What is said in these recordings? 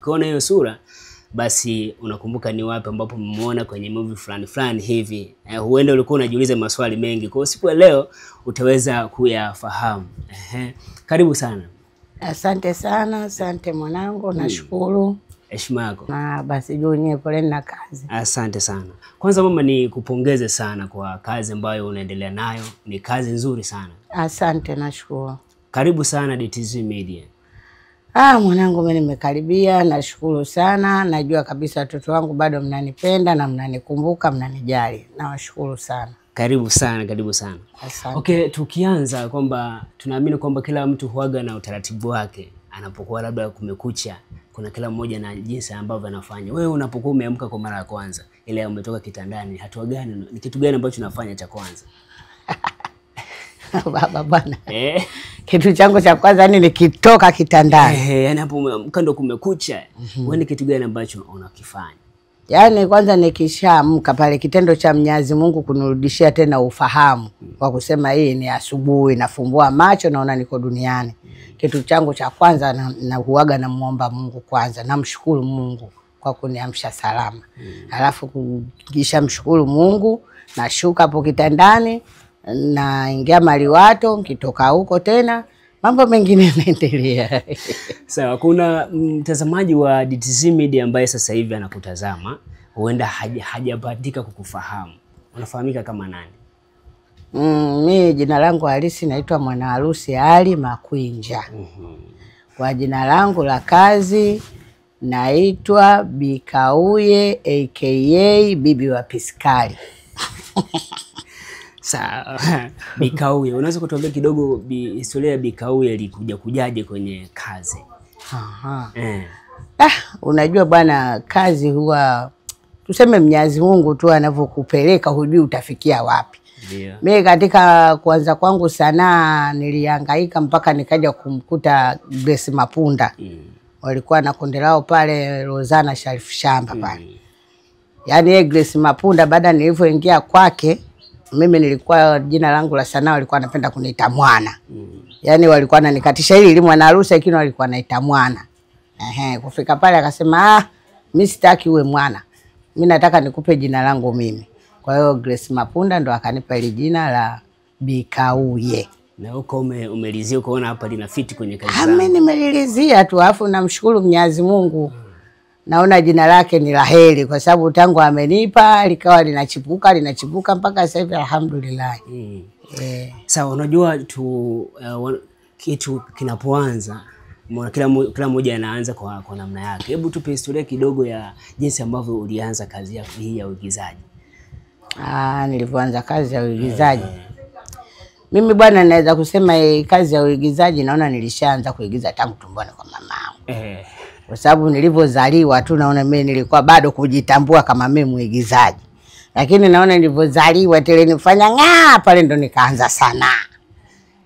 Ukiona hiyo sura basi unakumbuka ni wapi ambapo umemuona kwenye movie fulani fulani hivi. Huenda ulikuwa unajiuliza maswali mengi. Kwa hiyo siku ya leo utaweza kuyafahamu. Karibu sana. Asante sana, asante mwanangu, nashukuru. Heshima yako. Na basi juu poleni na kazi. Asante sana. Kwanza mama, ni kupongeze sana kwa kazi ambayo unaendelea nayo. Ni kazi nzuri sana. Asante, nashukuru. Karibu sana DTZ Media. Ah, mwanangu mimi nimekaribia, nashukuru sana. Najua kabisa watoto wangu bado mnanipenda na mnanikumbuka, mnanijali. Nawashukuru sana. Karibu sana, karibu sana. Asante. Okay, tukianza kwamba tunaamini kwamba kila mtu huaga na utaratibu wake anapokuwa labda kumekucha, kuna kila mmoja na jinsi ambavyo anafanya. Wewe unapokuwa umeamka kwa mara ya kwanza, ile umetoka kitandani, hatua gani, ni kitu gani ambacho unafanya cha kwanza? Baba bwana. Kitu changu cha kwanza ni nikitoka kitandani. Yani hapo umeamka ndo kumekucha. Wewe ni kitu gani ambacho unakifanya? Yaani kwanza nikishaamka pale, kitendo cha Mwenyezi Mungu kunirudishia tena ufahamu kwa kusema hii ni asubuhi, nafumbua macho naona niko duniani. Kitu changu cha kwanza na huaga namuomba Mungu kwanza, namshukuru Mungu kwa kuniamsha salama. Alafu kisha mshukuru Mungu, nashuka hapo kitandani, naingia maliwato, nikitoka huko tena mambo mengine yanaendelea. Sawa, kuna mtazamaji wa DTZ Media ambaye sasa hivi anakutazama, huenda hajabahatika kukufahamu. Unafahamika kama nani? Mimi jina langu halisi naitwa Mwanaharusi Ali Makwinja. Kwa jina langu la kazi naitwa Bikauye aka Bibi wa Piskali. Sawa. Bikauye, unaweza kutuambia kidogo historia ya Bikauye ilikuja kujaje kwenye kazi? Aha. Unajua bwana, kazi huwa tuseme Mwenyezi Mungu tu anavyokupeleka, hujui utafikia wapi. Ndio. Mimi katika kuanza kwangu sanaa nilihangaika mpaka nikaja kumkuta Grace Mapunda. Walikuwa na kundi lao pale Rozana Sharif Shamba pale. Yaani Grace Mapunda baada nilivyoingia kwake, mimi nilikuwa jina langu la sanaa walikuwa wanapenda kuniita mwana. Yaani walikuwa wananikatisha hili mwana harusi, lakini walikuwa wanaita mwana. Kufika pale akasema, mimi sitaki uwe mwana. Mimi nataka nikupe jina langu mimi. Kwa hiyo Grace Mapunda ndo akanipa ile jina la Bikauye. Na huko umelizia ukaona hapa lina fit kwenye kazi zangu? Mimi nimelizia tu, alafu namshukuru Mwenyezi Mungu. Naona jina lake ni laheri kwa sababu tangu amenipa likawa linachipuka linachipuka mpaka sasa hivi alhamdulillah. Sawa, unajua tu kitu kinapoanza kila mmoja anaanza kwa namna yake. Hebu tupe historia kidogo ya jinsi ambavyo ulianza kazi yako hii ya uigizaji. Nilipoanza kazi ya uigizaji. Mimi bwana naweza kusema kazi ya uigizaji naona nilishaanza kuigiza tangu tumboni kwa mamangu. Kwa sababu nilipozaliwa tu naona mimi nilikuwa bado kujitambua kama mimi muigizaji. Lakini naona nilipozaliwa tele nifanya ngaa pale ndo nikaanza sanaa.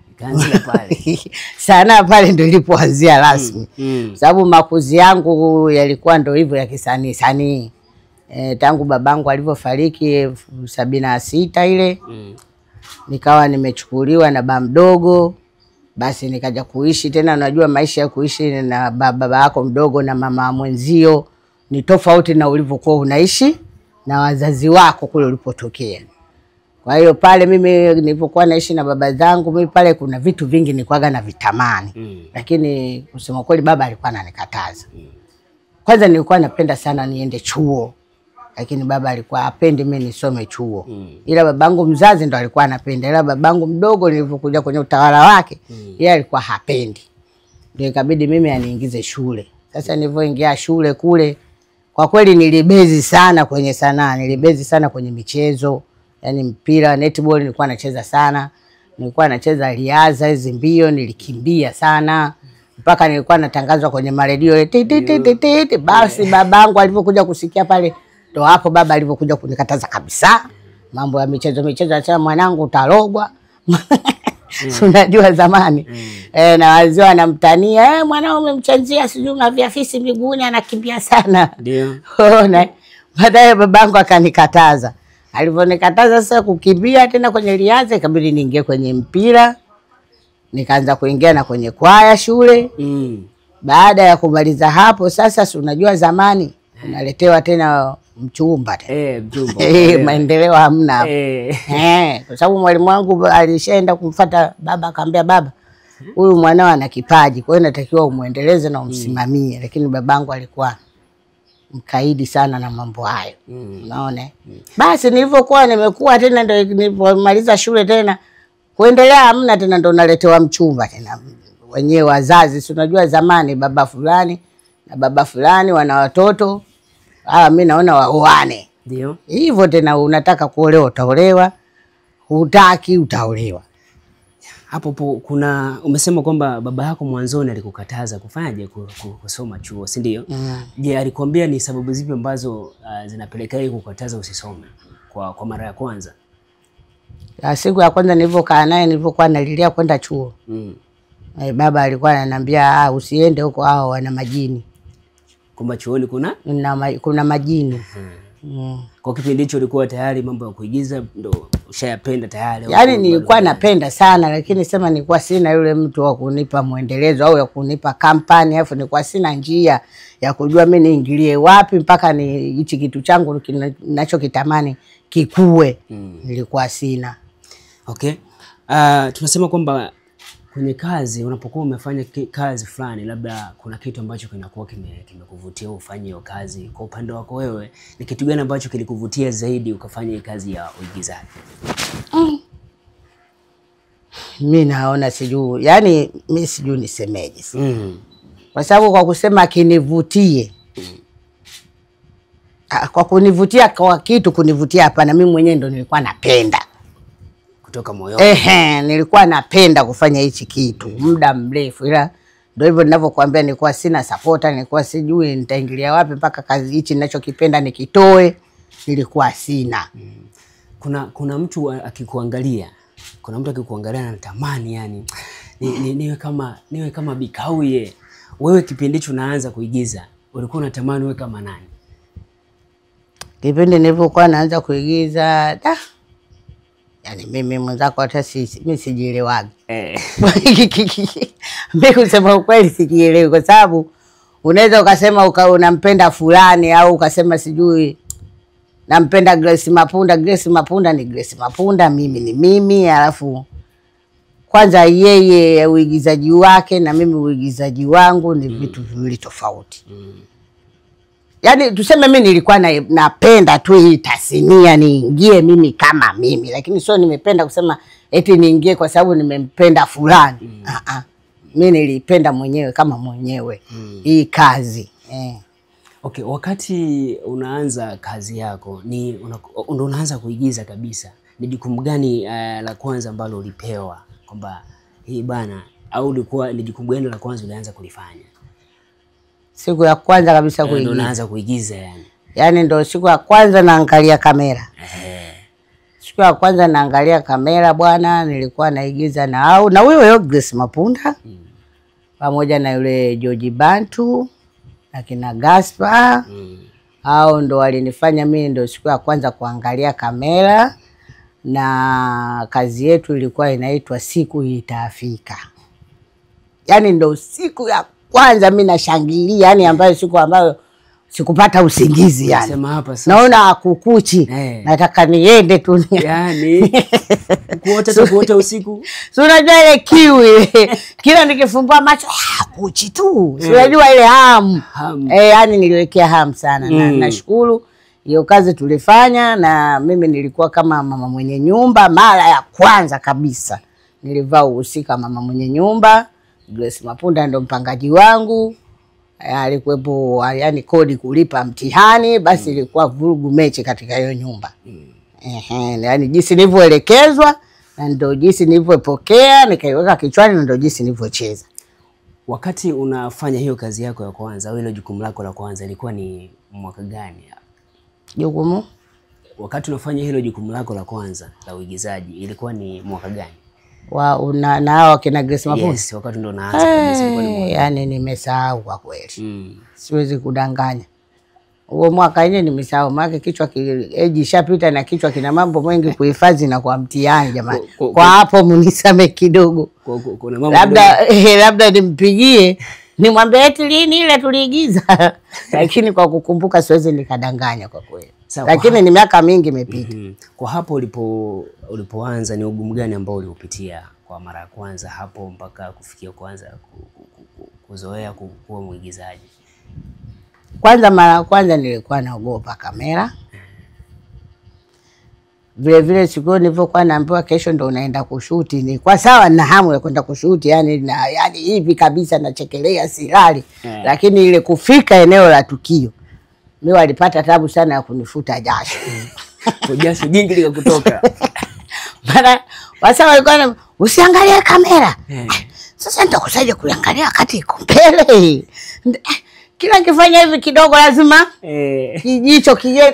Nikaanza pale. Sanaa pale ndo ilipoanzia rasmi. Sababu makuzi yangu yalikuwa ndo hivyo ya kisanii sanii. Tangu babangu alivyofariki 76 ile. Nikawa nimechukuliwa na baba mdogo. Basi nikaja kuishi tena. Unajua maisha ya kuishi na baba yako mdogo na mama mwenzio ni tofauti na ulivyokuwa unaishi na wazazi wako kule ulipotokea. Kwa hiyo pale mimi nilipokuwa naishi na baba zangu, mimi pale kuna vitu vingi nilikuwa na vitamani. Lakini kusema kweli baba alikuwa ananikataza. Kwanza nilikuwa napenda sana niende chuo, lakini baba alikuwa hapendi mimi nisome chuo. Ila babangu mzazi ndo alikuwa anapenda. Ila babangu mdogo nilipokuja kwenye utawala wake, yeye alikuwa hapendi. Ndio ikabidi mimi aniingize shule. Sasa nilipoingia shule kule, kwa kweli nilibezi sana kwenye sanaa, nilibezi sana kwenye michezo. Yaani mpira, netball nilikuwa nacheza sana. Nilikuwa nacheza riadha, hizi mbio nilikimbia sana. Mpaka nilikuwa natangazwa kwenye maredio. Basi babangu alipokuja kusikia pale, ndo hapo baba alipokuja kunikataza kabisa mambo ya michezo michezo, anasema mwanangu utarogwa. Unajua zamani. Na wazee wanamtania, mwanao umemchanjia sijui maviafisi miguuni anakimbia sana. Ndio. Baadaye babangu akanikataza. Alivyonikataza sasa kukimbia tena kwenye riadha, ikabidi niingie kwenye mpira. Nikaanza kuingia na kwenye kwaya shule. Baada ya kumaliza hapo sasa, si unajua zamani unaletewa tena mchumba tena. Mchumba. Maendeleo hamna hapo. Kwa sababu mwalimu wangu alishaenda kumfuata baba, akamwambia baba, huyu mwanao ana kipaji, kwa hiyo natakiwa umuendeleze na umsimamie. Lakini babangu alikuwa mkaidi sana na mambo hayo. Unaona? Basi nilivyokuwa nimekuwa tena, ndio nilipomaliza shule tena kuendelea hamna tena, ndio naletewa mchumba tena. Wenyewe wazazi, si unajua zamani baba fulani na baba fulani wana watoto, mimi naona waoane. Ndio. Hivyo tena unataka kuolewa utaolewa, hutaki utaolewa. Hapo kuna umesema kwamba baba yako mwanzoni alikukataza kufanyaje, kusoma chuo, si ndio? Je, alikwambia ni sababu zipi ambazo zinapelekea yeye kukataza usisome kwa mara ya kwanza? Siku ya kwanza nilivyokaa naye, nilivyokuwa nalilia kwenda chuo. Baba alikuwa ananiambia usiende huko, hao wana majini. Kwamba chuoni kuna kuna majini. Kwa kipindi hicho ulikuwa tayari mambo ya kuigiza ndo ushayapenda tayari? Yaani nilikuwa napenda sana, lakini sema nilikuwa sina yule mtu wa kunipa mwendelezo au ya kunipa kampani, alafu nilikuwa sina njia ya kujua mimi niingilie wapi mpaka ni hichi kitu changu ninachokitamani kikue. Nilikuwa sina. Okay. Tunasema kwamba kwenye kazi unapokuwa umefanya kazi fulani, labda kuna kitu ambacho kinakuwa kimekuvutia ufanye hiyo kazi. Kwa upande wako wewe, ni kitu gani ambacho kilikuvutia zaidi ukafanya kazi ya uigizaji? Mimi naona sijui, yani mimi sijui nisemeje. Kwa sababu kwa kusema kinivutie, kwa kunivutia kwa kitu kunivutia hapana, mimi mwenyewe ndo nilikuwa napenda. Kutoka moyoni. Nilikuwa napenda kufanya hichi kitu muda mrefu, ila ndio hivyo ninavyokuambia, nilikuwa sina supporter, nilikuwa sijui nitaingilia wapi mpaka kazi hichi ninachokipenda nikitoe, nilikuwa sina. Kuna mtu akikuangalia, kuna mtu akikuangalia anatamani yani niwe kama Bikauye. Wewe kipindi hicho unaanza kuigiza, ulikuwa unatamani uwe kama nani? Kipindi nilipokuwa naanza kuigiza, yani mimi mwenzako hata mimi sijielewagi. Mimi kusema ukweli sijielewi, kwa sababu unaweza ukasema unampenda fulani au ukasema sijui nampenda Grace Mapunda. Grace Mapunda ni Grace Mapunda, mimi ni mimi. Alafu kwanza yeye uigizaji wake na mimi uigizaji wangu ni vitu viwili tofauti. Yaani tuseme mimi nilikuwa napenda tu hii tasnia niingie mimi kama mimi, lakini sio nimependa kusema eti niingie kwa sababu nimempenda fulani. Mimi nilipenda mwenyewe kama mwenyewe hii kazi. Okay, wakati unaanza kazi yako ni unaanza kuigiza kabisa, ni jukumu gani la kwanza ambalo ulipewa kwamba hii bana, au ulikuwa ni jukumu gani la kwanza ulianza kulifanya? Siku ya kwanza kabisa kuigiza. Ndio unaanza kuigiza yani. Yaani ndio siku ya kwanza naangalia kamera. Siku ya kwanza naangalia kamera bwana, nilikuwa naigiza na huyo Grace Mapunda. Pamoja na yule George Bantu na kina Gaspar. Hao ndo walinifanya mimi ndio siku ya kwanza kuangalia kamera, na kazi yetu ilikuwa inaitwa Siku Itafika. Yaani ndo siku ya kwanza mimi nashangilia, yani ambayo siku ambayo sikupata usingizi yani. Sema hapa sasa. Naona kukuchi. Nataka niende tu. Yani kuota kuota usiku. Si unajua ile kiu ile. Kila nikifumbua macho kuchi tu. Si unajua ile hamu. Yani niliwekea hamu sana. Na nashukuru hiyo kazi tulifanya, na mimi nilikuwa kama mama mwenye nyumba mara ya kwanza kabisa. Nilivaa uhusika mama mwenye nyumba. Grace Mapunda ndo mpangaji wangu. Alikuwepo yani kodi kulipa mtihani, basi ilikuwa vurugu mechi katika hiyo nyumba. Yani jinsi nilivyoelekezwa na ndio jinsi nilivyopokea, nikaiweka kichwani na ndio jinsi nilivyocheza. Wakati unafanya hiyo kazi yako ya kwanza au ile jukumu lako la kwanza ilikuwa ni mwaka gani? Jukumu? Wakati unafanya hilo jukumu lako la kwanza la uigizaji ilikuwa ni mwaka gani? Wa na hao kina Grace Mapunda. Yes, wakati ndo naanza kabisa ilikuwa ni mwaka. Yani nimesahau kwa kweli. Siwezi kudanganya. Huo mwaka yenyewe nimesahau, maana kichwa age ishapita na kichwa kina mambo mengi kuhifadhi na kwa mtihani jamani. Kwa hapo mnisame kidogo. Kuna mambo labda labda nimpigie Nimwambie eti lini ile tuliigiza. Lakini kwa kukumbuka siwezi nikadanganya kwa kweli. Lakini ni miaka mingi imepita. Kwa hapo ulipoanza ni ugumu gani ambao uliupitia kwa mara ya kwanza hapo mpaka kufikia kwanza kuzoea kuwa mwigizaji? Kwanza mara ya kwanza nilikuwa naogopa kamera. Vile vile siku nilipokuwa naambiwa kesho ndo unaenda kushuti, nilikuwa sawa na hamu ya kwenda kushuti, yani yani hivi kabisa nachekelea silali. Lakini ile kufika eneo la tukio mimi walipata tabu sana ya kunifuta jasho. Kwa jasho jingi likakutoka. Maana wasa walikuwa usiangalie kamera. Sasa nitakusaidia kuangalia wakati iko mbele. Kila nikifanya hivi kidogo lazima kijicho kije.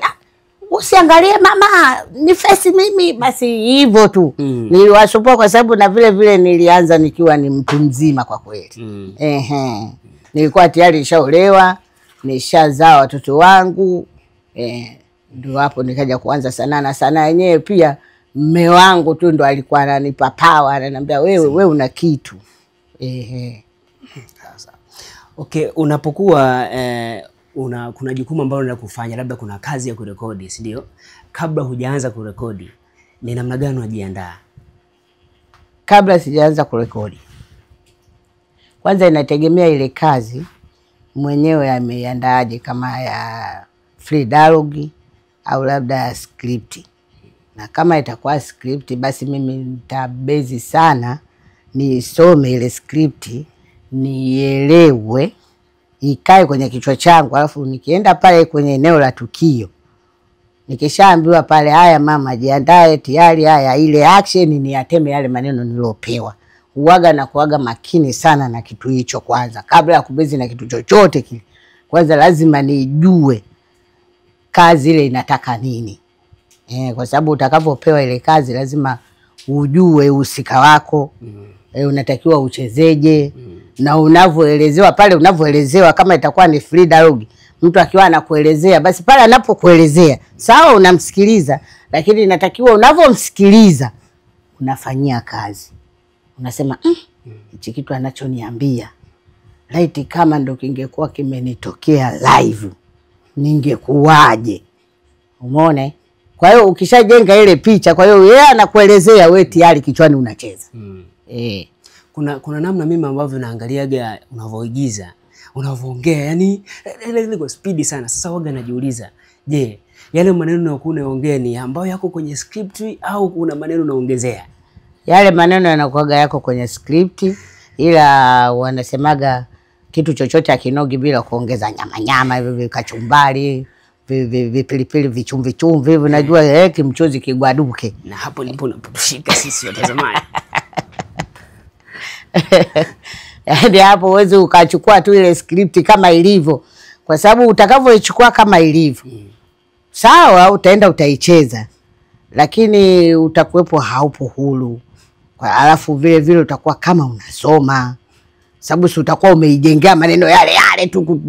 Usiangalie mama, ni face mimi. Basi hivyo tu. Niliwasupport kwa sababu na vile vile nilianza nikiwa ni mtu mzima kwa kweli. Nilikuwa tayari nishaolewa, nishazaa watoto wangu. Ndio hapo nikaja kuanza sanaa, na sanaa yenyewe pia mume wangu tu ndo alikuwa ananipa power, ananiambia wewe una kitu. Sasa. Okay, unapokuwa kuna jukumu ambalo unataka kufanya, labda kuna kazi ya kurekodi, si ndio? Kabla hujaanza kurekodi, ni namna gani unajiandaa? Kabla sijaanza kurekodi, kwanza inategemea ile kazi mwenyewe ameiandaaje, kama ya free dialogue au labda ya script. Na kama itakuwa script, basi mimi nitabezi sana nisome ile script, nielewe, ikae kwenye kichwa changu, alafu nikienda pale kwenye eneo la tukio, nikishaambiwa pale haya mama jiandae tayari, haya ile action niateme yale maneno niliopewa. Huaga na kuaga makini sana na kitu hicho kwanza, kabla ya kubezi na kitu chochote kile. Kwanza lazima nijue kazi ile inataka nini. Kwa sababu utakapopewa ile kazi lazima ujue uhusika wako. Unatakiwa uchezeje. Na unavyoelezewa pale, unavyoelezewa kama itakuwa ni free dialogue, mtu akiwa anakuelezea, basi pale anapokuelezea sawa unamsikiliza, lakini inatakiwa unavomsikiliza unafanyia kazi. Unasema hichi kitu anachoniambia laiti kama ndo kingekuwa kimenitokea live ningekuwaje? Umeona? Kwa hiyo ukishajenga ile picha, kwa hiyo yeye anakuelezea, wewe tayari kichwani unacheza. Kuna namna mimi ambavyo naangaliaga unavoigiza, unavoongea, yani ile kwa speed sana. Sasa waga najiuliza, je, yale maneno unayokuwa unaongea ni ambayo yako kwenye script au kuna maneno unaongezea? Yale maneno yanakuwa yako kwenye script, ila wanasemaga kitu chochote akinogi bila kuongeza nyama nyama, hivi kachumbari, vipilipili, vichumvi chumvi hivi, unajua kimchuzi kigwaduke. Na hapo ndipo unapotushika sisi watazamaji. Yaani hapo huwezi ukachukua tu ile script kama ilivyo, kwa sababu utakavyoichukua kama ilivyo, sawa utaenda utaicheza, lakini utakuwepo haupo huru. Alafu vile vile utakuwa kama unasoma, sababu si utakuwa umeijengea maneno yale yale tu.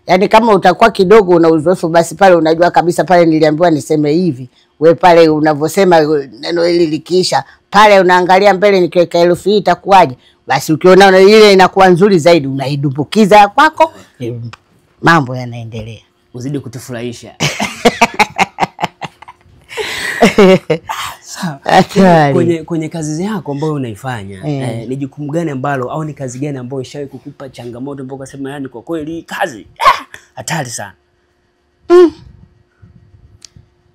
Yaani kama utakuwa kidogo una uzoefu, basi pale unajua kabisa pale niliambiwa niseme hivi. We pale unavyosema neno hili likiisha, pale unaangalia mbele nikiweka herufi hii itakuwaje? Basi ukiona ile inakuwa nzuri zaidi unaidumbukiza kwako, mambo yanaendelea. Uzidi kutufurahisha. Kwenye kazi yako ambayo unaifanya, ni jukumu gani ambalo au ni kazi gani ambayo ishawahi kukupa changamoto mpaka ukasema yani kwa kweli kazi hatari sana?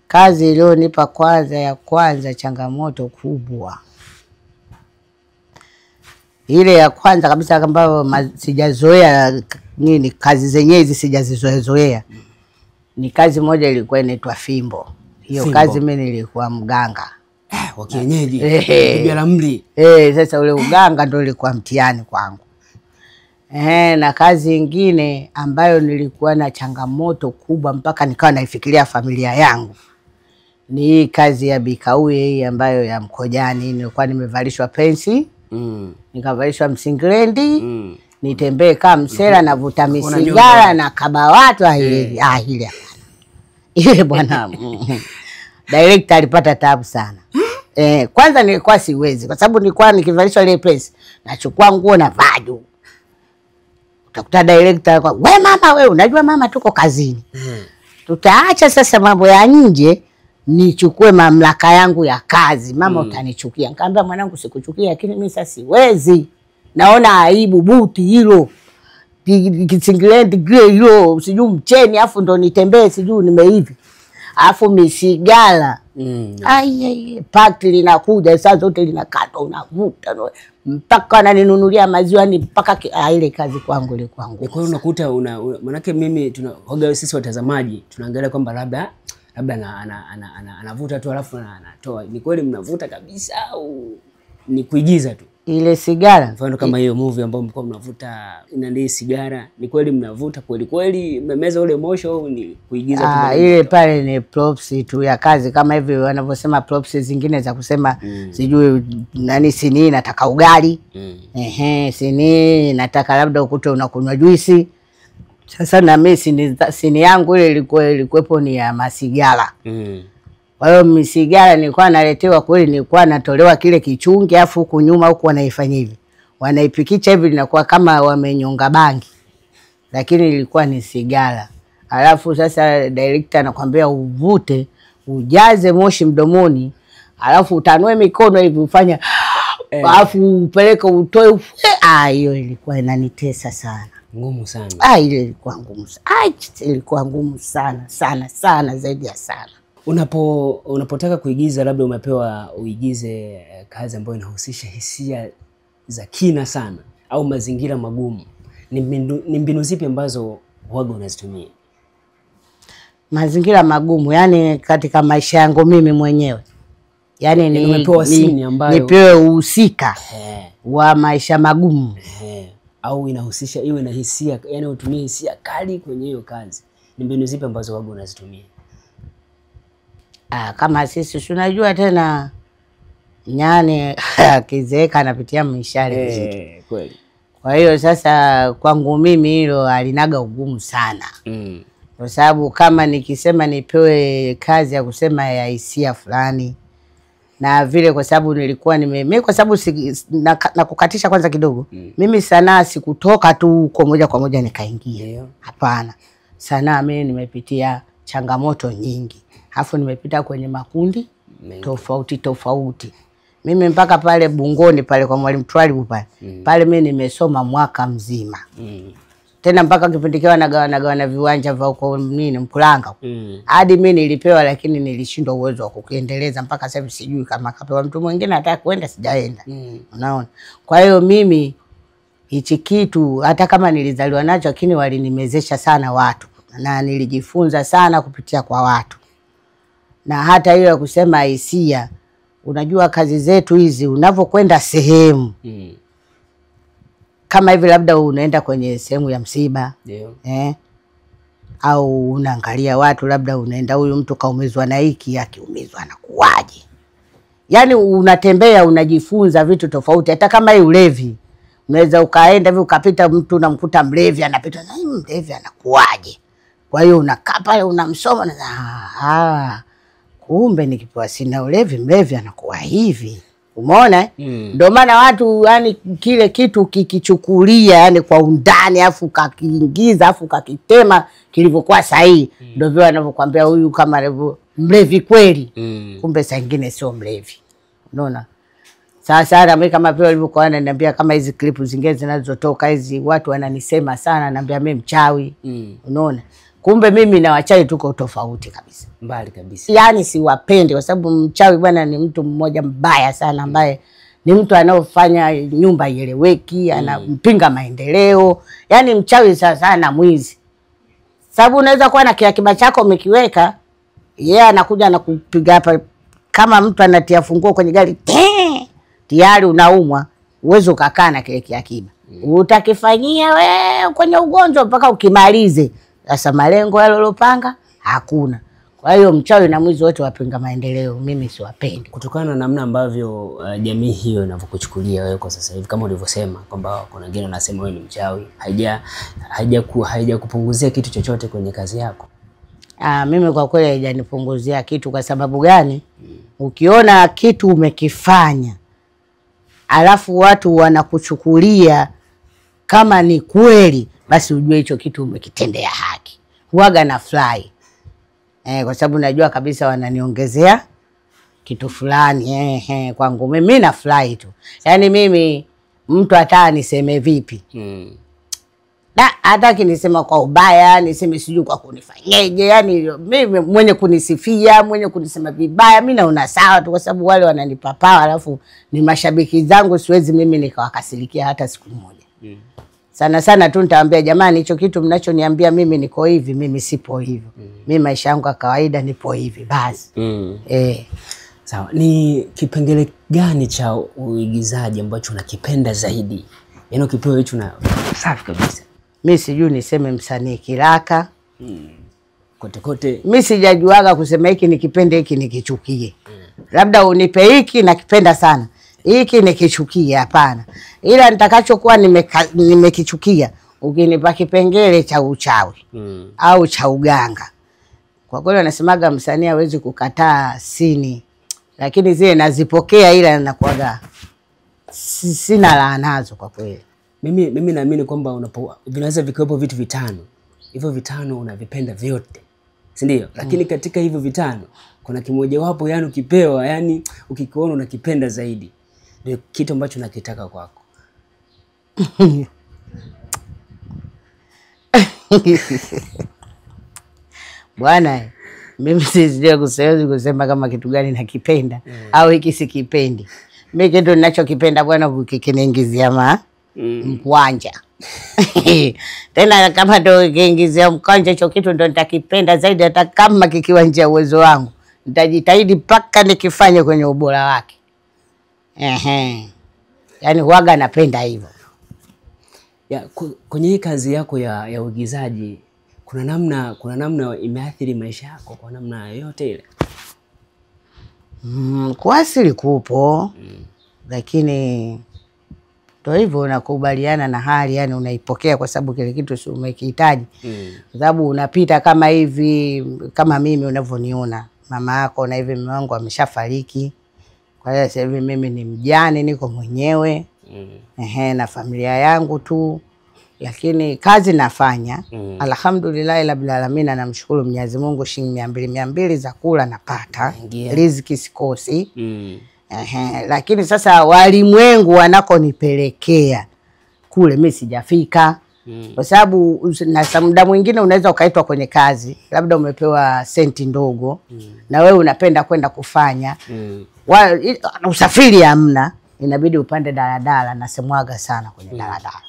Kazi iliyonipa kwanza ya kwanza changamoto kubwa, ile ya kwanza kabisa ambayo sijazoea nini, kazi zenyewe hizi sijazizoea, ni kazi moja ilikuwa inaitwa Fimbo. Hiyo kazi mimi nilikuwa mganga wa kienyeji, bibi mli. Sasa ule uganga ndio ilikuwa mtihani kwangu. Na kazi nyingine ambayo nilikuwa na changamoto kubwa mpaka nikawa naifikiria familia yangu ni hii kazi ya Bikauye hii ambayo ya Mkojani. Nilikuwa nimevalishwa pensi, nikavalishwa msinglendi, nitembee kama msela, navuta misigara na kaba watu. Ile ile bwana director alipata taabu sana. Kwanza nilikuwa siwezi, kwa sababu nilikuwa nikivalishwa ile pensi nachukua nguo na vaa juu. Utakuta director kwa, we mama we, unajua mama tuko kazini. Tutaacha sasa mambo ya nje, nichukue mamlaka yangu ya kazi. Mama utanichukia. Nikamwambia mwanangu sikuchukia, lakini mimi sasa siwezi. Naona aibu buti hilo. Kisinglendi grey hilo, sijui mcheni afu ndo nitembee sijui nimeivi. Afu misigala. Ai pakti linakuja saa zote linakata unavuta mpaka ananinunulia maziwa ni mpaka ile kazi kwangu ilikuwa ngumu. Kwa hiyo unakuta manake mimi tunahoga sisi watazamaji tunaangalia kwamba labda anavuta tu alafu anatoa. Ni kweli mnavuta kabisa au ni kuigiza tu? Ile sigara mfano kama hiyo movie ambayo mlikuwa mnavuta ndio sigara, ni kweli mnavuta kweli kweli mmemeza ule mosho au ni kuigiza tu? Ile pale ni props tu ya kazi, kama hivi wanavyosema props zingine za kusema sijui nani sini nataka ugali. Ehe, sini nataka labda ukute unakunywa juisi. Sasa na mimi sini yangu ile ilikuwepo ni ya masigara. Kwa hiyo misigara nilikuwa naletewa kweli, nilikuwa natolewa kile kichungi afu huku nyuma huku wanaifanya hivi. Wanaipikicha hivi linakuwa kama wamenyonga bangi. Lakini ilikuwa ni sigara. Alafu sasa director anakuambia uvute, ujaze moshi mdomoni, alafu utanue mikono hivi ufanye alafu upeleke utoe. Hiyo ilikuwa inanitesa sana. Ngumu sana. Ile ilikuwa ngumu sana. Ilikuwa ngumu sana sana sana zaidi ya sana. Unapotaka kuigiza, labda umepewa uigize kazi ambayo inahusisha hisia za kina sana au mazingira magumu, ni mbinu zipi ambazo huwaga unazitumia? Mazingira magumu, yani katika maisha yangu mimi mwenyewe. Yani nipewe uhusika wa maisha magumu. Au inahusisha iwe na hisia, yani utumie hisia kali kwenye hiyo kazi. Ni mbinu zipi ambazo huwaga unazitumia? Kama sisi tunajua tena nyani akizeeka anapitia mishale mizito. Kweli. Kwa hiyo sasa kwangu mimi hilo alinaga ugumu sana. Kwa sababu kama nikisema nipewe kazi ya kusema ya hisia fulani na vile, kwa sababu nilikuwa mimi kwa sababu na kukatisha kwanza kidogo. Mimi sanaa sikutoka tu huko moja kwa moja nikaingia. Hapana. Sanaa mimi nimepitia changamoto nyingi. Alafu nimepita kwenye makundi tofauti tofauti. Mimi mpaka pale Bungoni pale kwa Mwalimu Twalibu pale. Pale mimi nimesoma mwaka mzima. Tena mpaka kipindi kiwa nagawana viwanja vya huko nini Mkulanga. Hadi mimi nilipewa, lakini nilishindwa uwezo wa kukiendeleza mpaka sasa sijui kama kapewa mtu mwingine ataka kwenda sijaenda. Unaona? Kwa hiyo mimi hichi kitu hata kama nilizaliwa nacho, lakini walinimezesha sana watu na nilijifunza sana kupitia kwa watu. Na hata hiyo ya kusema hisia, unajua kazi zetu hizi unavyokwenda sehemu kama hivi labda unaenda kwenye sehemu ya msiba, au unaangalia watu, labda unaenda huyu mtu kaumizwa na hiki, akiumizwa anakuwaje. Yani unatembea unajifunza vitu tofauti. Hata kama hii ulevi, unaweza ukaenda hivi ukapita mtu unamkuta mlevi anapita, na mlevi anakuwaje. Kwa hiyo unakaa pale unamsoma na kumbe nikipewa sina ulevi, mlevi anakuwa hivi. Umeona? Ndio maana watu yani kile kitu kikichukulia yani kwa undani afu kakiingiza afu kakitema kilivyokuwa sahihi, ndio vile wanavyokuambia huyu kama mlevi kweli. Kumbe saa nyingine sio mlevi. Unaona? Sasa na mimi kama vile walivyokuwa wananiambia kama hizi clip zingine zinazotoka hizi watu wananisema sana, naambia mimi mchawi. Unaona? Kumbe mimi na wachawi tuko tofauti kabisa. Mbali kabisa. Yaani siwapendi kwa sababu mchawi bwana ni mtu mmoja mbaya sana ambaye ni mtu anaofanya nyumba ieleweki, anampinga maendeleo. Yaani mchawi sana mwizi. Sababu unaweza kuwa na kiakiba chako umekiweka, yeye anakuja anakupiga hapa kama mtu anatia funguo kwenye gari, tayari unaumwa, uwezo ukakaa na kile kiakiba. Utakifanyia wewe kwenye ugonjwa mpaka ukimalize. Sasa malengo yale ulopanga hakuna. Kwa hiyo mchawi na mwizi wote wapinga maendeleo, mimi siwapendi. Kutokana na namna ambavyo jamii hiyo inavyokuchukulia wewe kwa sasa hivi, kama ulivyosema kwamba kuna wengine wanasema wewe ni mchawi, haijakupunguzia kitu chochote kwenye kazi yako? Mimi kwa kweli haijanipunguzia kitu. Kwa sababu gani? Ukiona kitu umekifanya alafu watu wanakuchukulia kama ni kweli, basi ujue hicho kitu umekitendea haki. Huaga na fly kwa sababu najua kabisa wananiongezea kitu fulani kwangu mimi na fly tu. Yaani mimi mtu hata niseme vipi na hata kinisema kwa ubaya, niseme sijui kwa kunifanyeje, yani mimi mwenye kunisifia, mwenye kunisema vibaya, mimi naona sawa tu, kwa sababu wale wananipa power, alafu ni mashabiki zangu, siwezi mimi nikawakasirikia hata siku moja. Sana sana tu nitawaambia jamani, hicho kitu mnachoniambia mimi niko hivi, mimi sipo hivyo. Mimi maisha yangu ya kawaida nipo hivi basi. Sawa, ni kipengele gani cha uigizaji ambacho unakipenda zaidi? Yaani ukipewa hicho na safi kabisa. Mimi sijui niseme msanii kiraka. Kote kote. Mimi sijajuaga kusema hiki nikipende hiki nikichukie. Labda unipe hiki nakipenda sana, hiki nikichukie, hapana. Ila nitakachokuwa nimekichukia, ukinipa kipengele cha uchawi au cha uganga. Kwa kweli wanasemaga msanii hawezi kukataa sini, lakini zile nazipokea, ila nakuaga sina la nazo kwa kweli. Mimi naamini kwamba unapo vinaweza vikiwepo vitu vitano, hivyo vitano unavipenda vyote, si ndio? Lakini katika hivyo vitano kuna kimoja wapo, yani ukipewa, yani ukikiona unakipenda zaidi, ndio kitu ambacho nakitaka kwako. Bwana, mimi sijui siwezi kusema kama kitu gani nakipenda au hiki sikipendi. Mimi kitu ninachokipenda bwana, kikiniingizia ma mkwanja. Tena kama ndo kiingizia mkwanja, hicho kitu ndo nitakipenda zaidi, hata kama kikiwa nje ya uwezo wangu. Nitajitahidi mpaka nikifanye kwenye ubora wake. Ehe. Yaani huaga napenda hivyo. Ya, kwenye hii kazi yako ya uigizaji kuna namna imeathiri maisha yako kwa namna yoyote ile? Kuathiri kupo, lakini ndo hivyo, unakubaliana na hali, yani unaipokea kwa sababu kile kitu si umekihitaji. Kwa sababu unapita kama hivi, kama mimi unavyoniona, mama yako na hivi mume wangu ameshafariki. Kwa hiyo sasa hivi mimi ni mjane, niko mwenyewe. Ehe, na familia yangu tu, lakini kazi nafanya. Alhamdulillah rabbil alamin, namshukuru Mwenyezi Mungu, shilingi 200 200 za kula napata, Ingia. Riziki sikosi. Ehe, lakini sasa walimwengu wanakonipelekea kule mi sijafika, kwa sababu na muda mwingine unaweza ukaitwa kwenye kazi, labda umepewa senti ndogo na wewe unapenda kwenda kufanya usafiri hamna, inabidi upande daladala. Nasemwaga sana kwenye daladala,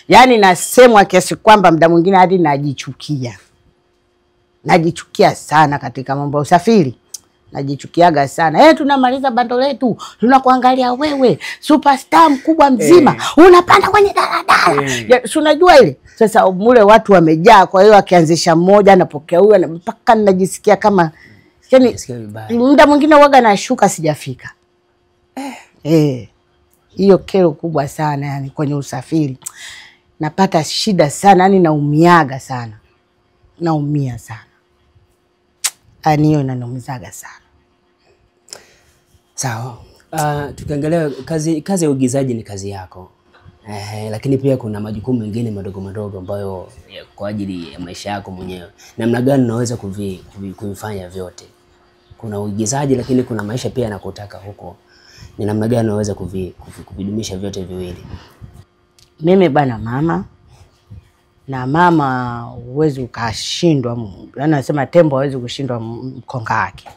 yaani nasemwa kiasi kwamba muda mwingine hadi najichukia, najichukia sana katika mambo ya usafiri, najichukiaga sana. Tunamaliza bando letu, tunakuangalia wewe superstar mkubwa mzima unapanda kwenye daladala. Ya, si unajua ile sasa mule watu wamejaa, kwa hiyo akianzisha mmoja anapokea huyu mpaka najisikia kama yani, Najisikia vibaya. Muda mwingine waga nashuka sijafika. Hiyo kero kubwa sana yani, kwenye usafiri napata shida sana, yani naumiaga sana, naumia sana, yani hiyo inaniumizaga sana. Sawa. Tukiangalia kazi ya uigizaji ni kazi yako. Lakini pia kuna majukumu mengine madogo madogo ambayo kwa ajili ya maisha yako mwenyewe. Namna gani unaweza kuvifanya vyote? Kuna uigizaji lakini kuna maisha pia yanakutaka huko. Ni namna gani unaweza kuvidumisha vyote viwili? Mimi bwana mama na mama, huwezi ukashindwa, yaani nasema tembo hawezi kushindwa mkonga wake.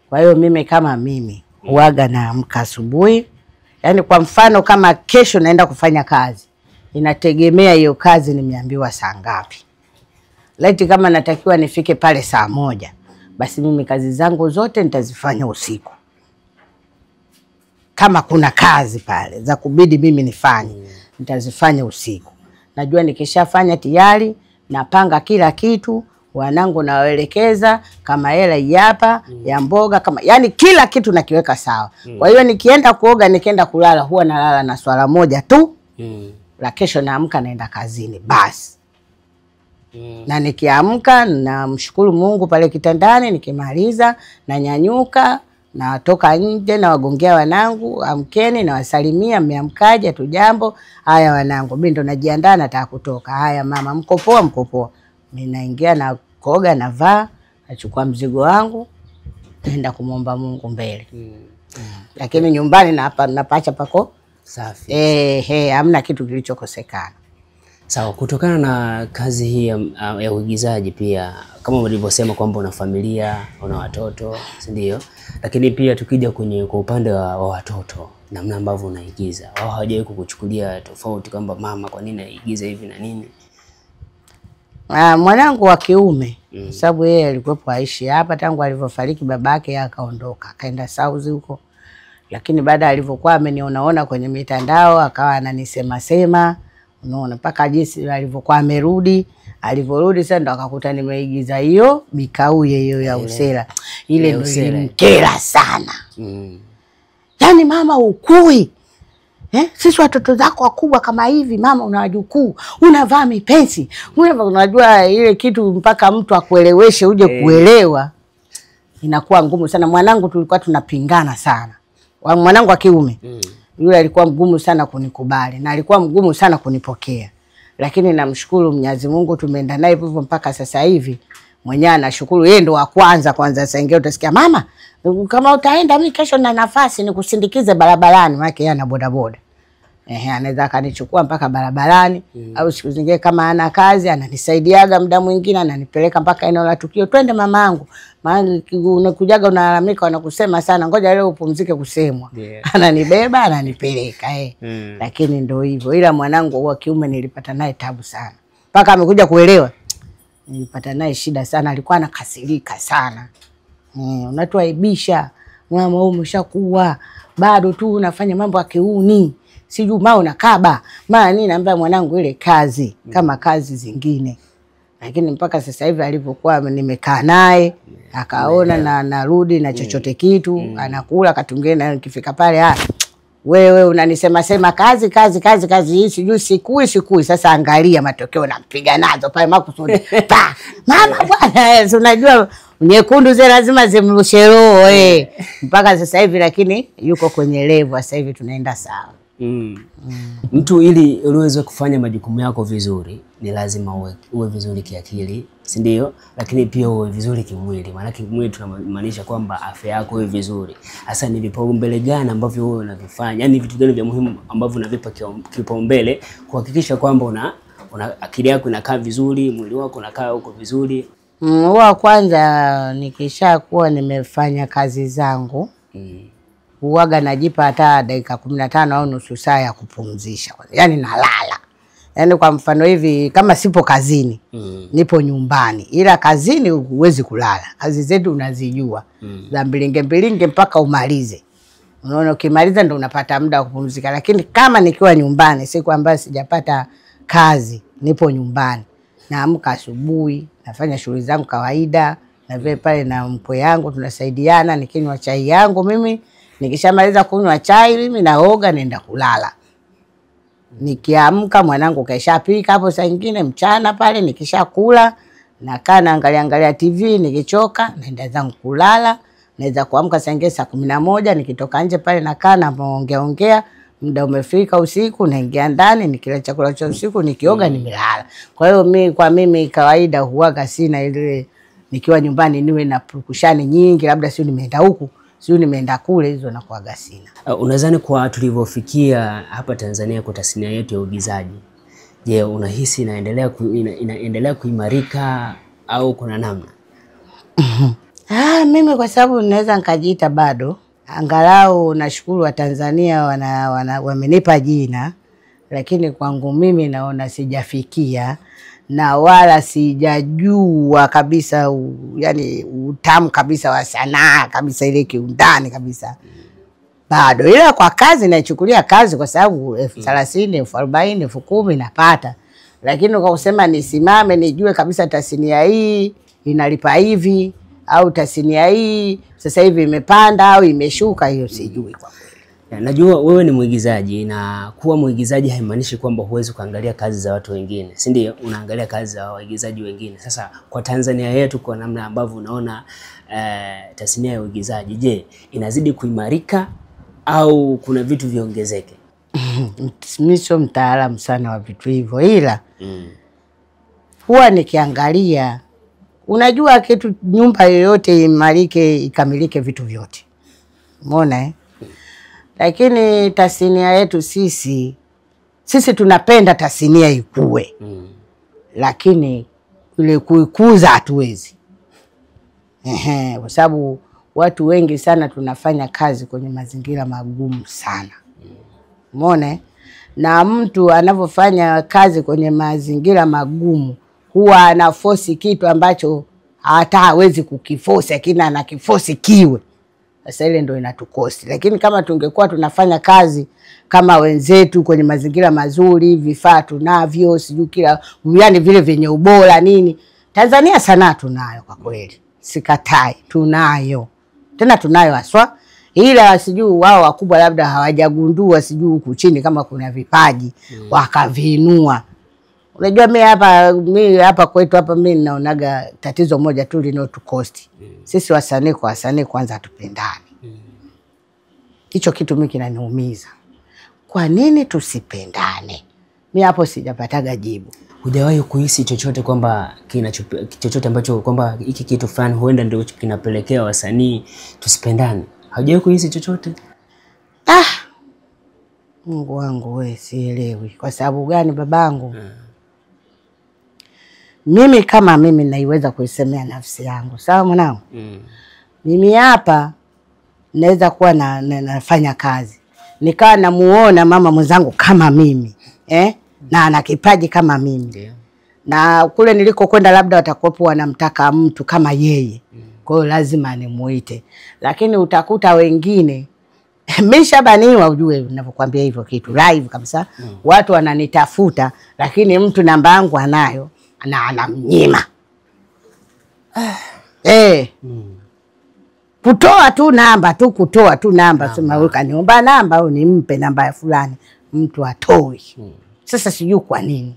Kwa hiyo mimi kama mimi huaga naamka asubuhi, yaani kwa mfano kama kesho naenda kufanya kazi, inategemea hiyo kazi nimeambiwa saa ngapi. Laiti kama natakiwa nifike pale saa 1, basi mimi kazi zangu zote nitazifanya usiku. Kama kuna kazi pale za kubidi mimi nifanye, nitazifanya usiku. Najua nikishafanya tayari napanga kila kitu, wanangu nawaelekeza kama hela hii hapa ya mboga, kama yani kila kitu nakiweka sawa. Kwa hiyo nikienda kuoga, nikienda kulala, huwa nalala na swala moja tu la kesho naamka naenda kazini basi. Na nikiamka namshukuru Mungu pale kitandani, nikimaliza nanyanyuka Natoka nje na wagongea wanangu, amkeni, na wasalimia, mmeamkaje, tujambo. Haya wanangu, mimi ndo najiandaa nataka kutoka. Haya mama, mko poa? Mko poa. Mimi naingia na koga, navaa, nachukua mzigo wangu, naenda kumuomba Mungu mbele. Lakini nyumbani na hapa napacha pako safi. Hamna kitu kilichokosekana. Sawa, kutokana na kazi hii ya uigizaji pia kama ulivyosema kwamba una familia, una watoto, si ndio? Lakini pia tukija kwenye kwa upande wa watoto, namna ambavyo unaigiza, wao hawajawahi kukuchukulia tofauti kwamba mama kwa nini anaigiza hivi na nini? Mwanangu wa kiume, sababu yeye alikuwepo aishi hapa tangu alivyofariki babake akaondoka, akaenda South huko. Lakini baada alivyokuwa amenionaona kwenye mitandao akawa ananisema sema, unaona, mpaka jinsi alivyokuwa amerudi, alivyorudi sasa ndo akakuta nimeigiza hiyo Bikauye hiyo ya usela. Ile ndio ilimkera sana. Yaani mama ukui. Sisi watoto zako wakubwa kama hivi mama, una wajukuu, unavaa mipensi. Unajua ile kitu mpaka mtu akueleweshe uje kuelewa inakuwa ngumu sana. Mwanangu tulikuwa tunapingana sana. Mwanangu wa kiume. Yule alikuwa mgumu sana kunikubali na alikuwa mgumu sana kunipokea. Lakini namshukuru Mwenyezi Mungu tumeenda naye hivyo mpaka sasa hivi. Mwenyewe anashukuru, yeye ndo wa kwanza kwanza. Sasa ingia utasikia mama, kama utaenda mimi kesho na nafasi nikusindikize barabarani, maana yeye ana bodaboda. Anaweza akanichukua mpaka barabarani. Au siku zingine kama ana kazi ananisaidiaga muda mwingine ananipeleka mpaka eneo la tukio, twende mamangu. Maana unakujaga unalalamika wanakusema sana, ngoja leo upumzike kusemwa. Ananibeba ananipeleka. Lakini ndio hivyo. Ila mwanangu wa kiume nilipata naye tabu sana. Mpaka amekuja kuelewa. Nilipata naye shida sana, alikuwa anakasirika sana. Unatuaibisha. Mama wewe umeshakuwa bado tu unafanya mambo ya kiuni. Sijui mama unakaba. Maana nini, naambia mwanangu ile kazi kama kazi zingine. Lakini mpaka sasa hivi alipokuwa nimekaa naye akaona na narudi na chochote kitu anakula katungeni, na nikifika pale wewe unanisema sema kazi kazi kazi kazi hii sijui sikui. Sasa angalia matokeo nampiga nazo pale makusudi. Pa mama bwana, unajua nyekundu zile lazima zimrushe roho Mpaka sasa hivi lakini yuko kwenye level sasa hivi tunaenda sawa. Mtu ili uweze kufanya majukumu yako vizuri ni lazima uwe vizuri kiakili, si ndio? Lakini pia uwe vizuri kimwili. Maana kimwili tunamaanisha kwamba afya yako iwe vizuri. Hasa ni vipaumbele gani ambavyo wewe unavifanya? Yaani vitu gani vya muhimu ambavyo unavipa kipaumbele kuhakikisha kwamba una akili yako inakaa vizuri, mwili wako unakaa uko vizuri? Huwa kwanza nikishakuwa nimefanya kazi zangu, huwaga najipa hata dakika 15 au nusu saa ya kupumzisha. Yaani nalala. Yaani kwa mfano hivi kama sipo kazini, nipo nyumbani. Ila kazini huwezi kulala. Kazi zetu unazijua. Za mbilinge mbilinge mpaka umalize. Unaona, ukimaliza ndo unapata muda wa kupumzika. Lakini kama nikiwa nyumbani, siku ambayo sijapata kazi, nipo nyumbani. Naamka asubuhi, nafanya shughuli zangu kawaida, na vile pale na mkwe yangu tunasaidiana, nikinywa chai yangu mimi, nikishamaliza kunywa chai mimi naoga naenda kulala. Nikiamka mwanangu kaishapika hapo saa nyingine mchana pale, nikishakula nakaa naangalia angalia TV, nikichoka naenda zangu kulala. Naweza kuamka saa nyingine saa 11, nikitoka nje pale nakaa na ongea ongea, muda umefika usiku naingia ndani nikila chakula cha usiku, nikioga nimelala. Kwa hiyo mimi kwa mimi kawaida huaga sina ile nikiwa nyumbani niwe na purukushani nyingi, labda sio nimeenda huku sio nimeenda kule, hizo nakuaga sina. Unadhani kwa tulivyofikia hapa Tanzania kwa tasnia yetu ya uigizaji, je, unahisi inaendelea kuimarika au kuna namna? Mimi kwa sababu naweza nikajiita bado, angalau nashukuru wa Tanzania wamenipa jina, lakini kwangu mimi naona sijafikia na wala sijajua kabisa yani utamu kabisa wa sanaa kabisa ile kiundani kabisa bado. Ila kwa kazi naichukulia kazi kwa sababu 30,000, 40,000, 10,000 napata. Lakini kwa kusema nisimame nijue kabisa tasnia hii inalipa hivi au tasnia hii sasa hivi imepanda au imeshuka, hiyo sijui kwa kweli. Najua wewe ni mwigizaji, na kuwa mwigizaji haimaanishi kwamba huwezi kuangalia kazi za watu wengine, si ndio? Unaangalia kazi za waigizaji wengine. Sasa kwa Tanzania yetu, kwa namna ambavyo unaona tasnia ya uigizaji, je, inazidi kuimarika au kuna vitu viongezeke? Mimi sio mtaalamu sana wa vitu hivyo, ila huwa nikiangalia, unajua kitu, nyumba yoyote imarike ikamilike vitu vyote. Umeona eh? Lakini tasnia yetu sisi tunapenda tasnia ikue. Lakini ile kuikuza hatuwezi. Kwa sababu watu wengi sana tunafanya kazi kwenye mazingira magumu sana. Umeona? Na mtu anavyofanya kazi kwenye mazingira magumu huwa anaforce kitu ambacho hata hawezi kukiforce, lakini anakiforce kiwe. Sasa ile ndio inatukosi. Lakini kama tungekuwa tunafanya kazi kama wenzetu kwenye mazingira mazuri, vifaa tunavyo, sijui kila, yani vile vyenye ubora nini. Tanzania sanaa tunayo kwa kweli. Sikatai, tunayo. Tena tunayo haswa. Ila sijui wao wakubwa labda hawajagundua sijui huku chini kama kuna vipaji wakaviinua. Unajua mimi hapa kwetu hapa mimi naonaga tatizo moja tu linalotukosti. Sisi wasanii kwa wasanii kwanza hatupendani. Hicho kitu mimi kinaniumiza. Kwa nini tusipendane? Mimi hapo sijapataga jibu. Hujawahi kuhisi chochote kwamba chochote ambacho kwamba hiki kitu fulani huenda ndio kinapelekea wasanii tusipendane? Hujawahi kuhisi chochote? Ah, Mungu wangu wewe, sielewi. Kwa sababu gani babangu? Mimi kama mimi naiweza kuisemea nafsi yangu. Sawa mwanangu? Mimi hapa naweza kuwa nafanya kazi. Nikawa namuona mama mwenzangu kama mimi, na ana kipaji kama mimi. Yeah. Na kule niliko kwenda labda watakuwepo wanamtaka mtu kama yeye. Kwa hiyo lazima nimuite. Lakini utakuta wengine nimeshabaniwa, ujue ninavyokuambia hivyo kitu live kabisa. Watu wananitafuta lakini mtu namba yangu anayo na anamnyima. Kutoa tu namba tu, kutoa tu namba, sema wewe kaniomba namba au nimpe namba ya fulani, mtu atoi. Sasa sijui kwa nini.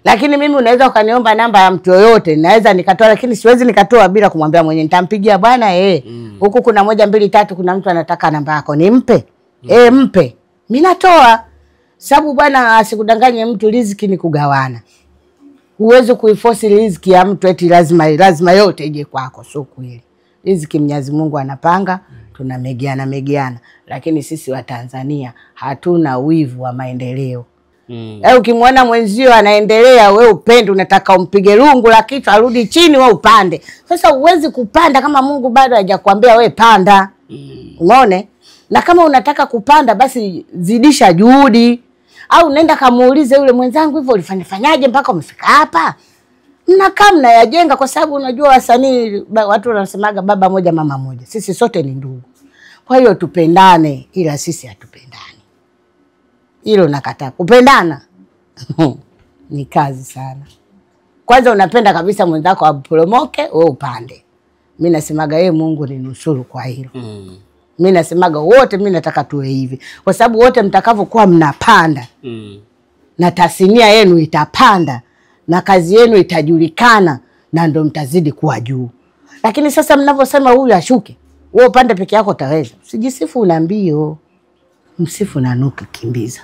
Lakini mimi unaweza ukaniomba namba ya mtu yoyote, naweza nikatoa, lakini siwezi nikatoa bila kumwambia mwenye. Nitampigia bwana huku kuna 1 2 3 kuna mtu anataka namba yako, nimpe? Mpe. Mimi natoa. Sababu bwana asikudanganye mtu, riziki ni kugawana. Huwezi kuiforce riziki ya mtu eti lazima yote ije kwako, sio kweli. Riziki Mwenyezi Mungu anapanga, tunamegiana megiana. Lakini sisi wa Tanzania hatuna wivu wa maendeleo. Ukimwona mwenzio anaendelea, wewe upende, unataka umpige rungu la kichwa arudi chini, wewe upande. Sasa huwezi kupanda kama Mungu bado hajakwambia wewe panda. Umeona? Na kama unataka kupanda basi zidisha juhudi. Au nenda kamuulize yule mwenzangu, hivyo ulifanyaje mpaka umefika hapa? Mnakaa mnayajenga, kwa sababu unajua wasanii watu wanasemaga baba moja mama moja. Sisi sote ni ndugu. Kwa hiyo tupendane, ila sisi hatupendani. Hilo nakataa. Kupendana ni kazi sana. Kwanza unapenda kabisa mwenzako aporomoke, wewe upande. Mimi nasemaga yeye Mungu ni nusuru kwa hilo. Mimi nasemaga wote mimi nataka tuwe hivi. Kwa sababu wote mtakavyokuwa mnapanda na tasnia yenu itapanda na kazi yenu itajulikana na ndo mtazidi kuwa juu. Lakini sasa mnavyosema huyu ashuke, wewe upande peke yako utaweza? Usijisifu una mbio. Msifu na nuki kimbiza.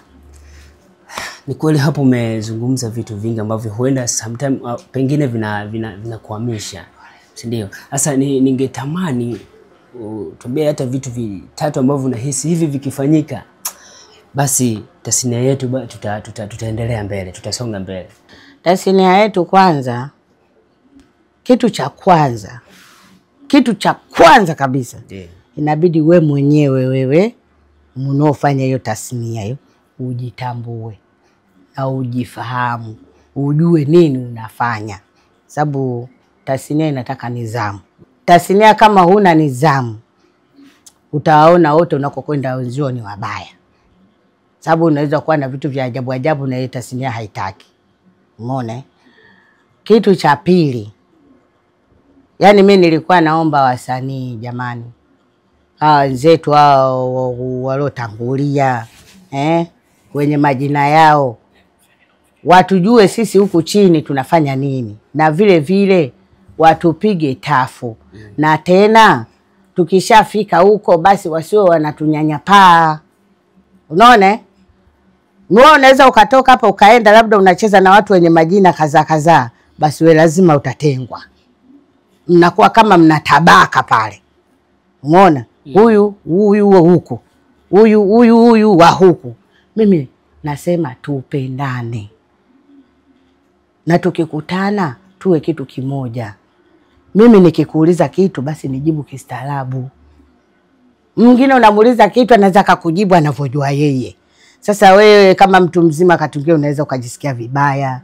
Ni kweli hapo umezungumza vitu vingi ambavyo huenda sometimes pengine vinakuhamisha, si ndio? Sasa ningetamani tuambie hata vitu vitatu ambavyo unahisi hivi vikifanyika basi tasnia yetu tutaendelea mbele, tutasonga mbele. Tasnia yetu kwanza, kitu cha kwanza kabisa, inabidi we mwenyewe wewe mnaofanya hiyo tasnia hiyo ujitambue na ujifahamu, ujue nini unafanya. Sababu tasnia inataka nidhamu. Tasnia kama huna nidhamu, utawaona wote unakokwenda wenzio ni wabaya. Sababu unaweza kuwa na vitu vya ajabu ajabu na tasnia haitaki. Umeona? Kitu cha pili, yani mimi nilikuwa naomba wasanii jamani, Hawa wenzetu hao waliotangulia, wenye majina yao, watujue sisi huku chini tunafanya nini, na vile vile watupige tafu. Na tena tukishafika huko basi wasiwe wanatunyanyapaa. Unaona? Wewe unaweza ukatoka hapa ukaenda labda unacheza na watu wenye majina kadhaa kadhaa, basi wewe lazima utatengwa. Mnakuwa kama mnatabaka pale. Umeona? Huyu huyu wa huku, huyu huyu huyu wa huku. Mimi nasema tupendane, na tukikutana tuwe kitu kimoja. Mimi nikikuuliza kitu basi nijibu kistaarabu. Mwingine unamuuliza kitu anaweza kukujibu anavyojua yeye. Sasa wewe kama mtu mzima katungia unaweza ukajisikia vibaya.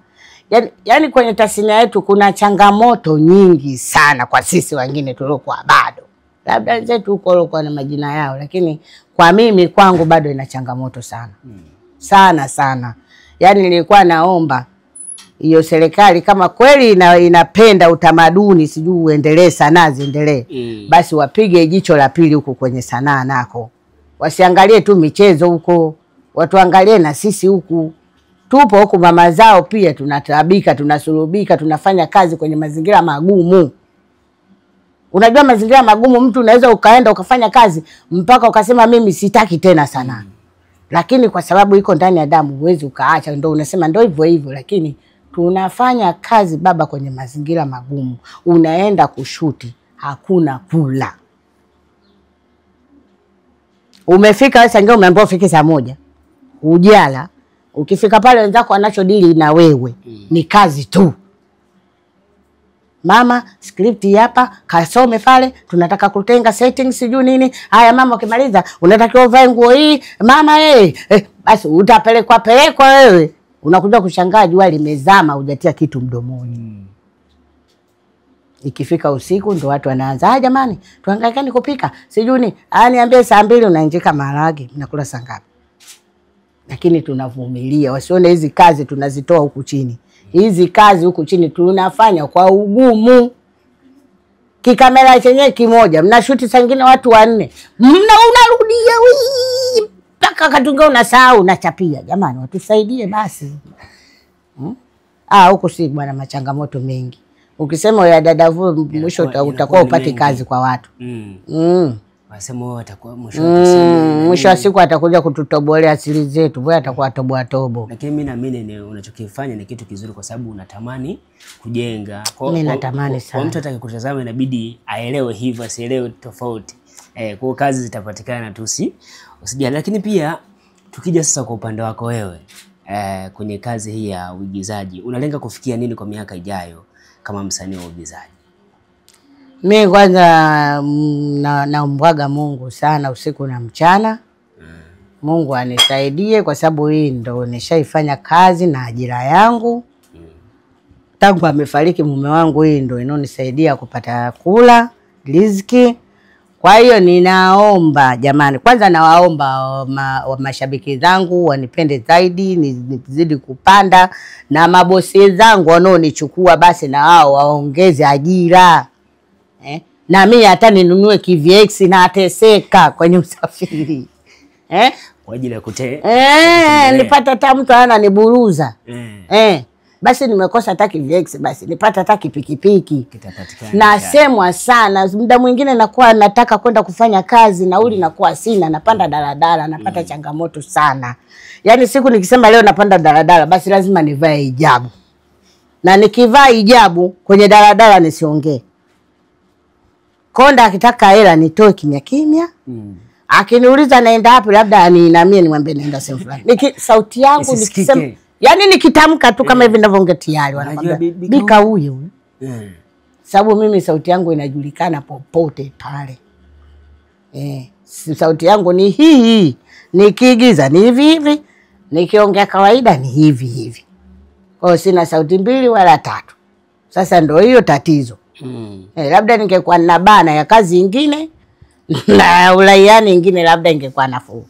Yaani kwenye tasnia yetu kuna changamoto nyingi sana kwa sisi wengine tuliokuwa bado. Labda wenzetu huko walikuwa na majina yao, lakini kwa mimi kwangu bado ina changamoto sana. Sana sana. Yaani nilikuwa naomba hiyo serikali kama kweli inapenda utamaduni sijui uendelee, sanaa ziendelee, basi wapige jicho la pili huko kwenye sanaa nako. Wasiangalie tu michezo huko, watuangalie na sisi huku. Tupo huku mama zao pia tunataabika, tunasulubika, tunafanya kazi kwenye mazingira magumu. Unajua mazingira magumu, mtu unaweza ukaenda ukafanya kazi mpaka ukasema mimi sitaki tena sanaa. Lakini kwa sababu iko ndani ya damu huwezi ukaacha, ndio unasema ndio hivyo hivyo. Lakini tunafanya kazi baba kwenye mazingira magumu. Unaenda kushuti, hakuna kula. Umefika wewe sasa umeambiwa ufike saa 1. Ujala. Ukifika pale wenzako wanachodili na wewe ni kazi tu. Mama, script hapa, kasome pale, tunataka kutenga settings sijui nini. Haya mama ukimaliza unatakiwa uvae nguo hii, mama basi utapelekwa pelekwa wewe. Unakuja kushangaa jua limezama hujatia kitu mdomoni. Ikifika usiku ndo watu wanaanza, "Ah jamani, tuhangaikani kupika." Sijui ni, "Ah niambie saa 2 unainjika maharage, mnakula saa ngapi?" Lakini tunavumilia, wasione hizi kazi tunazitoa huku chini. Hizi kazi huku chini tunafanya kwa ugumu. Kikamera chenyewe kimoja, mnashuti saa nyingine watu 4. Mna unarudia mpaka katunga unasahau unachapia. Jamani watusaidie basi. Huku si bwana machangamoto mengi. Ukisema ya dadavu mwisho utakuwa upati kazi kwa watu. Wasema wao watakuwa mwisho mwisho wa siku atakuja kututobolea siri zetu, wewe atakuwa toboa tobo. Lakini mimi naamini ni unachokifanya ni kitu kizuri kwa sababu unatamani kujenga. Mimi natamani sana. Kwa mtu atakayekutazama inabidi aelewe hivyo, asielewe tofauti. Kwa kazi zitapatikana tu, usijali. Lakini pia tukija sasa kwa upande wako wewe, kwenye kazi hii ya uigizaji, unalenga kufikia nini kwa miaka ijayo kama msanii wa uigizaji? Mimi kwanza naombaga Mungu sana usiku na mchana. Mungu anisaidie kwa sababu hii ndo nishaifanya kazi na ajira yangu. Tangu amefariki mume wangu hii ndo inonisaidia kupata kula, riziki. Kwa hiyo ninaomba jamani, kwanza nawaomba mashabiki zangu wanipende zaidi, nizidi kupanda, na mabosi zangu wanaonichukua basi na wao waongeze ajira. Na mimi hata ninunue KVX na ateseka kwenye usafiri. Kwa ajili ya nipata hata mtu ananiburuza. Basi nimekosa hata KVX, basi nipata hata pikipiki. Nasemwa sana, muda mwingine nakuwa nataka kwenda kufanya kazi, nauli nakuwa sina, napanda daladala, napata changamoto sana. Yaani siku nikisema leo napanda daladala, basi lazima nivae hijabu. Na nikivaa hijabu kwenye daladala nisiongee. Konda akitaka hela nitoe kimya kimya. Akiniuliza naenda wapi labda aniinamie nimwambie naenda sehemu fulani. Sauti yangu nikisema, yaani nikitamka tu kama hivi ninavyoongea tayari wanakwambia bika huyu. Sababu mimi sauti yangu inajulikana popote pale. Sauti yangu ni hii. Nikiigiza ni hivi hivi, nikiongea kawaida ni hivi hivi. Kwa hiyo sina sauti 2 wala 3. Sasa ndio hiyo tatizo. Labda ningekuwa na bana ya kazi nyingine na ulaiani nyingine labda ingekuwa nafuu.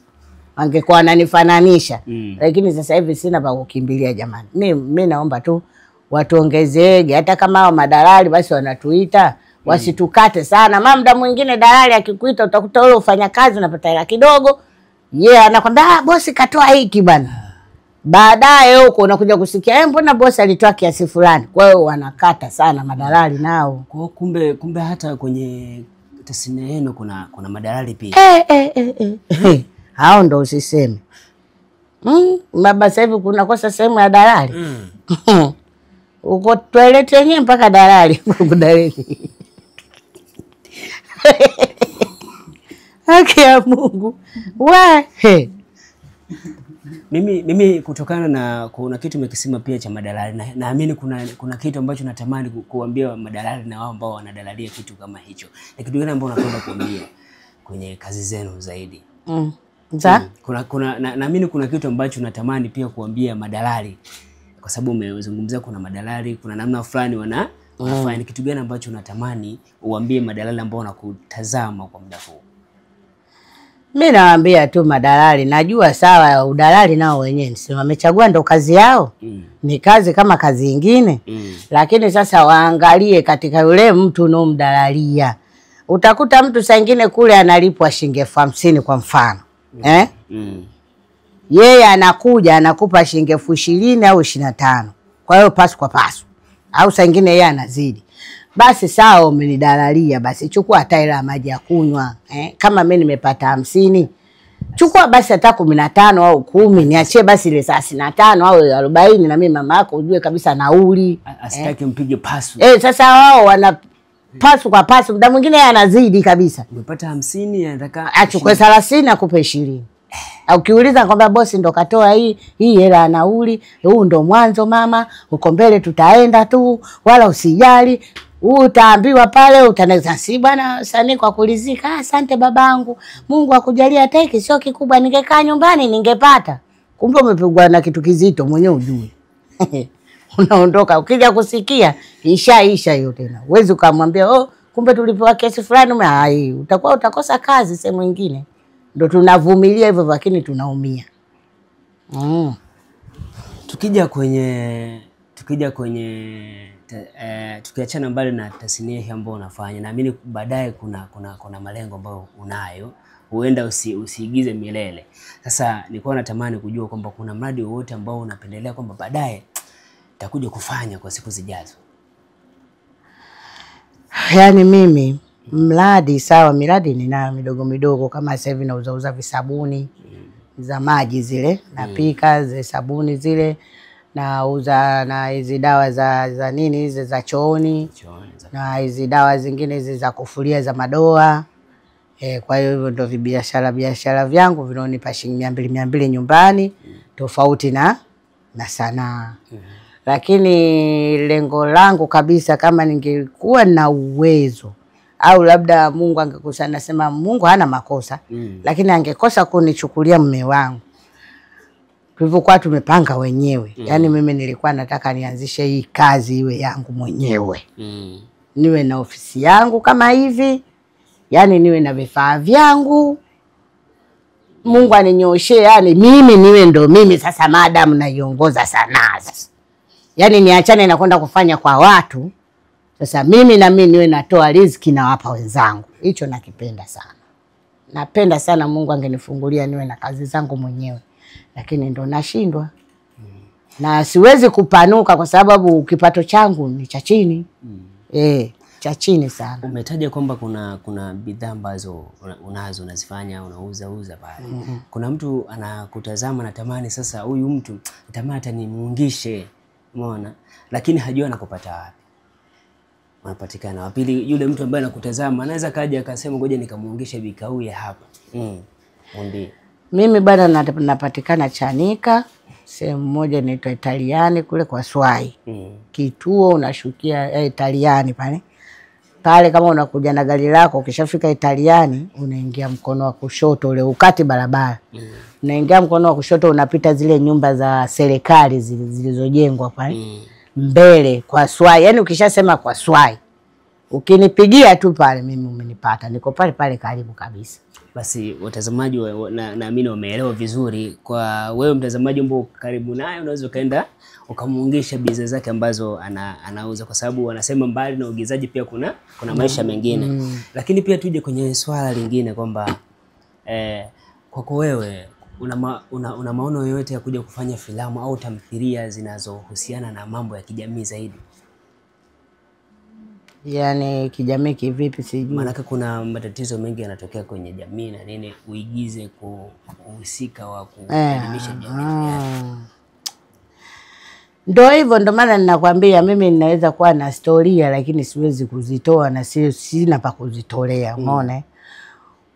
Wangekuwa wananifananisha. Lakini sasa hivi sina pa kukimbilia jamani. Mimi naomba tu watuongezeege, hata kama hao madalali basi wanatuita, Wasitukate sana. Maana muda mwingine dalali akikuita utakuta ule ufanya kazi unapata hela kidogo. Yeye anakwambia bosi katoa hiki bwana. Baadaye huko unakuja kusikia mbona bosi alitoa kiasi fulani. Kwa hiyo wanakata sana madalali nao. Kwa kumbe hata kwenye tasnia yenu kuna madalali pia. Hao ndo usiseme. Baba sasa hivi kuna kosa sehemu ya dalali. Uko toilet yenyewe mpaka dalali kudalili. Haki ya Mungu. We. Mimi kutokana na kuna kitu umekisema pia cha madalali, naamini kuna kitu ambacho natamani kuambia madalali na wao ambao wanadalalia kitu kama hicho. Ni kitu gani ambao unapenda kuambia kwenye kazi zenu zaidi? Kuna naamini kuna kitu ambacho natamani pia kuambia madalali, kwa sababu umezungumzia kuna madalali, kuna namna fulani wanafanya. Kitu gani ambacho unatamani uambie madalali ambao wanakutazama kwa muda huu? Mimi nawaambia tu madalali, najua sawa udalali nao wenyewe si wamechagua ndo kazi yao. Ni kazi kama kazi nyingine. Lakini sasa waangalie katika yule mtu unomdalalia. Utakuta mtu saa nyingine kule analipwa shilingi 50,000 kwa mfano. Yeye anakuja anakupa shilingi 20,000 au 25. Kwa hiyo pasu kwa pasu. Au saa nyingine yeye anazidi. Basi sawa umenidalalia, basi chukua hata hela maji ya kunywa. Kama mimi nimepata 50, chukua basi hata 15 au 10, niachie basi ile 35 au 40 na mimi mama yako ujue kabisa nauli. Asitaki mpige pasu. Sasa wao wana pasu kwa pasu, muda mwingine yeye anazidi kabisa. Umepata 50 anataka achukue 30 akupe 20. Ukiuliza kwamba bosi ndo katoa hii hela nauli, huu ndo mwanzo mama, uko mbele tutaenda tu, wala usijali. Utaambiwa pale utaneza si bwana sani kwa kulizika. Asante babangu, Mungu akujalia hata hiki sio kikubwa, ningekaa nyumbani ningepata. Kumbe umepigwa na kitu kizito mwenyewe ujue. Unaondoka ukija kusikia ishaisha hiyo tena. Huwezi ukamwambia oh kumbe tulipewa kesi fulani, hai utakuwa utakosa kazi sehemu nyingine. Ndio tunavumilia hivyo lakini tunaumia. Tukija kwenye tukiachana mbali na tasnia hii ambayo unafanya, naamini baadaye kuna malengo ambayo unayo, huenda usiigize milele. Sasa nilikuwa natamani kujua kwamba kuna mradi wowote ambao unapendelea kwamba baadaye nitakuja kufanya kwa siku zijazo. Yaani mimi mradi sawa, miradi ninayo midogo midogo kama sasa hivi nauza visabuni za maji zile, napika zile sabuni zile, nauza na hizi dawa za nini hizi za chooni, na hizi dawa zingine hizi za kufulia za madoa. Kwa hiyo hivyo ndio biashara vyangu vinaonipa shilingi 200 200 nyumbani, tofauti na sanaa. Lakini lengo langu kabisa kama ningekuwa na uwezo au labda Mungu angekosa, nasema Mungu hana makosa, lakini angekosa kunichukulia mume wangu tulivyokuwa tumepanga wenyewe. Yaani mimi nilikuwa nataka nianzishe hii kazi iwe yangu mwenyewe. Niwe na ofisi yangu kama hivi, yaani niwe na vifaa vyangu, Mungu aninyoshe, yani mimi niwe ndo mimi sasa madam naiongoza sanaa sasa. Yaani niachane na kwenda kufanya kwa watu. Sasa mimi na mimi niwe natoa riziki na wapa wenzangu. Hicho nakipenda sana. Napenda sana Mungu angenifungulia niwe na kazi zangu mwenyewe. Lakini ndo nashindwa. Na siwezi kupanuka kwa sababu kipato changu ni cha chini. Cha chini sana. Umetaja kwamba kuna bidhaa ambazo unazo unazifanya, unauza pale. Kuna mtu anakutazama anatamani sasa huyu mtu natamani hata nimuungishe, umeona? Lakini hajui anakupata wapi. Unapatikana wapi? Yule mtu ambaye anakutazama anaweza kaja akasema ngoja nikamuungishe Bikauye hapa. Mwambie. Mimi bwana napatikana Chanika, sehemu moja inaitwa Italiani kule kwa Swai. Kituo unashukia Italiani pale. Pale kama unakuja na gari lako ukishafika Italiani unaingia mkono wa kushoto ule ukati barabara. Unaingia mkono wa kushoto unapita zile nyumba za serikali zilizojengwa pale. Mbele kwa Swai. Yaani ukishasema kwa Swai Ukinipigia tu pale mimi umenipata, niko pale pale karibu kabisa. Basi watazamaji naamini wameelewa vizuri. Kwa wewe mtazamaji ambao karibu naye, unaweza ukaenda ukamuungisha bidhaa zake ambazo anauza, kwa sababu wanasema mbali na uigizaji pia kuna maisha mengine. Lakini pia tuje kwenye swala lingine kwamba kwako wewe una maono yoyote ya kuja kufanya filamu au tamthilia zinazohusiana na mambo ya kijamii zaidi? Yaani kijamii kivipi sijui. Maanake kuna matatizo mengi yanatokea kwenye jamii na nini, uigize kuhusika wa kuelimisha jamii. Ndio hivyo, ndio maana ninakwambia mimi ninaweza kuwa na historia lakini siwezi kuzitoa na sina pa kuzitolea, umeona?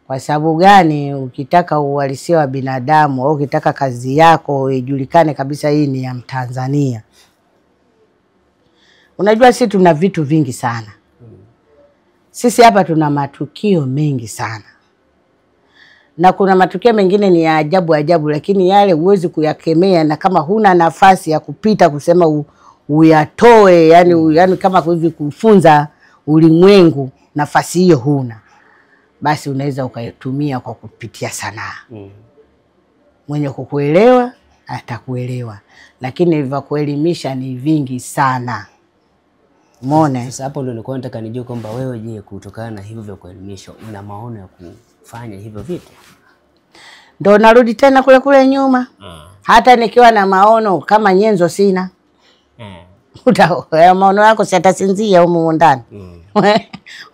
Kwa sababu gani? Ukitaka uhalisia wa binadamu au ukitaka kazi yako ijulikane kabisa hii ni ya Mtanzania. Unajua sisi tuna vitu vingi sana. Sisi hapa tuna matukio mengi sana. Na kuna matukio mengine ni ya ajabu ajabu, lakini yale huwezi kuyakemea, na kama huna nafasi ya kupita kusema uyatoe, yani kama hivi kufunza ulimwengu, nafasi hiyo huna. Basi unaweza ukaitumia kwa kupitia sanaa. Mwenye kukuelewa atakuelewa, lakini vya kuelimisha ni vingi sana. Umeona? Sasa hapo ndio nilikuwa nataka nijue kwamba wewe je, kutokana na hivyo vya kuelimisha una maono ya kufanya hivyo vitu? Ndio narudi tena kule kule nyuma. Hata nikiwa na maono kama nyenzo sina. Maono yako si atasinzia humu ndani.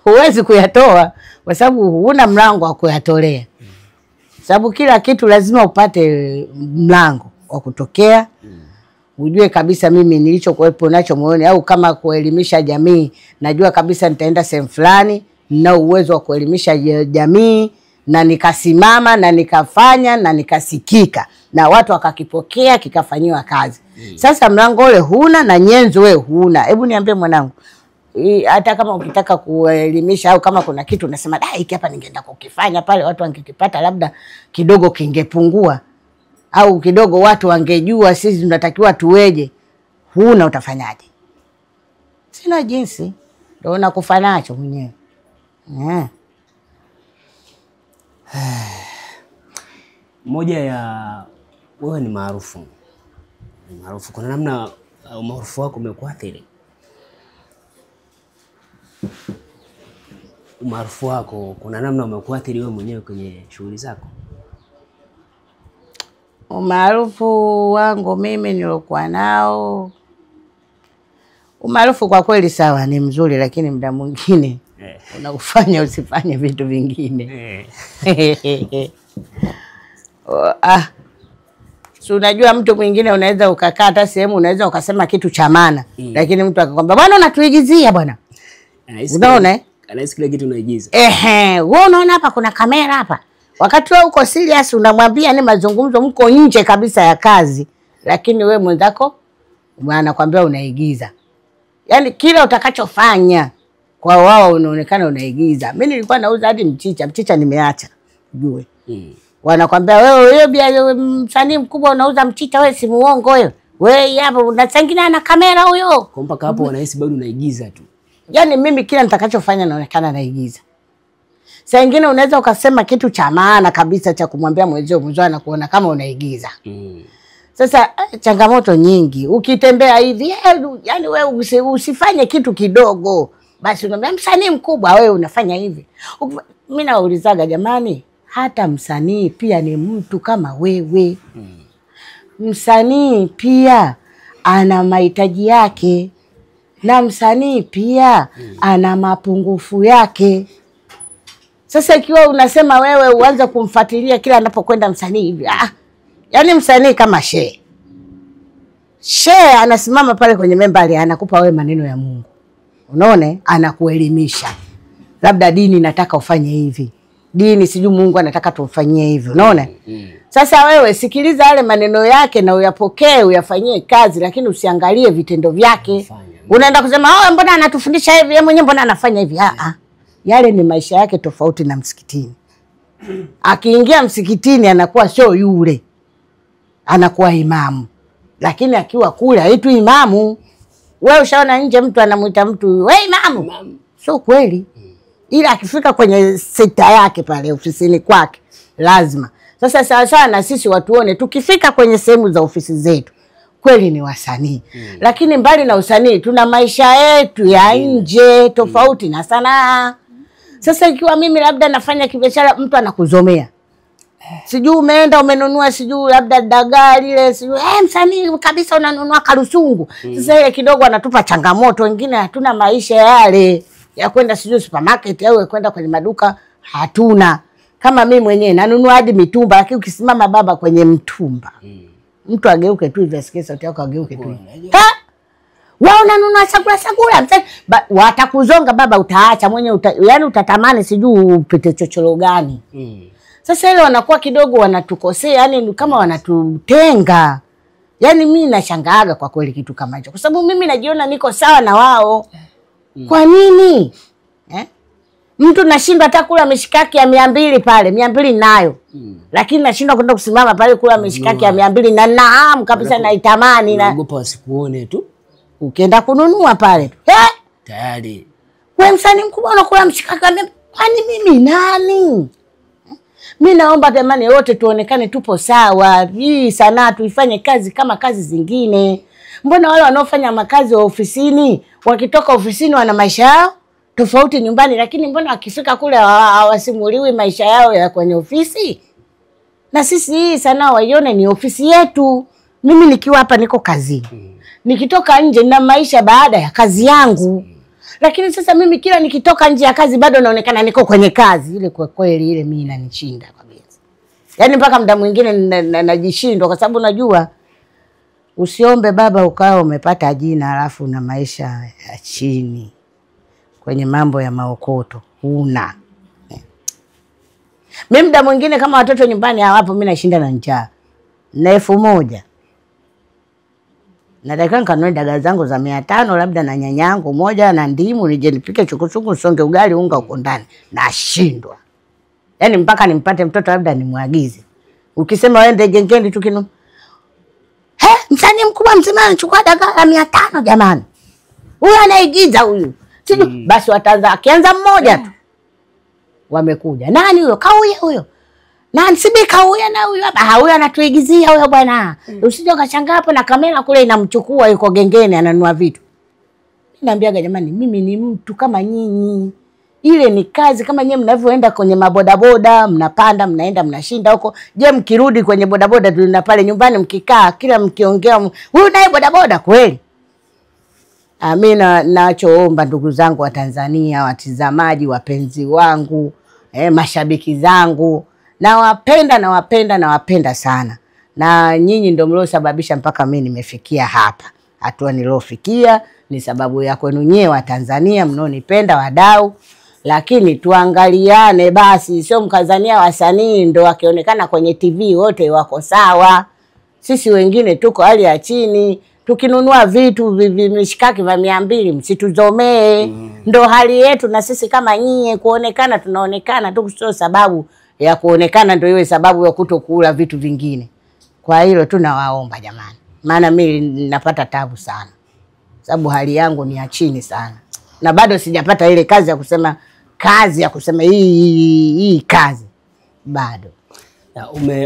Huwezi kuyatoa kwa sababu huna mlango wa kuyatolea. Sababu kila kitu lazima upate mlango wa kutokea. Ujue kabisa mimi nilichokuwepo nacho moyoni, au kama kuelimisha jamii, najua kabisa nitaenda sehemu fulani na uwezo wa kuelimisha jamii, na nikasimama na nikafanya na nikasikika na watu wakakipokea kikafanyiwa kazi. Sasa mlango ule huna na nyenzo wewe huna. Hebu niambie mwanangu, hata kama ukitaka kuelimisha au kama kuna kitu unasema da hiki hapa ningeenda kukifanya pale watu wangekipata, labda kidogo kingepungua au kidogo watu wangejua sisi tunatakiwa tuweje, huna, utafanyaje? Sina jinsi, ndio nakufa nacho mwenyewe. Moja ya wewe ni maarufu. Ni maarufu. Kuna namna umaarufu wako umekuathiri? Umaarufu wako kuna namna umekuathiri wewe mwenyewe kwenye shughuli zako? Umaarufu wangu mimi nilikuwa nao, umaarufu kwa kweli sawa ni mzuri, lakini muda mwingine unakufanya usifanye vitu vingine. So unajua mtu mwingine unaweza ukakaa hata sehemu unaweza ukasema kitu cha maana, lakini mtu akakwambia bwana unatuigizia bwana. Unaona? Anahisi kile kitu unaigiza. Ehe, wewe unaona hapa kuna kamera hapa. Wakati wewe uko serious unamwambia ni mazungumzo, mko nje kabisa ya kazi, lakini wewe mwenzako anakuambia unaigiza. Yaani kila utakachofanya kwa wao unaonekana unaigiza. Mimi nilikuwa nauza hadi mchicha, mchicha nimeacha. Ujue. Wanakuambia wewe wewe msanii mkubwa unauza mchicha, wewe si muongo wewe. Wewe hapo unasangina na kamera huyo. Kwa mpaka hapo wanahisi bado unaigiza tu. Yaani mimi kila nitakachofanya naonekana naigiza. Saa nyingine unaweza ukasema kitu cha maana kabisa cha kumwambia mwenzio, mwenzio anakuona kama unaigiza. Sasa changamoto nyingi. Ukitembea hivi, yani wewe usifanye kitu kidogo. Basi unamwambia msanii mkubwa wewe unafanya hivi. Mimi naulizaga jamani, hata msanii pia ni mtu kama wewe. Msanii pia ana mahitaji yake, na msanii pia ana mapungufu yake. Sasa ikiwa unasema wewe uanze kumfuatilia kila anapokwenda msanii hivi, yaani msanii kama shehe. Shehe anasimama pale kwenye membari anakupa wewe maneno ya Mungu. Unaona? Anakuelimisha. Labda dini nataka ufanye hivi. Dini sijui Mungu anataka tumfanyie hivi. Unaona? Sasa wewe sikiliza yale maneno yake na uyapokee, uyafanyie kazi, lakini usiangalie vitendo vyake. Unaenda kusema, "Oh, mbona anatufundisha hivi? Yeye mwenyewe mbona anafanya hivi?" Yale ni maisha yake tofauti na msikitini. Akiingia msikitini anakuwa sio yule. Anakuwa imamu. Lakini akiwa kule haitwi imamu. Wewe ushaona nje mtu anamuita mtu, "Wewe imamu." Sio kweli. Ila akifika kwenye sekta yake pale ofisini kwake lazima. Sasa sawa sawa na sisi watuone tukifika kwenye sehemu za ofisi zetu kweli ni wasanii. Lakini mbali na usanii tuna maisha yetu ya nje tofauti na sanaa. Sasa ikiwa mimi labda nafanya kibiashara, mtu anakuzomea. Sijui umeenda umenunua sijui labda dagaa lile, sijui msanii kabisa unanunua karusungu. Sasa ile kidogo anatupa changamoto. Wengine hatuna maisha yale ya kwenda sijui supermarket au kwenda kwenye maduka, hatuna. Kama mimi mwenyewe nanunua hadi mitumba, lakini ukisimama baba kwenye mtumba, mtu ageuke tu hivi asikie sauti yako, ageuke tu. Wewe unanunua chakula chakula, watakuzonga baba, utaacha mwenyewe, yaani utatamani sijui upite chochoro gani. Sasa ile wanakuwa kidogo wanatukosea, yani kama wanatutenga. Yaani mimi nashangaaga kwa kweli kitu kama hicho, kwa sababu mimi najiona niko sawa na wao. Kwa nini? Mtu nashindwa hata kula mishikaki ya 200 pale, 200 nayo. Lakini nashindwa kwenda kusimama pale kula mishikaki ya 200 na naam kabisa naitamani, na naogopa wasikuone tu. Ukienda kununua pale tu. Tayari. Wewe msanii mkubwa unakula mshikaki wa 200, kwani mimi nani? Mimi naomba jamani wote tuonekane tupo sawa. Hii sanaa tuifanye kazi kama kazi zingine. Mbona wale wanaofanya makazi wa ofisini wakitoka ofisini wana maisha yao tofauti nyumbani, lakini mbona wakifika kule hawasimuliwi maisha yao ya kwenye ofisi? Na sisi hii sanaa waione ni ofisi yetu. Mimi nikiwa hapa niko kazini. Nikitoka nje na maisha baada ya kazi yangu. Lakini sasa mimi kila nikitoka nje ya kazi bado naonekana niko kwenye kazi. Ile kwa kweli ile mimi inanishinda kabisa. Yaani mpaka muda mwingine najishindwa, kwa sababu najua usiombe baba ukawa umepata jina alafu na maisha ya chini kwenye mambo ya maokoto huna. Mimi muda mwingine kama watoto nyumbani hawapo mimi nashinda na njaa. Na 1000. Nataka nikanunue dagaa zangu za 500 labda na nyanyangu moja na ndimu nije nipike chukuchuku songe ugali unga uko ndani. Nashindwa. Yaani mpaka nimpate mtoto labda nimwagize. Ukisema wewe gengeni tu kinu. Msanii mkubwa mzima anachukua dagaa la 500 jamani. Huyu anaigiza huyu. Basi wataanza, akianza mmoja tu wamekuja. Nani huyo? Kauya huyo. Nani sibi kauya na huyo hapa? Huyo anatuigizia huyo bwana. Usije ukashangaa hapo na kamera kule inamchukua yuko gengeni ananunua vitu. Mimi naambiaga jamani, mimi ni mtu kama nyinyi. Ile ni kazi kama nyinyi mnavyoenda kwenye mabodaboda, mnapanda, mnaenda, mnashinda huko. Je, mkirudi kwenye bodaboda tuna pale nyumbani mkikaa, kila mkiongea, huyu naye bodaboda kweli? Mimi nachoomba ndugu zangu wa Tanzania, watizamaji, wapenzi wangu, mashabiki zangu, nawapenda, nawapenda, nawapenda sana. Na nyinyi ndio mliosababisha mpaka mimi nimefikia hapa. Hatua nilofikia ni sababu ya kwenu nyewe wa Tanzania mnaonipenda, wadau. Lakini tuangaliane basi, sio mkazania wasanii ndio wakionekana kwenye TV wote wako sawa. Sisi wengine tuko hali ya chini. Tukinunua vitu mishikaki vya 200 msituzomee. Ndo hali yetu na sisi kama nyie kuonekana tunaonekana tu, sio sababu ya kuonekana ndio iwe sababu ya kutokula vitu vingine. Kwa hilo tunawaomba jamani. Maana mimi napata tabu sana. Sababu hali yangu ni ya chini sana. Na bado sijapata ile kazi ya kusema kazi ya kusema hii kazi. Bado.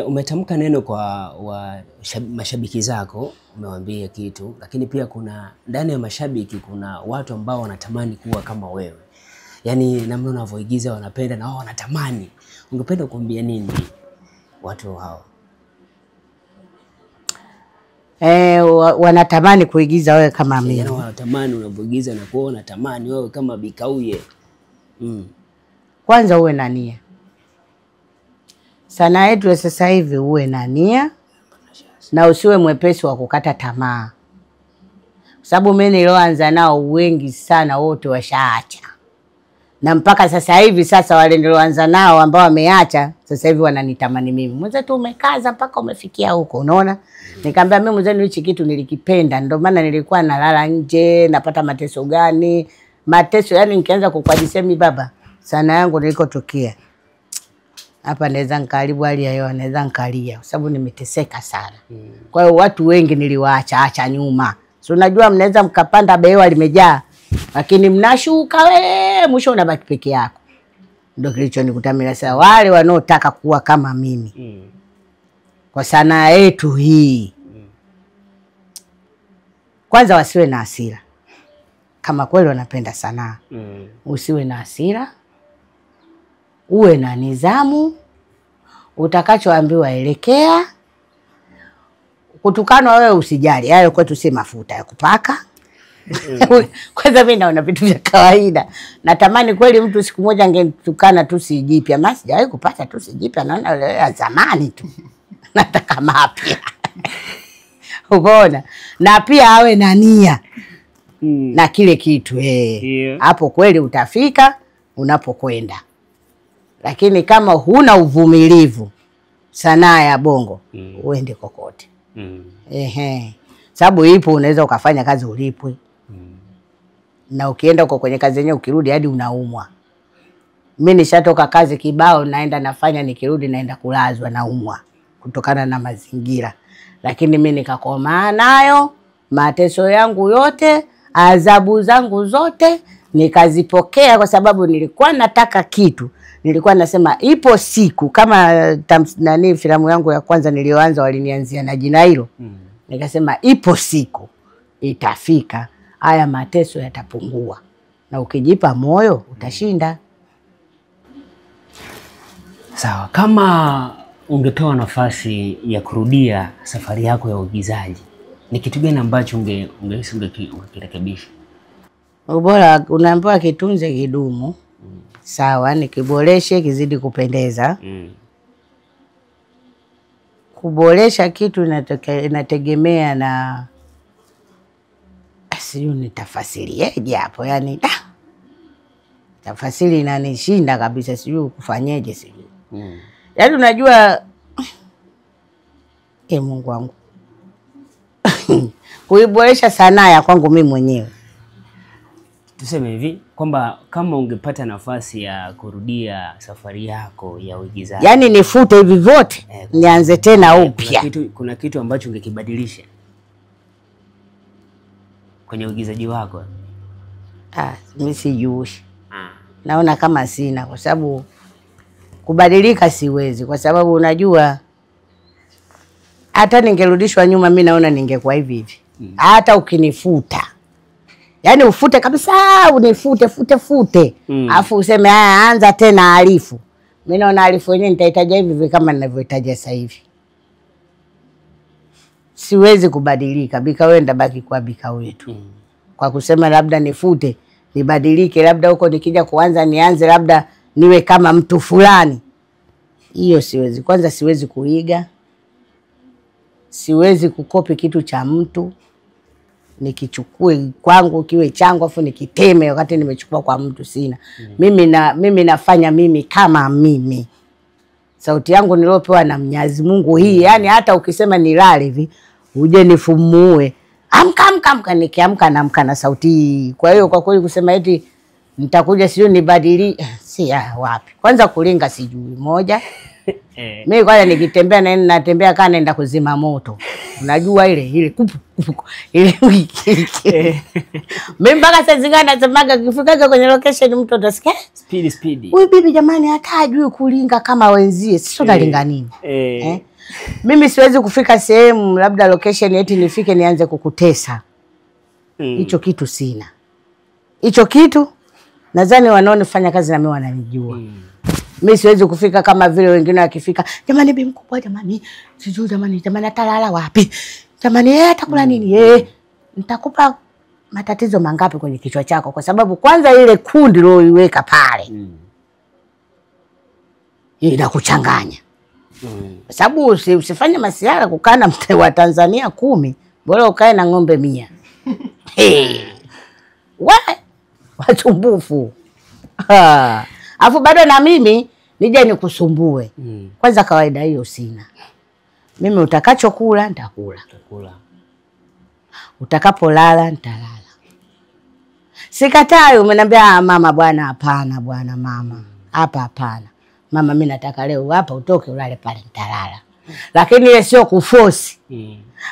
Umetamka neno kwa mashabiki zako, umewaambia kitu, lakini pia kuna ndani ya mashabiki kuna watu ambao wanatamani kuwa kama wewe. Yaani namna unavyoigiza wanapenda na wao wanatamani. Ungependa kuambia nini watu hao? Wanatamani kuigiza wewe kama mimi. Yaani wanatamani unavyoigiza na kuona, wanatamani wewe kama Bikauye. Kwanza uwe na nia. Sanaa yetu ya sasa hivi uwe na nia na usiwe mwepesi wa kukata tamaa. Kwa sababu mimi nilioanza nao wengi sana wote washaacha. Na mpaka sasa hivi sasa wale nilioanza nao ambao wameacha sasa hivi wananitamani mimi. Mwenzetu umekaza mpaka umefikia huko, unaona? Nikamwambia mimi mwenzetu hichi kitu nilikipenda, ndio maana nilikuwa nalala nje, napata mateso gani? Mateso yani nikianza kukwajisemi baba, sanaa yangu nilikotokea. Hapa naweza nikaribu hali ya hewa, naweza nikalia kwa sababu nimeteseka sana. Kwa hiyo watu wengi niliwaacha acha nyuma. So unajua mnaweza mkapanda behewa limejaa. Lakini mnashuka we, mwisho unabaki peke yako. Ndio kilichonikuta mimi. Sasa wale wanaotaka kuwa kama mimi kwa sanaa yetu hii, kwanza wasiwe na hasira. Kama kweli wanapenda sanaa, usiwe na hasira, uwe na nidhamu, utakachoambiwa elekea. Kutukanwa wewe usijali, hayo kwetu si mafuta ya kupaka. Kwanza mimi naona vitu vya kawaida. Natamani kweli mtu siku moja angenitukana tu si jipya. Maana sijawahi kupata tu si jipya, naona ya zamani tu. Nataka mapya. Umeona? Na pia awe na nia na kile kitu hapo kweli utafika unapokwenda. Lakini kama huna uvumilivu, sanaa ya bongo uende kokote. Sababu ipo, unaweza ukafanya kazi ulipwe. Na ukienda uko kwenye kazi yenyewe ukirudi hadi unaumwa. Mimi nishatoka kazi kibao naenda nafanya, nikirudi naenda kulazwa naumwa kutokana na mazingira. Lakini mimi nikakomaa nayo, mateso yangu yote, adhabu zangu zote nikazipokea, kwa sababu nilikuwa nataka kitu. Nilikuwa nasema ipo siku, kama nani filamu yangu ya kwanza niliyoanza walinianzia na jina hilo. Nikasema ipo siku itafika, haya mateso yatapungua. Na ukijipa moyo utashinda. Sawa, kama ungepewa nafasi ya kurudia safari yako ya uigizaji, ni kitu gani ambacho ungehisi ungekirekebisha? Ubora unaambiwa kitunze kidumu. Sawa, nikiboreshe kizidi kupendeza. Kuboresha kitu inategemea na sijui nitafasirieje hapo, yani tafasiri inanishinda kabisa, sijui kufanyeje, sijui. Yaani unajua Mungu wangu. Kuiboresha sanaa ya kwangu mimi mwenyewe. Tuseme hivi kwamba kama ungepata nafasi ya kurudia safari yako ya uigizaji, yaani nifute hivi vyote nianze tena upya, kuna kitu ambacho ungekibadilisha kwenye uigizaji wako? Mimi sijui. Naona kama sina, kwa sababu kubadilika siwezi, kwa sababu unajua hata ningerudishwa nyuma mimi naona ningekuwa hivi hivi. Hata ukinifuta, yaani ufute kabisa, unifute fute fute, alafu useme haya anza tena alifu, mimi naona alifu wenyewe nitahitaji hivi hivi kama ninavyohitaji sasa hivi. Siwezi kubadilika, bika wewe ndabaki kwa bika wetu. Kwa kusema labda nifute nibadilike, labda huko nikija kuanza nianze labda niwe kama mtu fulani, hiyo siwezi. Kwanza siwezi kuiga, siwezi kukopi kitu cha mtu nikichukue kwangu kiwe changu afu nikiteme wakati nimechukua kwa mtu, sina. Mimi nafanya mimi kama mimi. Sauti yangu niliopewa na Mwenyezi Mungu hii, yani hata ukisema nilale hivi uje nifumue, amka amka amka, nikiamka naamka na sauti hii. Kwa hiyo kwa kweli kusema eti nitakuja sio nibadili, si wapi. Kwanza kulinga sijui moja. Mimi kwanza nikitembea na natembea kana naenda kuzima moto. Unajua ile ile kupu kupu ile. Mimi mpaka sasa zingine nasemaga kifikaga kwenye location mtu atasikia speed speed. Huyu bibi jamani hata hajui kulinga kama wenzie. Sisi tunalinga nini? Mimi siwezi kufika sehemu labda location eti nifike nianze kukutesa. Hicho kitu sina. Hicho kitu nadhani wanaonifanya kazi na mimi wananijua. Mimi siwezi kufika kama vile wengine wakifika, jamani bi mkubwa, jamani sijui, jamani jamani atalala wapi, jamani yeye atakula nini, yeye nitakupa matatizo mangapi kwenye kichwa chako, kwa sababu kwanza ile kundi uliyoiweka pale inakuchanganya. Kwa sababu usifanye masiara kukaa na wa Tanzania 10, bora ukae na ng'ombe 100. Hey. Wasumbufu. Afu bado na mimi nije nikusumbue. Kwanza kawaida hiyo sina. Mimi utakachokula nitakula. Utakapolala nitalala. Sikatai, umeniambia mama bwana hapana bwana mama. Hapa hapana. Mama mimi nataka leo hapa utoke ulale pale, nitalala. Lakini ile sio kuforce.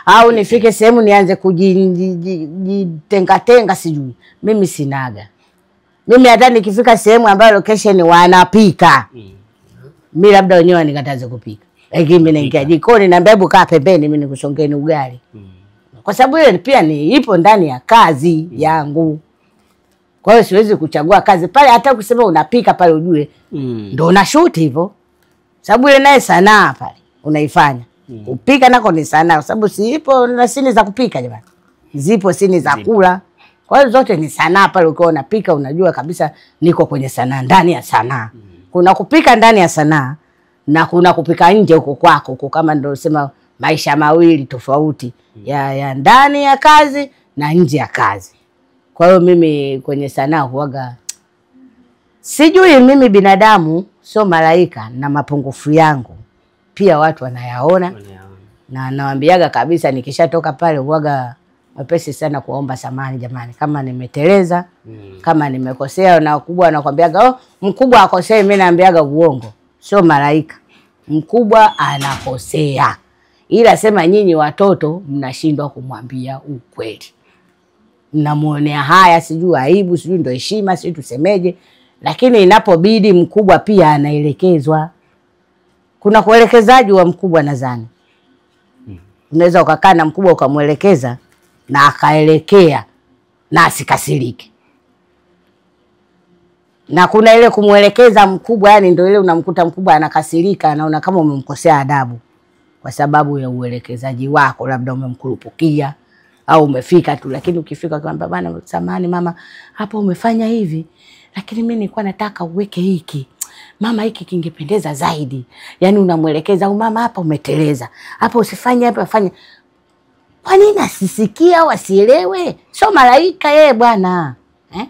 Au nifike sehemu nianze kujitenga tenga sijui. Mimi sinaga. Mimi hata nikifika sehemu ambayo location wanapika. Mimi labda wenyewe nikataze kupika. Lakini mimi naingia jikoni naambia hebu kaa pembeni mimi nikusongeni ugali. Kwa sababu ile pia ni ipo ndani ya kazi yangu. Kwa hiyo siwezi kuchagua kazi pale, hata ukisema unapika pale ujue ndio unashoot hivyo. Sababu ile naye sanaa pale unaifanya. Kupika nako ni sanaa kwa sababu si ipo na sini za kupika jamani. Zipo sini za kula. Kwa hiyo zote ni sanaa pale ukiwa unapika unajua kabisa niko kwenye sanaa, ndani ya sanaa. Kuna kupika ndani ya sanaa na kuna kupika nje huko kwako huko, kama ndio sema maisha mawili tofauti ya ndani ya kazi na nje ya kazi. Kwa hiyo mimi kwenye sanaa huaga sijui, mimi binadamu sio malaika na mapungufu yangu pia watu wanayaona. Na nawaambiaga kabisa nikishatoka pale huaga mepesi sana kuomba samahani jamani kama nimeteleza, kama nimekosea. Na wakubwa wanakuambiaga oh, mkubwa akosei. Mimi naambiaga uongo, sio malaika, mkubwa anakosea, ila sema nyinyi watoto mnashindwa kumwambia ukweli, mnamuonea haya, sijui aibu, sijui ndio heshima, sijui tusemeje. Lakini inapobidi mkubwa pia anaelekezwa. Kuna kuelekezaji wa mkubwa nadhani. Unaweza ukakaa na mkubwa ukamwelekeza na akaelekea na asikasirike. Na kuna ile kumwelekeza mkubwa, yani ndio ile unamkuta mkubwa anakasirika, anaona kama umemkosea adabu kwa sababu ya uelekezaji wako, labda umemkurupukia au umefika tu. Lakini ukifika kwamba bana, samahani mama, hapo umefanya hivi, lakini mimi nilikuwa nataka uweke hiki. Mama, hiki kingependeza zaidi. Yani unamwelekeza, au mama hapa umeteleza, hapa usifanye, hapa fanya. Kwa nini asisikie au asielewe? Sio malaika yeye bwana. Eh?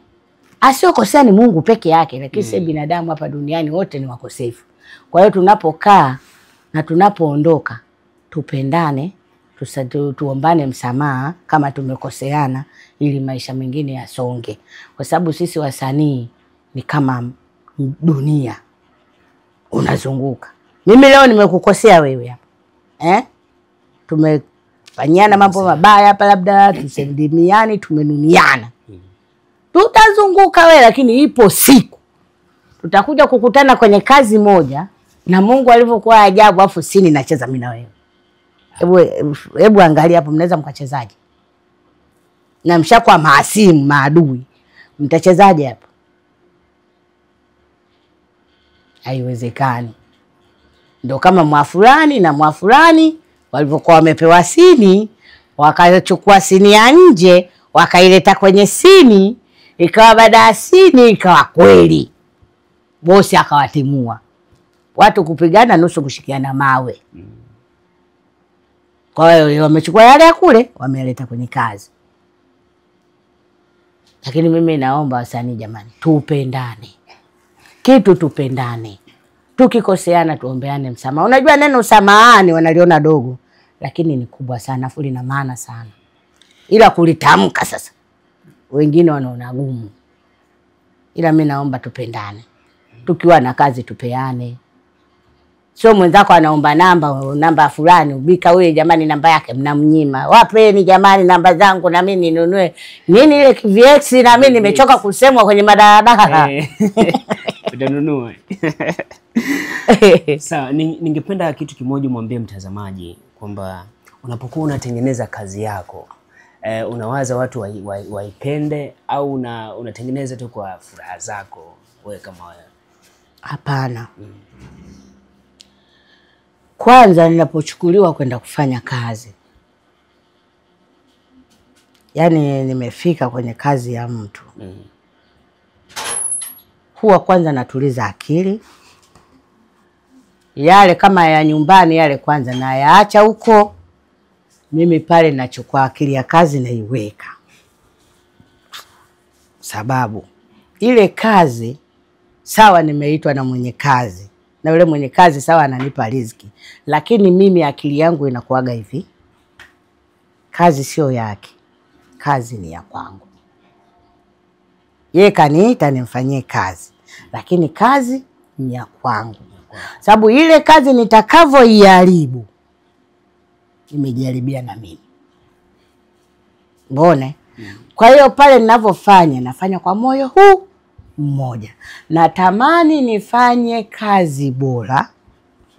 Asiyokosea ni Mungu peke yake, lakini sisi binadamu hapa duniani wote ni wakosefu. Kwa hiyo tunapokaa na tunapoondoka tupendane, tuombane msamaha kama tumekoseana ili maisha mengine yasonge. Kwa sababu sisi wasanii ni kama dunia unazunguka. Mimi leo nimekukosea wewe hapa. Eh? Tumefanyana mambo mabaya hapa, labda tuselimiani, tumenuniana. Tutazunguka wewe, lakini ipo siku tutakuja kukutana kwenye kazi moja, na Mungu alivyokuwa ajabu, afu sini nacheza mimi na wewe. Hebu angalia hapo, mnaweza mkachezaje? Na mshakuwa maasimu, maadui. Mtachezaje hapo? Haiwezekani. Ndio kama mwafulani na mwafulani walivyokuwa wamepewa sini, wakachukua sini ya nje wakaileta kwenye sini, ikawa baada ya sini ikawa kweli. Bosi akawatimua. Watu kupigana nusu kushikiana mawe. Kwa hiyo wamechukua yale ya kule wameleta kwenye kazi. Lakini mimi naomba wasanii jamani, tupendane. Kitu tupendane. Tukikoseana tuombeane msamaha. Unajua neno samahani wanaliona dogo, lakini ni kubwa sana, afu lina maana sana. Ila kulitamka sasa wengine wanaona gumu. Ila mimi naomba tupendane. Tukiwa na kazi tupeane. Sio mwenzako anaomba namba fulani, ubika wewe jamani namba yake mnamnyima. Wapeni jamani namba zangu na mimi ninunue. Nini ile KVX na mimi nimechoka kusemwa kwenye madaladala. Utanunua. Sawa, ningependa kitu kimoja mwambie mtazamaji kwamba unapokuwa unatengeneza kazi yako, unawaza watu waipende au unatengeneza tu kwa furaha zako wewe kama wewe? Hapana. Kwanza ninapochukuliwa kwenda kufanya kazi, yani nimefika kwenye kazi ya mtu, huwa kwanza natuliza akili. Yale kama ya nyumbani yale kwanza nayaacha huko. Mimi pale nachukua akili ya kazi naiweka. Sababu ile kazi sawa nimeitwa na mwenye kazi, na yule mwenye kazi sawa ananipa riziki, lakini mimi akili yangu inakuaga hivi, kazi sio yake, kazi ni ya kwangu. Yeye kaniita nimfanyie kazi, lakini kazi ni ya kwangu. Sababu ile kazi nitakavyoiharibu Nimejaribia na mimi. Mbona? Kwa hiyo pale ninavyofanya, nafanya kwa moyo huu mmoja. Natamani nifanye kazi bora,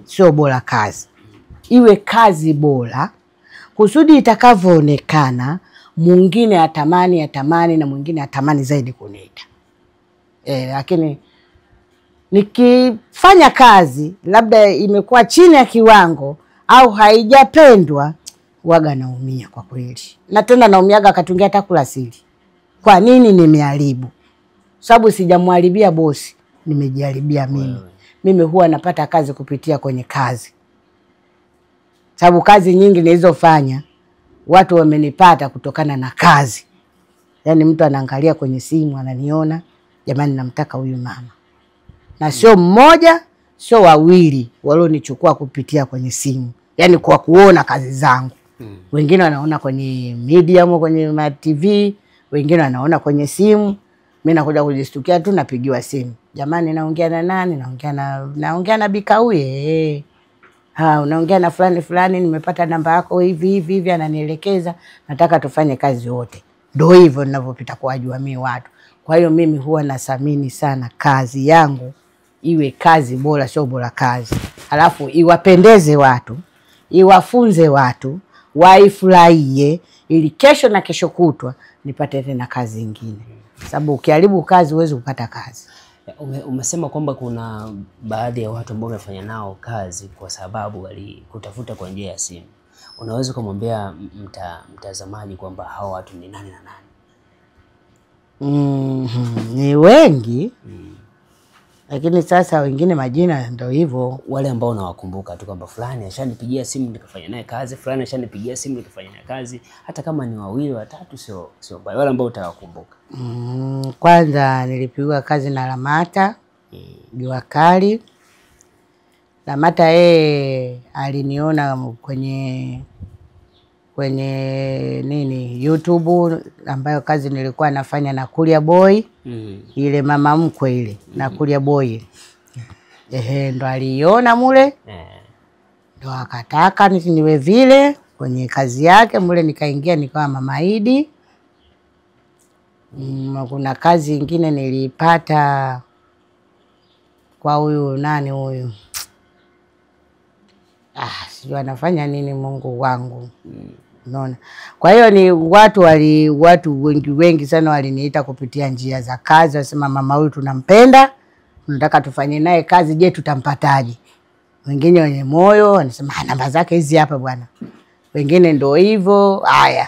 sio bora kazi. Iwe kazi bora kusudi itakavyoonekana mwingine atamani atamani na mwingine atamani zaidi kuniita. Lakini nikifanya kazi labda imekuwa chini ya kiwango au haijapendwa, waga naumia kwa kweli. Na tena naumiaga katungia hata kula siri. Kwa nini nimeharibu? Sababu sijamharibia bosi, nimejiharibia mimi. Mimi huwa napata kazi kupitia kwenye kazi. Sababu kazi nyingi nilizofanya watu wamenipata kutokana na kazi. Yaani mtu anaangalia kwenye simu ananiona, jamani namtaka huyu mama. Na sio mmoja, sio wawili walionichukua kupitia kwenye simu. Yaani kwa kuona kazi zangu. Wengine wanaona kwenye media au kwenye TV, wengine wanaona kwenye simu. Mimi nakuja kujistukia tu napigiwa simu. Jamani naongea na nani? Naongea na Bikauye. Ha, unaongea na fulani fulani, nimepata namba yako hivi hivi hivi, ananielekeza, nataka tufanye kazi wote. Ndio hivyo ninavyopita kuwajua mimi watu. Kwa hiyo mimi huwa nathamini sana kazi yangu iwe kazi bora, sio bora kazi. Alafu iwapendeze watu, iwafunze watu, waifurahie ili kesho na kesho kutwa nipate tena kazi nyingine. Sababu ukiharibu kazi huwezi kupata kazi. Umesema kwamba kuna baadhi ya watu ambao umefanya nao kazi kwa sababu walikutafuta kwa njia ya simu. Unaweza kumwambia mtazamaji kwamba hao watu ni nani na nani? Ni wengi. Lakini sasa wengine majina ndio hivyo. Wale ambao unawakumbuka tu kwamba fulani ashanipigia simu nikafanya naye kazi, fulani ashanipigia simu nikafanya naye kazi, hata kama ni wawili watatu sio mbaya, wale ambao utawakumbuka. Kwanza nilipigiwa kazi na Lamata Jua Kali. Lamata yeye aliniona kwenye nini YouTube ambayo kazi nilikuwa nafanya na Kulia Boy. Ile mama mkwe ile na Kulia Boy. Ndo aliona mule. Ndo akataka niwe vile kwenye kazi yake mule, nikaingia nikawa Mama Idi. Kuna kazi nyingine nilipata kwa huyu nani huyu. Sijui anafanya nini Mungu wangu. Unaona? Kwa hiyo ni watu wengi sana waliniita kupitia njia za kazi, wasema mama huyu tunampenda, tunataka tufanye naye kazi, je tutampataje? Wengine wenye moyo wanasema namba zake hizi hapa bwana. Wengine ndio hivyo, haya.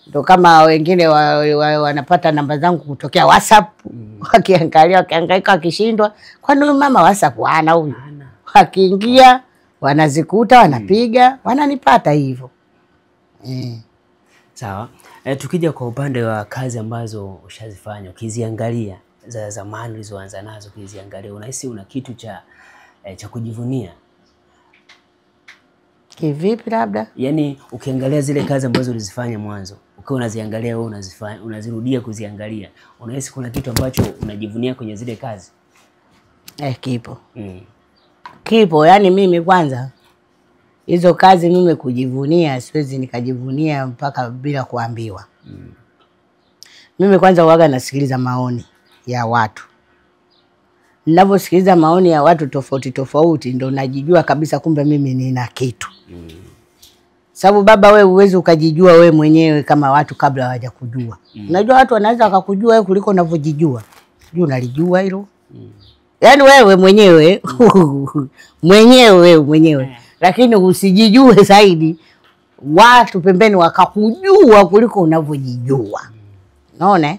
Ndio kama wengine wanapata namba zangu kutokea WhatsApp, wakiangalia wakihangaika wakishindwa, kwani huyu mama WhatsApp hana huyu. Wakiingia wanazikuta wanapiga, wananipata hivyo. Sawa. Tukija kwa upande wa kazi ambazo ushazifanya, ukiziangalia za zamani ulizoanza nazo, ukiziangalia unahisi una kitu cha kujivunia? Kivipi labda? Yaani ukiangalia zile kazi ambazo ulizifanya mwanzo, ukiwa unaziangalia wewe unazifanya, unazirudia kuziangalia, unahisi kuna kitu ambacho unajivunia kwenye zile kazi? Kipo. Kipo, yani mimi kwanza hizo kazi mimi kujivunia siwezi nikajivunia mpaka bila kuambiwa. Mimi kwanza huaga nasikiliza maoni ya watu. Ninavyosikiliza maoni ya watu tofauti tofauti ndo najijua kabisa kumbe mimi nina kitu. Sababu baba wewe huwezi ukajijua wewe mwenyewe kama watu kabla hawajakujua. Unajua watu wanaweza wakakujua wewe kuliko unavyojijua. Sijui unalijua hilo? Yaani wewe mwenyewe mwenyewe lakini usijijue zaidi, watu pembeni wakakujua kuliko unavyojijua. Unaona?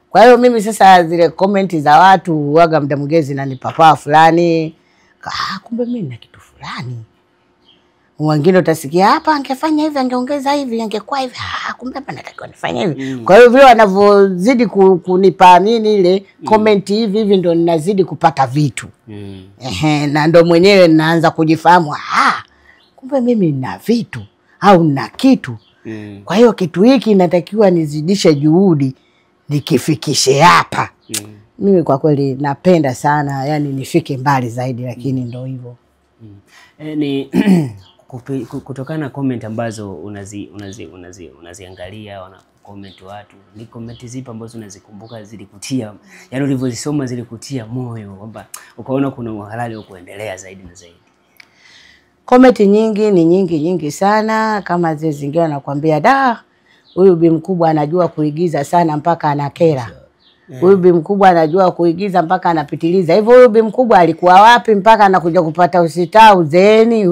Kwa hiyo mimi sasa zile comment za watu huaga muda mwingine zinanipapaa fulani, kumbe mimi nina kitu fulani. Wengine utasikia hapa angefanya hivi, angeongeza hivi, angekuwa hivi, kumbe hapa natakiwa nifanye hivi. Kwa hiyo vile wanavyozidi kunipa nini ile comment hivi hivi ndo ninazidi kupata vitu. Na ndo mwenyewe naanza kujifahamu, kumbe mimi nina vitu au nina kitu. Kwa hiyo kitu hiki natakiwa nizidishe juhudi nikifikishe hapa. Mimi kwa kweli napenda sana yani nifike mbali zaidi, lakini ndo hivyo. Ni Kutokana na comment ambazo unaziangalia, wana comment watu, ni comment zipi ambazo unazikumbuka zilikutia, yaani ulivyozisoma zilikutia moyo kwamba ukaona kuna uhalali wa kuendelea zaidi na zaidi? Comment nyingi ni nyingi nyingi sana, kama zile zingine wanakuambia da, huyu bi mkubwa anajua kuigiza sana mpaka anakera. Huyu bi mkubwa anajua kuigiza mpaka anapitiliza. Hivyo huyu bi mkubwa alikuwa wapi mpaka anakuja kupata usita uzeeni?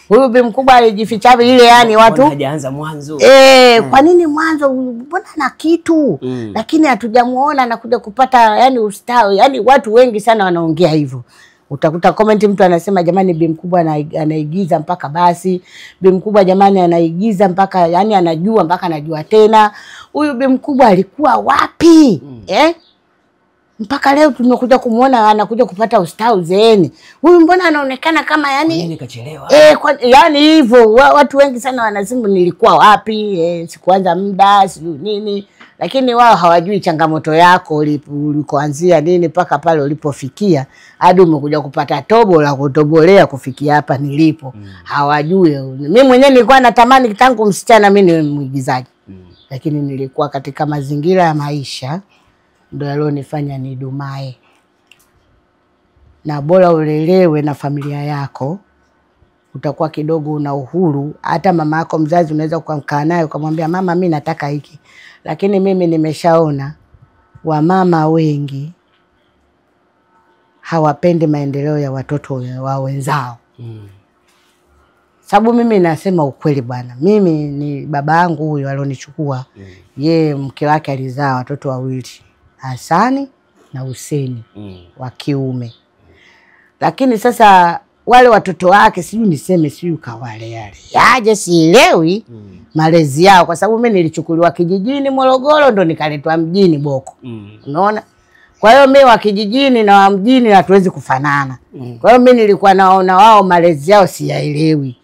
Huyu bi mkubwa alijificha ile, yani watu hajaanza mwanzo. Kwa nini mwanzo mbona na kitu? Lakini hatujamuona anakuja kupata yani ustawi. Yani watu wengi sana wanaongea hivyo. Utakuta comment mtu anasema jamani bi mkubwa anaigiza mpaka basi, bi mkubwa jamani anaigiza mpaka yani anajua mpaka anajua tena. Huyu bi mkubwa alikuwa wapi? Mpaka leo tumekuja kumuona anakuja kupata ustawi uzeeni. Huyu mbona anaonekana kama yani nini kachelewa? Yani hivyo watu wengi sana wanasema nilikuwa wapi? Sikuanza muda, sijui nini. Lakini wao hawajui changamoto yako ulikoanzia nini mpaka pale ulipofikia hadi umekuja kupata tobo la kutobolea kufikia hapa nilipo. Hawajui. Mimi mwenyewe nilikuwa natamani tangu msichana mimi ni mwigizaji. Lakini nilikuwa katika mazingira ya maisha ndio yalionifanya nidumae. Na bora ulelewe na familia yako, utakuwa kidogo una uhuru. Hata mama yako mzazi unaweza kukaa naye ukamwambia mama mimi nataka hiki. Lakini mimi nimeshaona wamama wengi hawapendi maendeleo ya watoto wa wenzao. Sababu mimi nasema ukweli bwana. Mimi ni baba yangu huyo alionichukua. Yeye mke wake alizaa watoto wawili, Hasani na Huseni, wa kiume. Lakini sasa wale watoto wake sijui niseme sijui kawale yale aje sielewi malezi yao, kwa sababu mimi nilichukuliwa kijijini Morogoro ndo nikaletwa mjini Boko. Unaona? Kwa hiyo mimi wa kijijini na wa mjini hatuwezi kufanana. Kwa hiyo mimi nilikuwa naona wao malezi yao siyaelewi.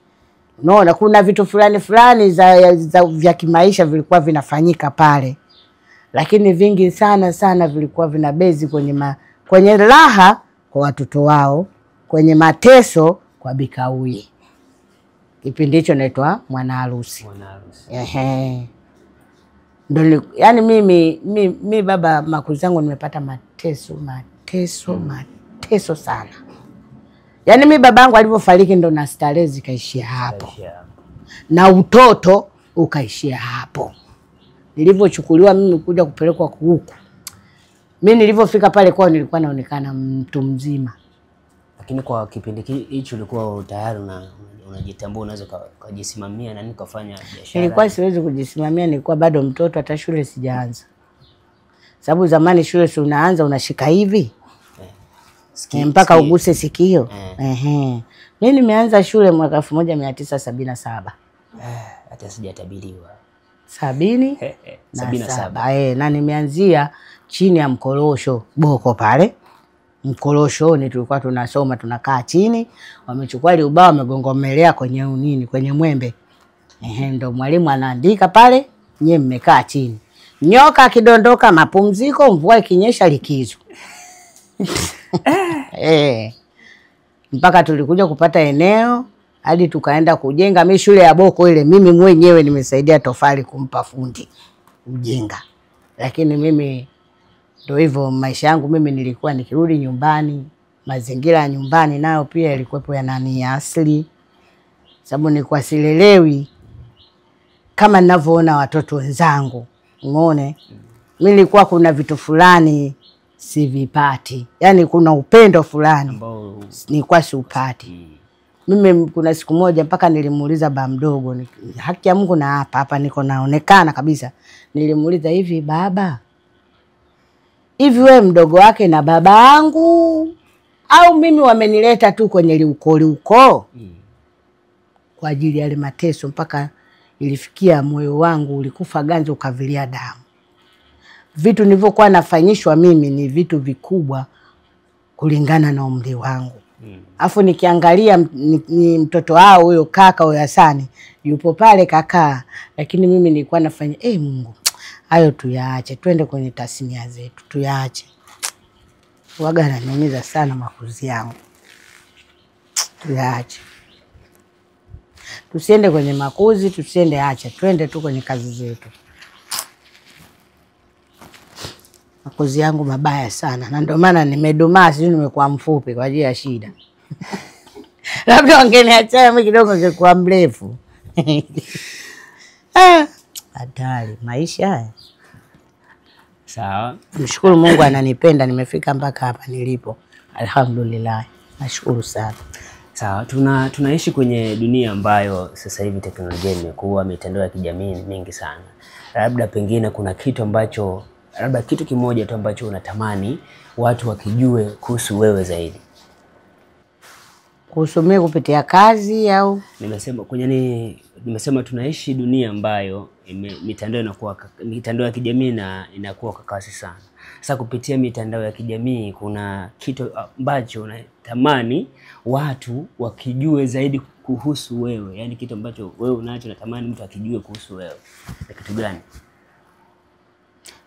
Unaona kuna vitu fulani fulani za vya kimaisha vilikuwa vinafanyika pale. Lakini vingi sana sana vilikuwa vinabezi kwenye raha kwa watoto wao, kwenye mateso kwa bikauye. Kipindi hicho naitwa mwana harusi. Mwana harusi. Ehe. Ndio yani mimi baba makuzi zangu nimepata mateso, mateso, mateso sana. Yaani mimi babangu alivyofariki ndo na starehe zikaishia hapo. Na utoto ukaishia hapo. Nilivyochukuliwa mimi kuja kupelekwa huku. Mimi nilivyofika pale kwao nilikuwa naonekana mtu mzima. Lakini kwa kipindi hicho ulikuwa tayari unajitambua, unaweza kujisimamia na nini kufanya biashara? Nilikuwa siwezi kujisimamia, nilikuwa bado mtoto, hata shule sijaanza. Sababu zamani shule si unaanza unashika hivi. Mpaka uguse sikio. Ehe. Mimi nimeanza shule mwaka 1977. Hata sijatabiriwa. 77. Na nimeanzia chini ya mkorosho Boko pale. Mkorosho ni tulikuwa tunasoma tunakaa chini, wamechukua ile ubao wamegongomelea kwenye nini, kwenye mwembe. Ehe, ndo mwalimu anaandika pale, nyie mmekaa chini. Nyoka akidondoka mapumziko, mvua ikinyesha likizo. Mpaka tulikuja kupata eneo hadi tukaenda kujenga. Mimi shule ya Boko ile mimi mwenyewe nimesaidia tofali kumpa fundi kujenga. Lakini mimi ndio hivyo maisha yangu, mimi nilikuwa nikirudi nyumbani, mazingira ya nyumbani nayo pia yalikuwepo ya nani ya asili. Sababu nilikuwa silelewi kama ninavyoona watoto wenzangu. Umeone? Mimi nilikuwa kuna vitu fulani sivipati. Yaani kuna upendo fulani nilikuwa siupati. Mimi kuna siku moja mpaka nilimuuliza baba mdogo, haki ya Mungu na hapa hapa niko naonekana kabisa. Nilimuuliza hivi baba, hivi wewe mdogo wake na babangu au mimi wamenileta tu kwenye liuko kwa ajili ya yale mateso, mpaka ilifikia moyo wangu ulikufa ganzi ukavilia damu. Vitu nilivyokuwa nafanyishwa mimi ni vitu vikubwa kulingana na umri wangu. Afu nikiangalia ni mtoto wao huyo kaka huyo Hasani yupo pale kakaa, lakini mimi nilikuwa nafanya Mungu, hayo tuyaache, twende kwenye tasnia zetu, tuyaache. Waga ananiumiza sana makuzi yangu. Tuyaache. Tusiende kwenye makuzi, tusiende, acha twende tu kwenye kazi zetu. Makuzi yangu mabaya sana, na ndio maana nimedumaa, sijui nimekuwa mfupi kwa ajili ya shida. Labda wangeniacha mimi kidogo ningekuwa mrefu. Hatari maisha haya. Sawa. Mshukuru Mungu ananipenda, nimefika mpaka hapa nilipo. Alhamdulillah. Nashukuru sana. Sawa, tunaishi kwenye dunia ambayo sasa hivi teknolojia imekuwa, mitandao ya kijamii ni mingi sana. Labda pengine kuna kitu ambacho, labda kitu kimoja tu ambacho unatamani watu wakijue kuhusu wewe zaidi. Kuhusu mimi kupitia kazi au? Nimesema kwenye ni nimesema tunaishi dunia ambayo mitandao inakuwa, mitandao ya kijamii na inakuwa kwa kasi sana. Sasa kupitia mitandao ya kijamii kuna kitu ambacho unatamani watu wakijue zaidi kuhusu wewe. Yaani kitu ambacho wewe unacho unatamani mtu akijue kuhusu wewe. Ni kitu gani?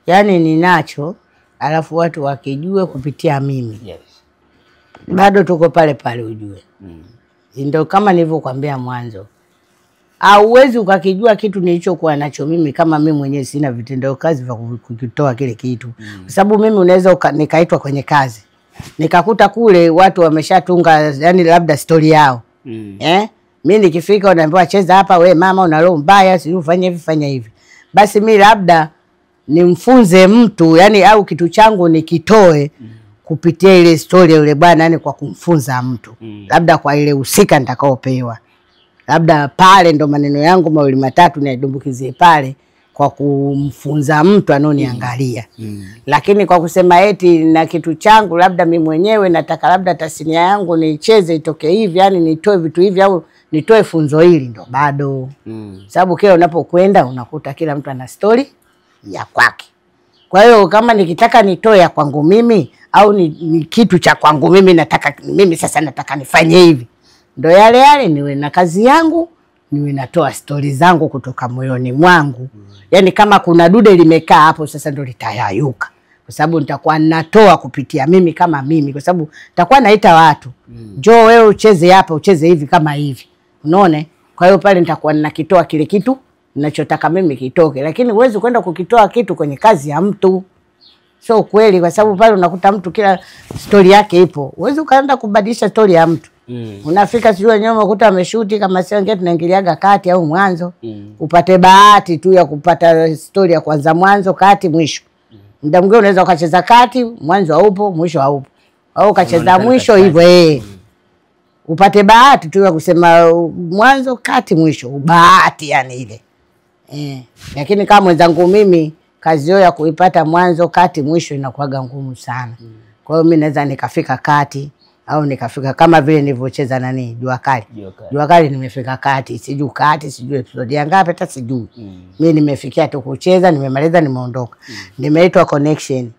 Yaani ninacho alafu watu wakijue kupitia mimi. Yes. Bado tuko pale pale ujue. Ndio kama nilivyokuambia mwanzo. Hauwezi ukakijua kitu nilichokuwa nacho mimi kama mimi mwenyewe sina vitendeo kazi vya kukitoa kile kitu. Kwa sababu mimi unaweza nikaitwa kwenye kazi. Nikakuta kule watu wameshatunga yani labda story yao. Mimi nikifika unaambiwa cheza hapa, we mama una roho mbaya, sijui ufanye hivi fanya hivi. Basi mimi labda nimfunze mtu yani au kitu changu nikitoe kupitia ile story yule bwana, yani kwa kumfunza mtu. Labda kwa ile husika nitakaopewa. Labda pale ndo maneno yangu mawili matatu naidumbukizie pale kwa kumfunza mtu anoniangalia. Lakini kwa kusema eti na kitu changu labda mimi mwenyewe nataka labda tasnia yangu niicheze itoke hivi, yani nitoe vitu hivi au nitoe funzo hili, ndo bado. Sababu kila unapokwenda unakuta kila mtu ana story ya kwake. Kwa hiyo kama nikitaka nitoe ya kwangu mimi au ni kitu cha kwangu mimi nataka mimi sasa nataka nifanye hivi, ndo yale yale niwe na kazi yangu, niwe natoa stori zangu kutoka moyoni mwangu. Yaani kama kuna dude limekaa hapo sasa ndo litayayuka. Kwa sababu nitakuwa natoa kupitia mimi kama mimi, kwa sababu nitakuwa naita watu. Njoo wewe ucheze hapa, ucheze hivi kama hivi. Unaona? Kwa hiyo pale nitakuwa ninakitoa kile kitu ninachotaka mimi kitoke. Lakini huwezi kwenda kukitoa kitu kwenye kazi ya mtu. Sio kweli, kwa sababu pale unakuta mtu kila story yake ipo. Huwezi ukaenda kubadilisha story ya mtu. Unafika sijui wenyewe unakuta ameshuti kama sio ngeti tunaingiliaga kati au mwanzo. Upate bahati tu ya kupata story ya kwanza mwanzo kati mwisho. Muda mwingine unaweza ukacheza kati, mwanzo haupo, mwisho haupo. Au ukacheza mwisho hivyo Upate bahati tu ya kusema mwanzo kati mwisho, bahati yani ile. Lakini kama mwenzangu mimi kazi ya kuipata mwanzo kati mwisho inakuwaga ngumu sana. Kwa hiyo mimi naweza nikafika kati au nikafika kama vile nilivyocheza nani Jua Kali. Jua Kali nimefika kati, sijui kati, sijui episode ya ngapi hata sijui. Mimi nimefikia tu kucheza, nimemaliza, nimeondoka. Nimeitwa Connection.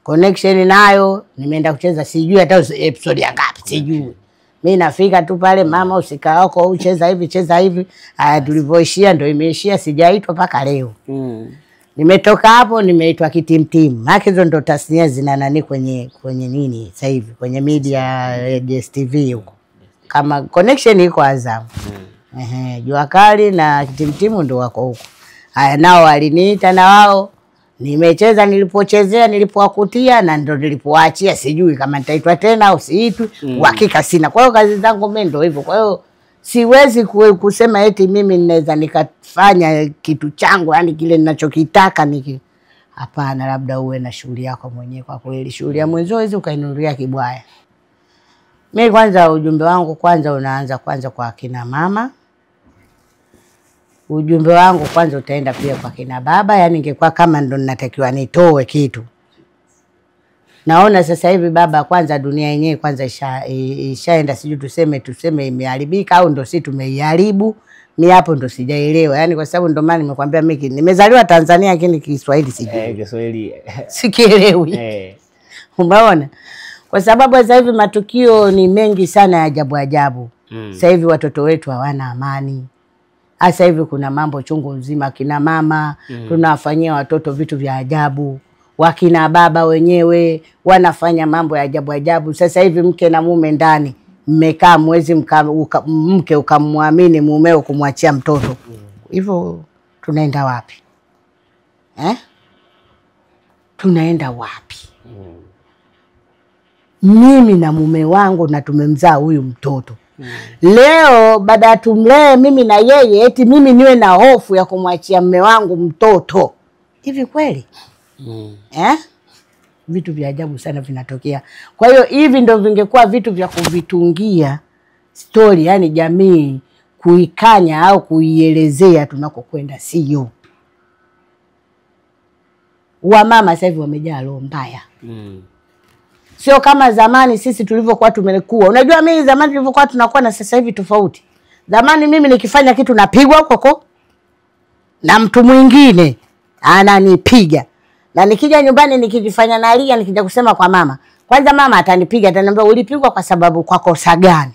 Connection nayo nimeenda kucheza sijui hata episode ya ngapi, sijui. Mimi nafika tu pale, mama usika wako ucheza hivi cheza hivi. Tulivyoishia ndio imeishia, sijaitwa mpaka leo. Nimetoka hapo nimeitwa Kitimtimu. Maana hizo ndo tasnia zina nani kwenye nini sasa hivi kwenye media DSTV huko. Kama Connection iko Azam. Jua Kali na Kitimtimu ndo wako huko. Haya nao waliniita na wao nimecheza, nilipochezea nilipowakutia na ndo nilipoachia, sijui kama nitaitwa tena au siitwi, uhakika sina. Kwa hiyo kazi zangu mimi ndo hivyo. Kwa hiyo siwezi kusema eti mimi ninaweza nikafanya kitu changu yani kile ninachokitaka niki. Hapana, labda uwe na shughuli yako mwenyewe. Kwa kweli shughuli ya mwenzio huwezi ukainunulia kibwaya. Mimi kwanza ujumbe wangu kwanza unaanza kwanza kwa kina mama. Ujumbe wangu kwanza utaenda pia kwa kina baba, yani ingekuwa kama ndo ninatakiwa nitoe kitu. Naona sasa hivi baba kwanza dunia yenyewe kwanza ishaenda, sijui tuseme imeharibika au ndo sisi tumeiharibu. Mimi hapo ndo sijaelewa. Yaani kwa sababu ndo maana nimekuambia mimi nimezaliwa Tanzania lakini Kiswahili sijui. Kiswahili sikielewi. Umeona? Kwa sababu sasa hivi matukio ni mengi sana ya ajabu ajabu. Sasa hivi watoto wetu hawana amani. Sasa hivi kuna mambo chungu nzima, kina mama tunawafanyia watoto vitu vya ajabu. Wakina baba wenyewe wanafanya mambo ya ajabu ajabu. Sasa hivi mke na mume ndani Mmekaa mwezi mke ukamwamini mumeo kumwachia mtoto. Hivyo tunaenda wapi? Tunaenda wapi? Mimi na mume wangu na tumemzaa huyu mtoto. Leo baada tumlee mimi na yeye, eti mimi niwe na hofu ya kumwachia mume wangu mtoto. Hivi kweli? Vitu vya ajabu sana vinatokea. Kwa hiyo hivi ndio vingekuwa vitu vya kuvitungia story, yani jamii kuikanya au kuielezea tunakokwenda, sio. Wamama sasa hivi wamejaa roho mbaya. Sio kama zamani sisi tulivyokuwa tumekuwa. Unajua mimi zamani tulivyokuwa tunakuwa na sasa hivi tofauti. Zamani mimi nikifanya kitu napigwa huko na mtu mwingine ananipiga. Na nikija nyumbani nikijifanya nalia, nikija kusema kwa mama, kwanza mama atanipiga, ataniambia ulipigwa kwa sababu kwa kosa gani?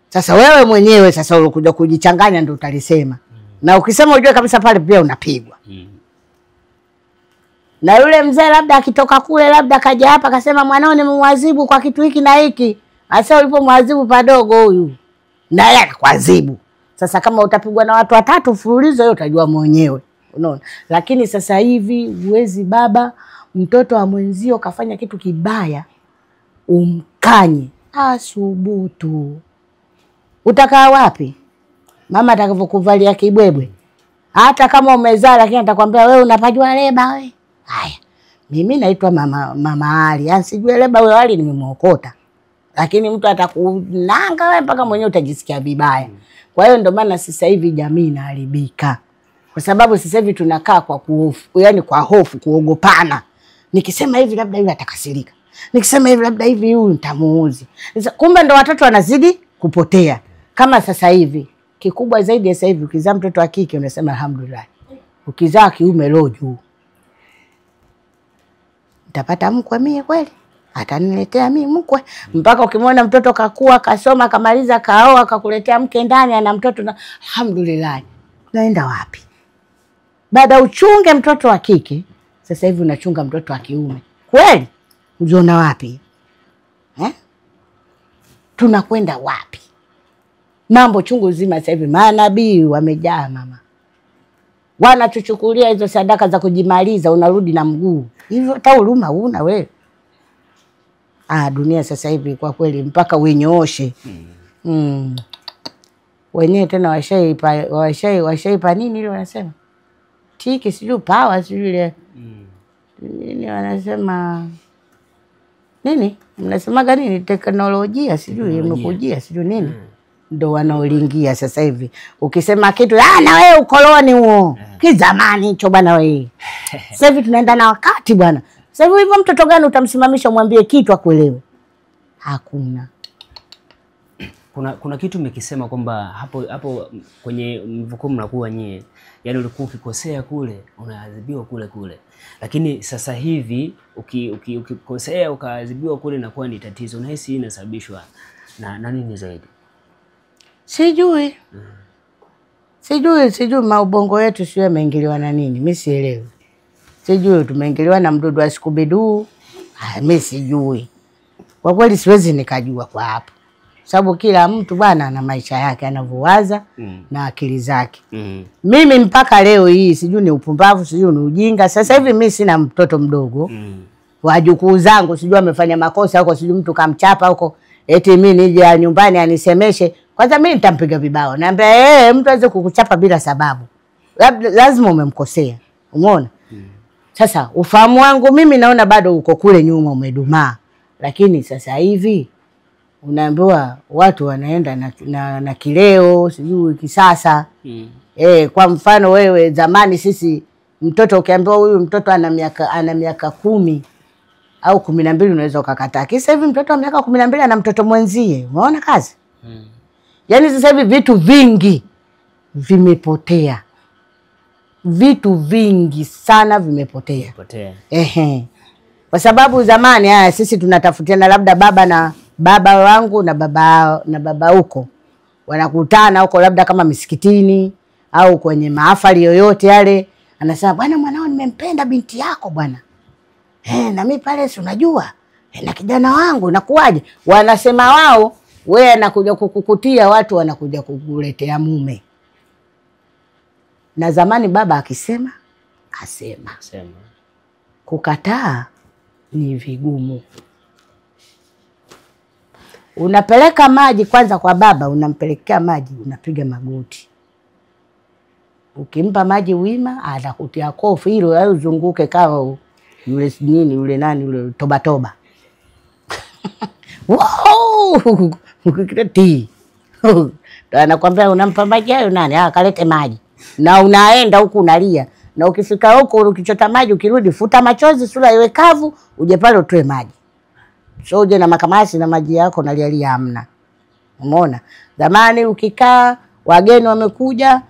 Sasa wewe mwenyewe sasa ulikuja kujichanganya ndio utalisema. Na ukisema ujue kabisa pale pia unapigwa. Na yule mzee labda akitoka kule labda kaja hapa akasema mwanao nimemwadhibu kwa kitu hiki na hiki. Asa ulipomwadhibu padogo huyu, na yeye anakuadhibu. Sasa kama utapigwa na watu watatu mfululizo, hiyo utajua mwenyewe. Unaona? Lakini sasa hivi huwezi baba mtoto wa mwenzio kafanya kitu kibaya umkanye. Asubutu. Utakaa wapi? Mama atakavyokuvalia kibwebwe. Hata kama umezaa lakini atakwambia wewe unapajua leba wewe. Haya. Mimi naitwa mama Ali. Yaani sijui leba wewe Ali nimemuokota. Lakini mtu atakunanga wewe mpaka mwenyewe utajisikia vibaya. Kwa hiyo ndio maana sasa hivi jamii inaharibika. Kwa sababu sasa hivi tunakaa kwa kuhofu, yani kwa hofu, kuogopana. Nikisema hivi labda yule atakasirika. Nikisema hivi labda hivi huyu nitamuuzi. Kumbe ndo watoto wanazidi kupotea. Kama sasa hivi, kikubwa zaidi sasa hivi ukizaa mtoto wa kike unasema alhamdulillah. Ukizaa kiume roho juu. Nitapata mkwe mie kweli? Ataniletea mimi mkwe? Mpaka ukimwona mtoto kakua, kasoma, kamaliza, kaoa, akakuletea mke ndani ana mtoto na alhamdulillah. Tunaenda wapi? Baada uchunge mtoto wa kike, sasa hivi unachunga mtoto wa kiume. Kweli? Unaona wapi? Tunakwenda wapi? Mambo chungu zima sasa hivi manabii wamejaa mama. Wanachuchukulia hizo sadaka za kujimaliza, unarudi na mguu. Hivyo hata huruma huna wewe. Dunia sasa hivi kwa kweli mpaka uinyooshe. Wenyewe tena washaipa nini ile wanasema? Tiki sijui power sijui ile. Nini wanasema? Nini? Mnasemaga nini? Teknolojia sijui imekujia sijui nini. Ndo wanaolingia sasa hivi. Ukisema kitu, na wewe ukoloni huo. Kizamani hicho bwana wewe. Sasa hivi tunaenda na wakati bwana. Sasa hivi hivyo mtoto gani utamsimamisha umwambie kitu akuelewe? Hakuna. Kuna kitu umekisema kwamba hapo kwenye mvuko mnakuwa nyie, yani ulikuwa ukikosea kule unaadhibiwa kule kule. Lakini sasa hivi ukikosea ukaadhibiwa kule inakuwa ni tatizo. Unahisi hii inasababishwa na nini zaidi? Sijui. Sijui maubongo yetu sio yameingiliwa na nini. Mimi sielewi. Sijui tumeingiliwa na mdudu wa Scooby-Doo. Mimi sijui. Kwa kweli siwezi nikajua kwa hapo. Sababu kila mtu bwana ana maisha yake anavyowaza na akili zake. Mimi mpaka leo hii sijui ni upumbavu, sijui ni ujinga. Sasa hivi mimi sina mtoto mdogo. Wajukuu zangu sijui amefanya makosa huko, sijui mtu kamchapa huko, eti mimi nije nyumbani anisemeshe. Kwanza mimi nitampiga vibao. Naambia mtu aweze kukuchapa bila sababu. Lazima umemkosea. Umeona? Sasa ufahamu wangu mimi naona bado uko kule nyuma umedumaa. Lakini sasa hivi unaambiwa watu wanaenda na kileo, sijui kisasa. Kwa mfano wewe zamani sisi mtoto ukiambiwa huyu mtoto ana miaka 10 au 12 unaweza ukakataa. Sasa hivi mtoto wa miaka 12 ana mtoto mwenzie. Unaona kazi? Yaani sasa hivi vitu vingi vimepotea. Vitu vingi sana vimepotea. Ehe. Kwa sababu zamani haya sisi tunatafutiana labda baba na baba wangu na baba huko. Wanakutana huko labda kama misikitini au kwenye mahafali yoyote yale, anasema bwana mwanao nimempenda binti yako bwana. Na mimi pale si unajua. Na kijana wangu nakuaje? Wanasema wao wewe anakuja kukukutia watu, wanakuja kukuletea mume. Na zamani baba akisema asema. Sema. Kukataa ni vigumu. Unapeleka maji kwanza kwa baba, unampelekea maji, unapiga magoti. Ukimpa maji wima atakutia kofi hilo, au uzunguke kama yule nini yule nani yule toba toba. Wow! Ti. Anakuambia unampa maji hayo nani? Ah, kalete maji. Na unaenda huku unalia. Na ukifika huko ukichota maji ukirudi futa machozi, sura iwe kavu, uje pale utoe maji. So uje na makamasi na maji yako nalialia hamna. Umeona? Zamani ukikaa wageni wamekuja,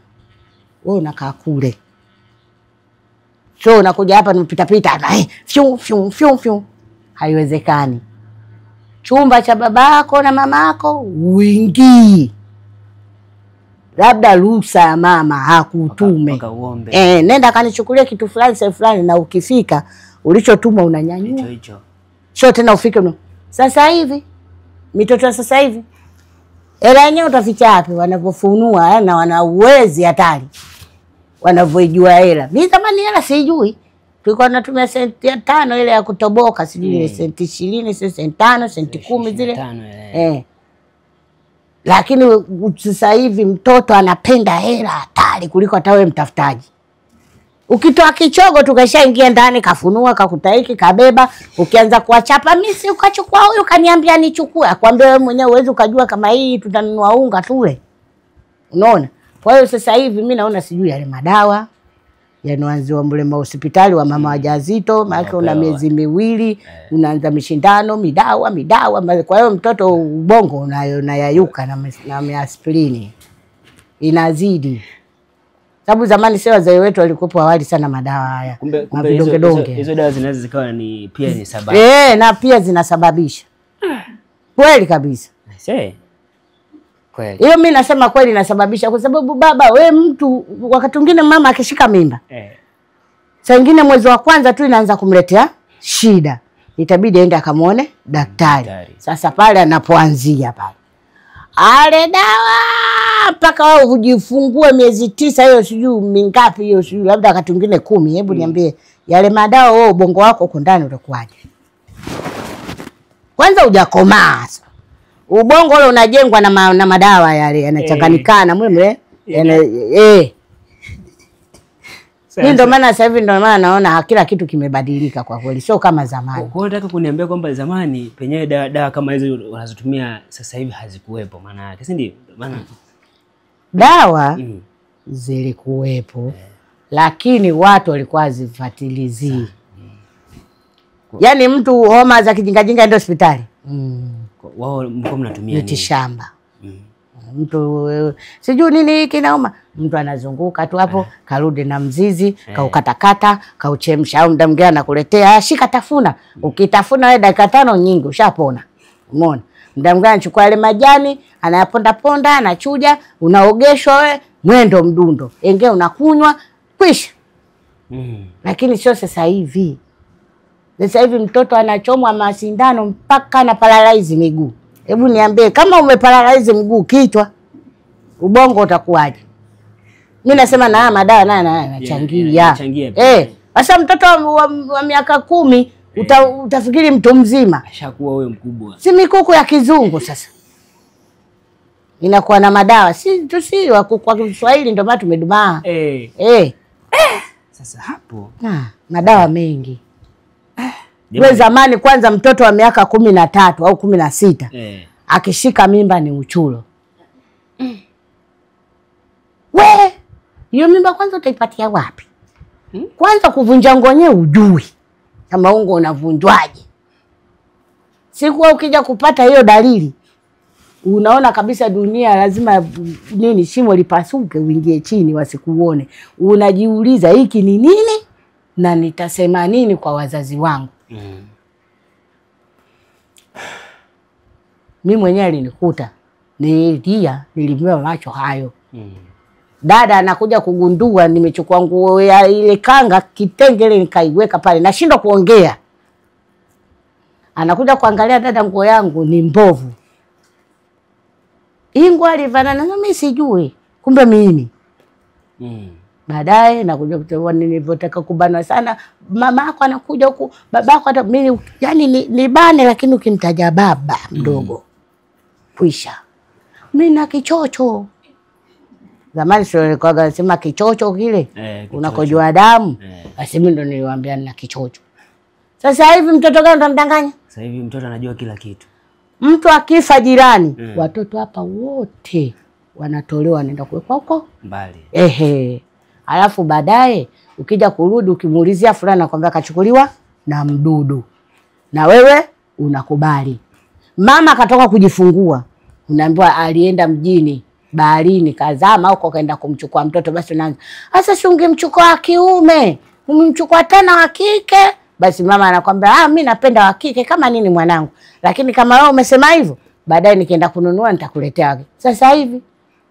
wewe unakaa kule. So unakuja hapa nipita pita, fyu fyu fyu fyu. Haiwezekani. Chumba cha babako na mamako uingii. Labda ruhusa ya mama hakutume. Nenda kanichukulia kitu fulani sehemu fulani, na ukifika ulichotumwa unanyanyua. Hicho hicho. Sio tena ufike no. Sasa hivi mitoto sasa hivi hela yenyewe utaficha wapi wanapofunua, na wana uwezi hatari wanavyoijua hela. Mimi zamani hela sijui. Tulikuwa tunatumia senti 5 ile ya kutoboka, sijui ile senti 20, senti 5, senti 10 zile. Lakini sasa hivi mtoto anapenda hela hatari kuliko hata wewe mtafutaji. Ukitoa kichogo tukashaingia ndani, kafunua, kakutaiki, kabeba, ukianza kuwachapa mimi si ukachukua huyu kaniambia nichukue, akwambia wewe mwenyewe uweze ukajua kama hii tutanunua unga tule. Unaona? Kwa hiyo sasa hivi mimi naona sijui yale madawa yanaanziwa mle hospitali wa mama wajawazito, maana una miezi miwili unaanza mishindano, midawa midawa. Kwa hiyo mtoto ubongo unayayuka na aspirini inazidi. Sababu zamani sio wazee wetu walikuwa awali sana madawa haya. Kumbe hizo dawa zinaweza zikawa ni pia ni sababu. Na pia zinasababisha. Kweli kabisa. Kweli. Hiyo mimi nasema kweli inasababisha, kwa sababu baba we mtu wakati mwingine mama akishika mimba. Saa nyingine mwezi wa kwanza tu inaanza kumletea shida. Itabidi aende akamuone daktari. Sasa pale anapoanzia pale. Ale dawa mpaka wao hujifungue miezi 9 hiyo sijui mingapi hiyo sijui labda wakati mwingine 10. Hebu niambie yale madawa wewe ubongo wako uko ndani utakuwaje? Kwanza hujakomaa. Ubongo ule unajengwa na madawa yale yanachanganyikana mwe. Mimi ndo maana sasa hivi ndo maana naona kila kitu kimebadilika kwa kweli, sio kama zamani. Kwa hiyo nataka kuniambia kwamba zamani penyewe dawa kama hizo wanazotumia sasa hivi hazikuwepo maana yake, si ndio? Maana dawa zilikuwepo lakini watu walikuwa hazifuatilizii. Yaani mtu homa za kijingajinga ndio hospitali. Wao mko mnatumia nini? Miti shamba. Mtu sijui nini hiki nauma, mtu anazunguka tu hapo, karudi na mzizi, kaukatakata, kauchemsha, au muda mwingine anakuletea, shika tafuna. Ukitafuna wewe dakika 5 nyingi ushapona. Umeona? Muda mwingine anachukua yale majani, anayaponda ponda, anachuja, unaogeshwa wewe, mwendo mdundo. Engea unakunywa, kwisha. Lakini sio sasa hivi. Sasa hivi mtoto anachomwa masindano mpaka anaparalyze miguu. Hebu niambie kama umeparalyze mguu, kichwa, ubongo utakuwaje? Mimi nasema na madawa na yanachangia. Sasa mtoto wa miaka 10 utafikiri mtu mzima. Ashakuwa huyo mkubwa. Si mikuku ya kizungu sasa. Inakuwa na madawa. Si tu si kwa Kiswahili ndio maana tumedumaa. Sasa hapo madawa mengi. We zamani kwanza mtoto wa miaka 13 au 16 akishika mimba ni uchulo. We, hiyo mimba kwanza utaipatia wapi? Kwanza kuvunja ngonye ujui kama ungo unavunjwaje. Siku ukija kupata hiyo dalili unaona kabisa dunia lazima nini shimo lipasuke uingie chini wasikuone. Unajiuliza hiki ni nini na nitasema nini kwa wazazi wangu. Mimi mwenyewe alinikuta nililia, nilimwa macho hayo. Dada anakuja kugundua nimechukua nguo ya ile kanga kitenge ile nikaiweka pale, nashindwa kuongea. Anakuja kuangalia, dada, nguo yangu ni mbovu. Hii nguo alivanana na mimi sijui. Kumbe mimi. Baadaye nakuja kutoa nilivyotaka kubanwa sana, mama yako anakuja huku, babako hata mimi yani ni bane, lakini ukimtaja baba mdogo kwisha. Mimi na kichocho. Zamani sio nilikuwa nasema kichocho kile unakojua damu. Basi mimi ndo niliwaambia nina kichocho. Sasa hivi mtoto gani utamdanganya? Sasa hivi mtoto anajua kila kitu. Mtu akifa jirani, watoto hapa wote wanatolewa wanaenda kuwekwa huko mbali. Ehe. Alafu baadaye ukija kurudi ukimuulizia fulani anakuambia kachukuliwa na mdudu. Na wewe unakubali. Mama katoka kujifungua, unaambiwa alienda mjini, baharini, kazama huko kaenda kumchukua mtoto. Basi unaanza, sasa si ungemchukua wa kiume, umemchukua tena wa kike? Basi mama anakuambia, ah, mimi napenda wa kike kama nini mwanangu. Lakini kama wewe umesema hivyo, baadaye nikienda kununua nitakuletea. Sasa hivi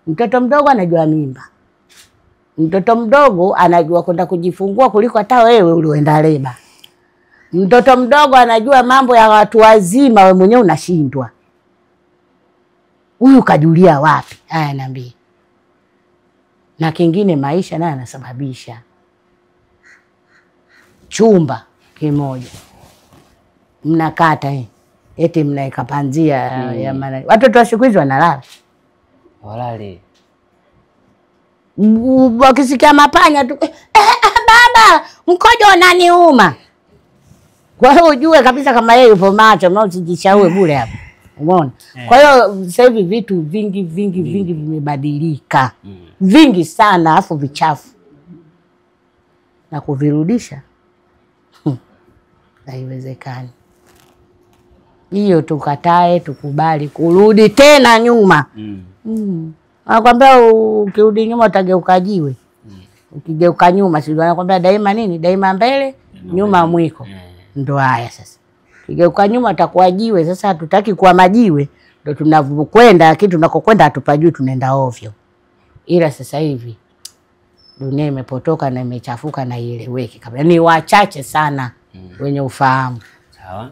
mtoto mdogo anajua mimba. Mtoto mdogo anajua kwenda kujifungua kuliko hata wewe ulioenda leba. Mtoto mdogo anajua mambo ya watu wazima, wewe mwenyewe unashindwa. Huyu kajulia wapi? Haya niambie. Na kingine maisha naye anasababisha. Chumba kimoja mnakata eti mnaeka panzia ya maana. Watoto wa siku hizi wanalala. Walali. Wakisikia mapanya tu, baba mkojo unaniuma. Kwa hiyo ujue kabisa kama yeye yupo macho, na usijishaue bure hapo. Umeona? Kwa hiyo sasa hivi vitu vingi vingi vingi vimebadilika. Vingi sana, afu vichafu. Na kuvirudisha haiwezekani. Hiyo tukatae, tukubali kurudi tena nyuma. Anakuambia ukirudi nyuma utageuka jiwe. Ukigeuka nyuma, si anakuambia daima nini? Daima mbele, nyuma mwiko. Ndo haya sasa. Ukigeuka nyuma utakuwa jiwe. Sasa hatutaki kuwa majiwe, ndo tunavyokwenda, lakini tunakokwenda hatupajui, tunaenda ovyo. Ila sasa hivi dunia imepotoka na imechafuka na ieleweki kabisa. Ni wachache sana wenye ufahamu. Sawa.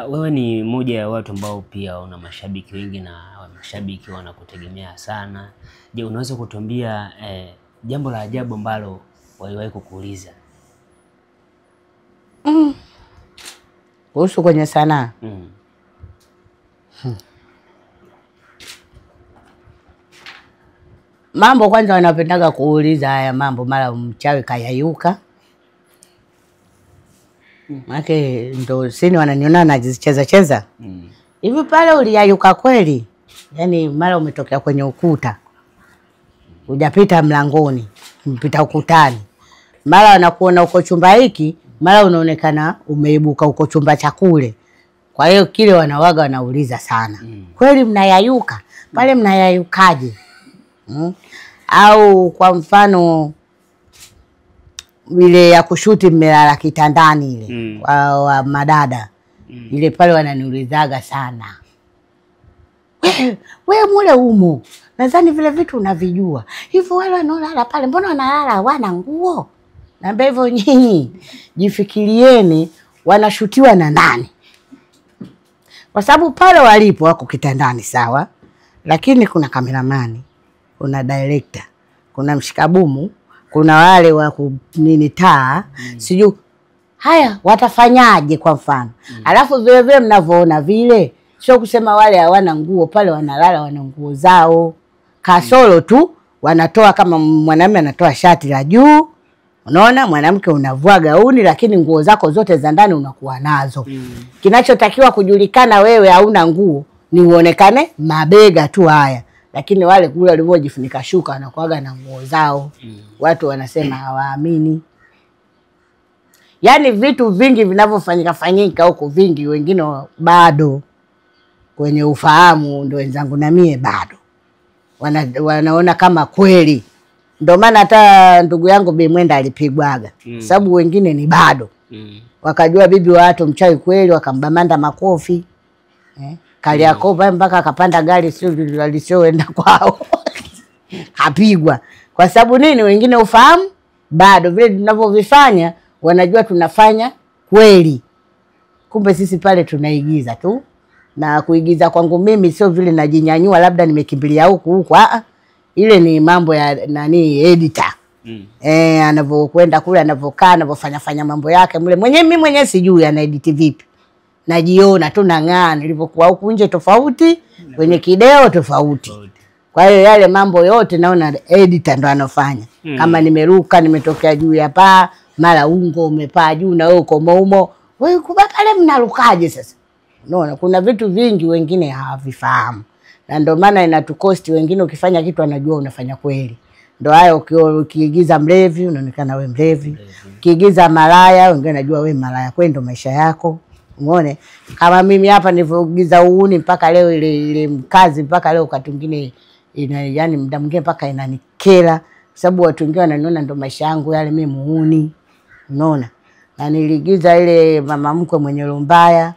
Wewe ni mmoja ya watu ambao pia una mashabiki wengi na mashabiki wanakutegemea sana. Je, unaweza kutuambia jambo la ajabu ambalo waliwahi kukuuliza? Kuhusu kwenye sanaa? Mambo kwanza wanapendaga kuuliza haya mambo, mara mchawi kayayuka. Maana ndo sini wananiona najicheza cheza. Hivi pale uliyayuka kweli? Yaani mara umetokea kwenye ukuta. Hujapita mlangoni, mpita ukutani. Mara wanakuona uko chumba hiki, mara unaonekana umeibuka uko chumba cha kule. Kwa hiyo kile wanawaga wanauliza sana. Kweli mnayayuka? Pale mnayayukaje? Au kwa mfano ile ya kushuti mmelala kitandani ile wa madada. Ile pale wananiulizaga sana. We mule umo. Nadhani vile vitu unavijua. Hivyo wale wanaolala pale mbona wanalala hawana nguo? Naambia hivyo nyinyi jifikirieni wanashutiwa na nani? Kwa sababu pale walipo wako kitandani sawa, lakini kuna kameramani, kuna director, kuna mshikabumu, kuna wale wa nini taa, sijui haya watafanyaje kwa mfano. Alafu vile vile mnavoona vile, sio kusema wale hawana nguo, pale wanalala wana nguo zao. Kasoro tu wanatoa, kama mwanamume anatoa shati la juu, unaona mwanamke unavua gauni, lakini nguo zako zote za ndani unakuwa nazo. Kinachotakiwa kujulikana wewe hauna nguo ni uonekane mabega tu haya. Lakini wale kule walivyojifunika shuka wanakuaga na nguo zao. Watu wanasema hawaamini. Yaani vitu vingi vinavyofanyika fanyika huko vingi, wengine bado kwenye ufahamu, ndio wenzangu na mie bado wanaona kama kweli. Ndio maana hata ndugu yangu Bi Mwenda alipigwaga. Sababu wengine ni bado. Wakajua bibi wa watu mchawi kweli, wakambamanda makofi. Kariakoo mpaka akapanda gari sio alisioenda kwao. Kapigwa. Kwa sababu nini? Wengine ufahamu bado, vile tunavyovifanya wanajua tunafanya kweli. Kumbe sisi pale tunaigiza tu. Na kuigiza kwangu mimi sio vile najinyanyua labda nimekimbilia huku huku, ile ni mambo ya nani editor. Anavyokwenda kule, anavyokaa, anavyofanya fanya mambo yake mle. Mwenyewe mimi mwenyewe sijui ana edit vipi. Najiona tu nang'aa nilivyokuwa huku nje tofauti, kwenye kideo tofauti. Kwa hiyo yale mambo yote naona editor ndo anafanya. Kama nimeruka nimetokea juu ya paa, mara ungo umepaa juu na wewe uko maumo. Wewe pale mnarukaje sasa? Unaona kuna vitu vingi wengine hawavifahamu. Na ndio maana inatukosti wengine, ukifanya kitu anajua unafanya kweli. Ndio hayo, ukiigiza mlevi unaonekana wewe mlevi. Ukiigiza malaya wengine wanajua wewe malaya, kweli ndio maisha yako. Umeona? Kama mimi hapa nilivyoigiza uuni mpaka leo ile mkazi mpaka leo wakati mwingine yani muda mwingine mpaka inanikera, sababu watu wengine wananiona ndo maisha yangu yale, mimi muuni. Unaona? Na niliigiza ile mama mkwe mwenye roho mbaya,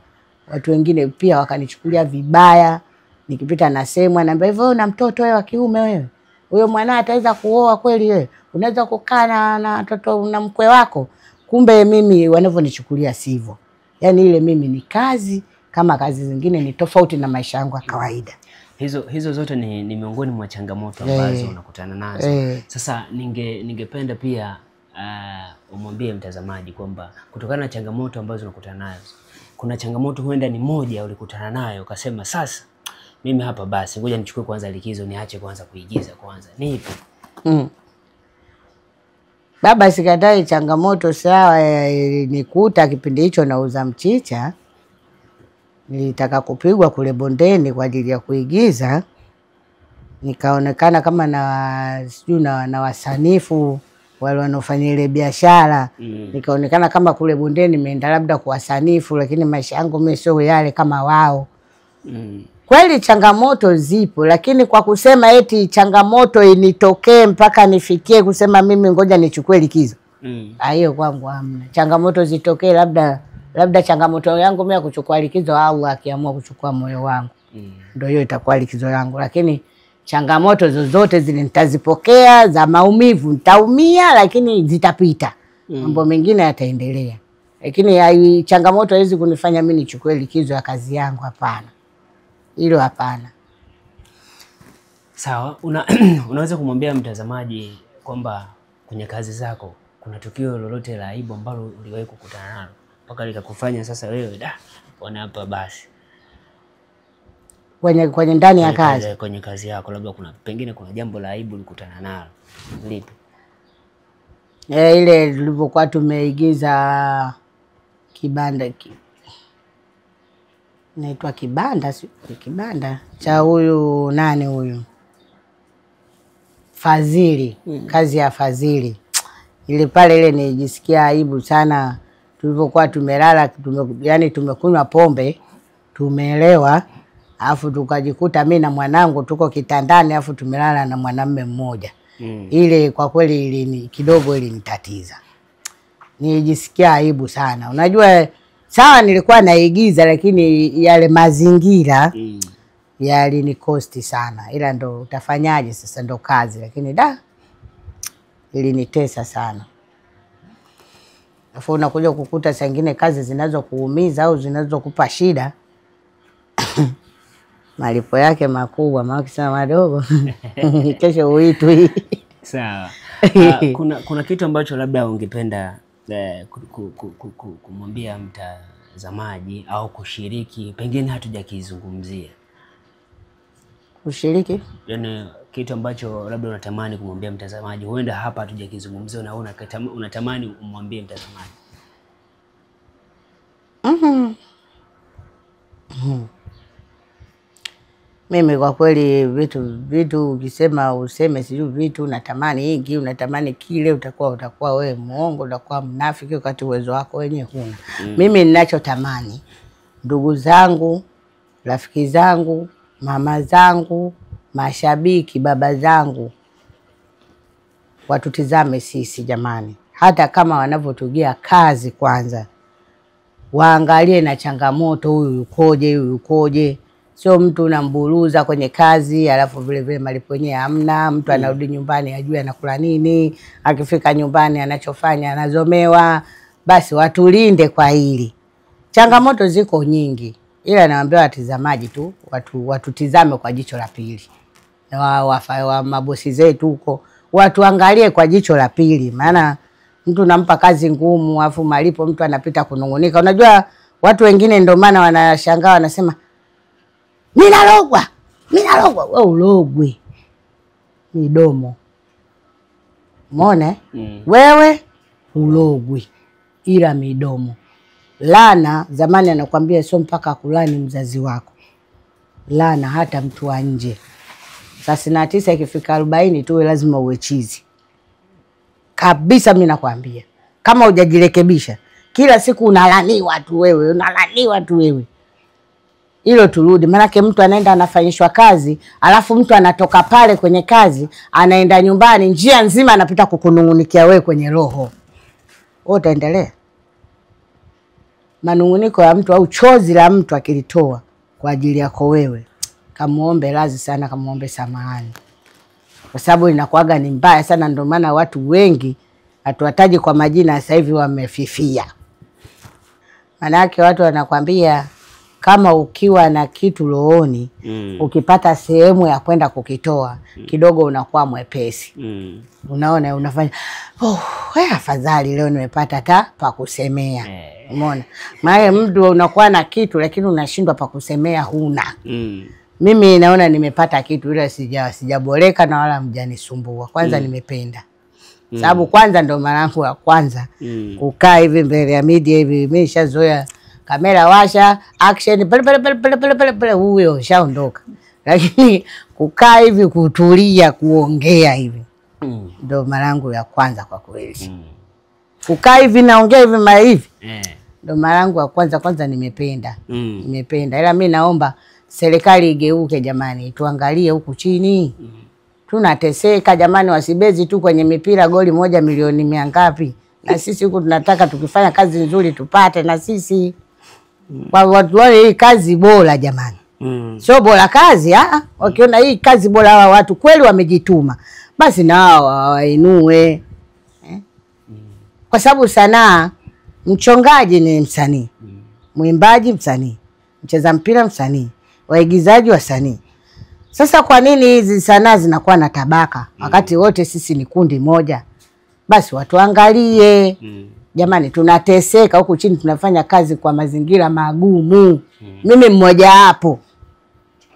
watu wengine pia wakanichukulia vibaya. Nikipita nasemwa, naambia hivyo una mtoto wewe wa kiume wewe? Huyo mwana ataweza kuoa kweli wewe? Unaweza kukaa na mtoto na mkwe wako? Kumbe mimi wanavyonichukulia sivyo. Yaani ile mimi ni kazi kama kazi zingine, ni tofauti na maisha yangu ya kawaida. Hizo zote ni miongoni mwa changamoto ambazo unakutana nazo. Sasa ningependa pia umwambie mtazamaji kwamba kutokana na changamoto ambazo unakutana nazo, kuna changamoto huenda ni moja ulikutana nayo ukasema sasa mimi hapa basi ngoja nichukue kwanza likizo, niache kwanza kuigiza kwanza. Ni ipi? Baba, sikatai changamoto sawa, nikuta kipindi hicho nauza mchicha. Nilitaka kupigwa kule bondeni kwa ajili ya kuigiza. Nikaonekana kama na sijui na wasanifu wale wanaofanya ile biashara. Nikaonekana kama kule bondeni nimeenda labda kwa wasanifu, lakini maisha yangu mimi sio yale kama wao. Kweli changamoto zipo, lakini kwa kusema eti changamoto initokee mpaka nifikie kusema mimi ngoja nichukue likizo, hiyo kwangu hamna. Changamoto zitokee labda changamoto yangu mimi ya kuchukua likizo, au akiamua kuchukua moyo wangu, ndio hiyo itakuwa likizo yangu. Lakini changamoto zozote zile nitazipokea, za maumivu nitaumia, lakini zitapita. Mambo mengine yataendelea. Lakini changamoto hizi kunifanya mimi nichukue likizo ya kazi yangu, hapana. Hilo hapana. Sawa, unaweza kumwambia mtazamaji kwamba kwenye kazi zako kuna tukio lolote la aibu ambalo uliwahi kukutana nalo mpaka likakufanya sasa wewe da wana hapa basi? Kwenye ndani ya kazi, kwenye kazi yako labda kuna pengine kuna jambo la aibu ulikutana nalo. Lipi? Ile tulivyokuwa tumeigiza kibanda naitwa kibanda, si kibanda cha huyu nani huyu Fadhili, kazi ya Fadhili ile pale, ile nilijisikia aibu sana tulivyokuwa tumelala, yani tumekunywa pombe tumeelewa, afu tukajikuta mimi na mwanangu tuko kitandani, afu tumelala na mwanamume mmoja. Ile kwa kweli ili kidogo ilinitatiza, nilijisikia aibu sana. Unajua sawa nilikuwa naigiza, lakini yale mazingira yalinikosti sana. Ila ndo utafanyaje sasa, ndo kazi. Lakini da ilinitesa sana. Alafu unakuja kukuta saa nyingine kazi zinazokuumiza au zinazokupa shida malipo yake makubwa, maana ukisema madogo kesho uitwi. Sawa. Kuna kitu ambacho labda ungependa kumwambia mtazamaji au kushiriki, pengine hatujakizungumzia? Kushiriki? Yaani kitu ambacho labda unatamani kumwambia mtazamaji, huenda hapa hatujakizungumzia na unatamani umwambie mtazamaji. Mimi kwa kweli vitu ukisema useme sijui vitu unatamani hiki unatamani kile, utakuwa wewe muongo, utakuwa mnafiki wakati uwezo wako wenyewe huna. Mimi ninachotamani ndugu zangu, rafiki zangu, mama zangu, mashabiki, baba zangu, watutizame sisi jamani. Hata kama wanavyotugia kazi kwanza waangalie na changamoto, huyu yukoje, huyu yukoje. Sio mtu unamburuza kwenye kazi alafu vile vile malipo yenyewe hamna. Mtu anarudi nyumbani ajue anakula nini, akifika nyumbani anachofanya anazomewa. Basi watulinde kwa hili. Changamoto ziko nyingi, ila naambia watizamaji tu watutizame kwa jicho la pili, na wa mabosi zetu huko watuangalie kwa jicho la pili, maana mtu nampa kazi ngumu afu malipo mtu anapita kunungunika. Unajua watu wengine ndio maana wanashangaa wanasema mimi nalogwa, mimi nalogwa. Wewe ulogwe midomo. Umeona? Wewe ulogwe ila midomo. Lana zamani anakuambia sio mpaka kulani mzazi wako. Lana hata mtu wa nje. 39 ikifika 40 tu lazima uwe chizi. Kabisa mimi nakwambia. Kama hujajirekebisha, kila siku unalaniwa tu wewe, unalaniwa tu wewe. Hilo turudi, maana mtu anaenda anafanyishwa kazi, alafu mtu anatoka pale kwenye kazi, anaenda nyumbani, njia nzima anapita kukunungunikia wewe kwenye roho. Wewe utaendelea? Manunguniko ya mtu au chozi la mtu akilitoa kwa ajili yako wewe, kamuombe radhi sana, kamuombe samahani. Kwa sababu inakuaga ni mbaya sana, ndio maana watu wengi hatuwataji kwa majina sasa hivi wamefifia. Maana yake watu wanakwambia kama ukiwa na kitu rohoni, ukipata sehemu ya kwenda kukitoa, kidogo unakuwa mwepesi. Unaona unafanya, oh, afadhali leo nimepata hata pa kusemea. Umeona? Maana mtu unakuwa na kitu lakini unashindwa pa kusemea huna. Mimi naona nimepata kitu ila sijaboreka na wala mjanisumbua. Kwanza nimependa. Sababu kwanza ndo mara yangu ya kwanza kukaa hivi mbele ya media hivi, mimi nishazoea kamera washa, action pale pale pale pale pale pale huyo shaondoka. Lakini kukaa hivi kutulia kuongea hivi ndo mara yangu ya kwanza kwa kweli. Kukaa hivi naongea hivi mara hivi. Ndo mara yangu ya kwanza. Kwanza nimependa. Nimependa. Ila mimi naomba serikali igeuke jamani, tuangalie huku chini. Tunateseka jamani, wasibezi tu kwenye mipira goli 1 milioni 100 ngapi. Na sisi huku tunataka tukifanya kazi nzuri tupate na sisi. Watu wale hii kazi bora jamani. Sio bora kazi, wakiona hii kazi bora hawa watu kweli wamejituma, basi nao wainue. Kwa sababu sanaa, mchongaji ni msanii, mwimbaji msanii, mcheza mpira msanii, waigizaji wasanii. Sasa kwa nini hizi sanaa zinakuwa na tabaka wakati wote sisi ni kundi moja? Basi watu angalie. Jamani tunateseka huku chini, tunafanya kazi kwa mazingira magumu. Mimi mmoja hapo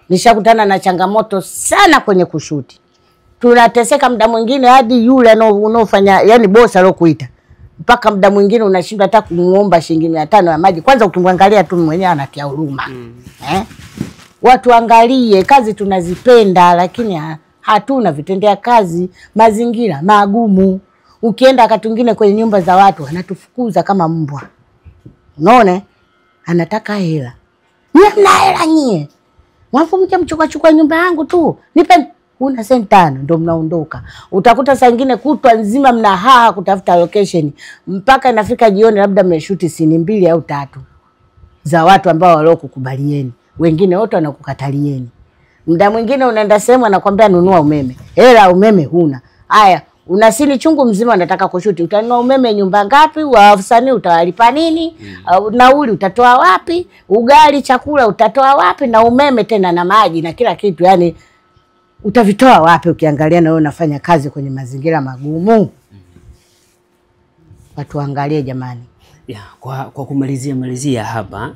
nishakutana na changamoto sana kwenye kushuti. Tunateseka muda mwingine hadi yule unaofanya, yani boss alokuita, mpaka muda mwingine unashindwa hata kumuomba shilingi 500 ya maji. Kwanza ukimwangalia tu mwenyewe anatia huruma. Watu angalie, kazi tunazipenda lakini hatuna vitendea kazi, mazingira magumu. Ukienda wakati mwingine kwenye nyumba za watu wanatufukuza kama mbwa. Unaona? Anataka hela. Nyie mna hela nyie. Mwafu mje mchukua chukua nyumba yangu tu. Nipe una senti 5 ndio mnaondoka. Utakuta saa nyingine kutwa nzima mna haha kutafuta location mpaka inafika jioni labda mmeshuti sini 2 au 3 za watu ambao waliokukubalieni. Wengine wote wanakukatalieni. Muda mwingine unaenda sehemu anakuambia nunua umeme. Hela umeme huna. Haya, una sini chungu mzima unataka kushuti. Utanunua umeme nyumba ngapi? Wasanii utawalipa nini? Nauli utatoa wapi? Ugali chakula utatoa wapi? Na umeme tena na maji na kila kitu, yani utavitoa wapi ukiangalia na wewe unafanya kazi kwenye mazingira magumu? Watu angalie jamani. Ya, kwa kumalizia hapa,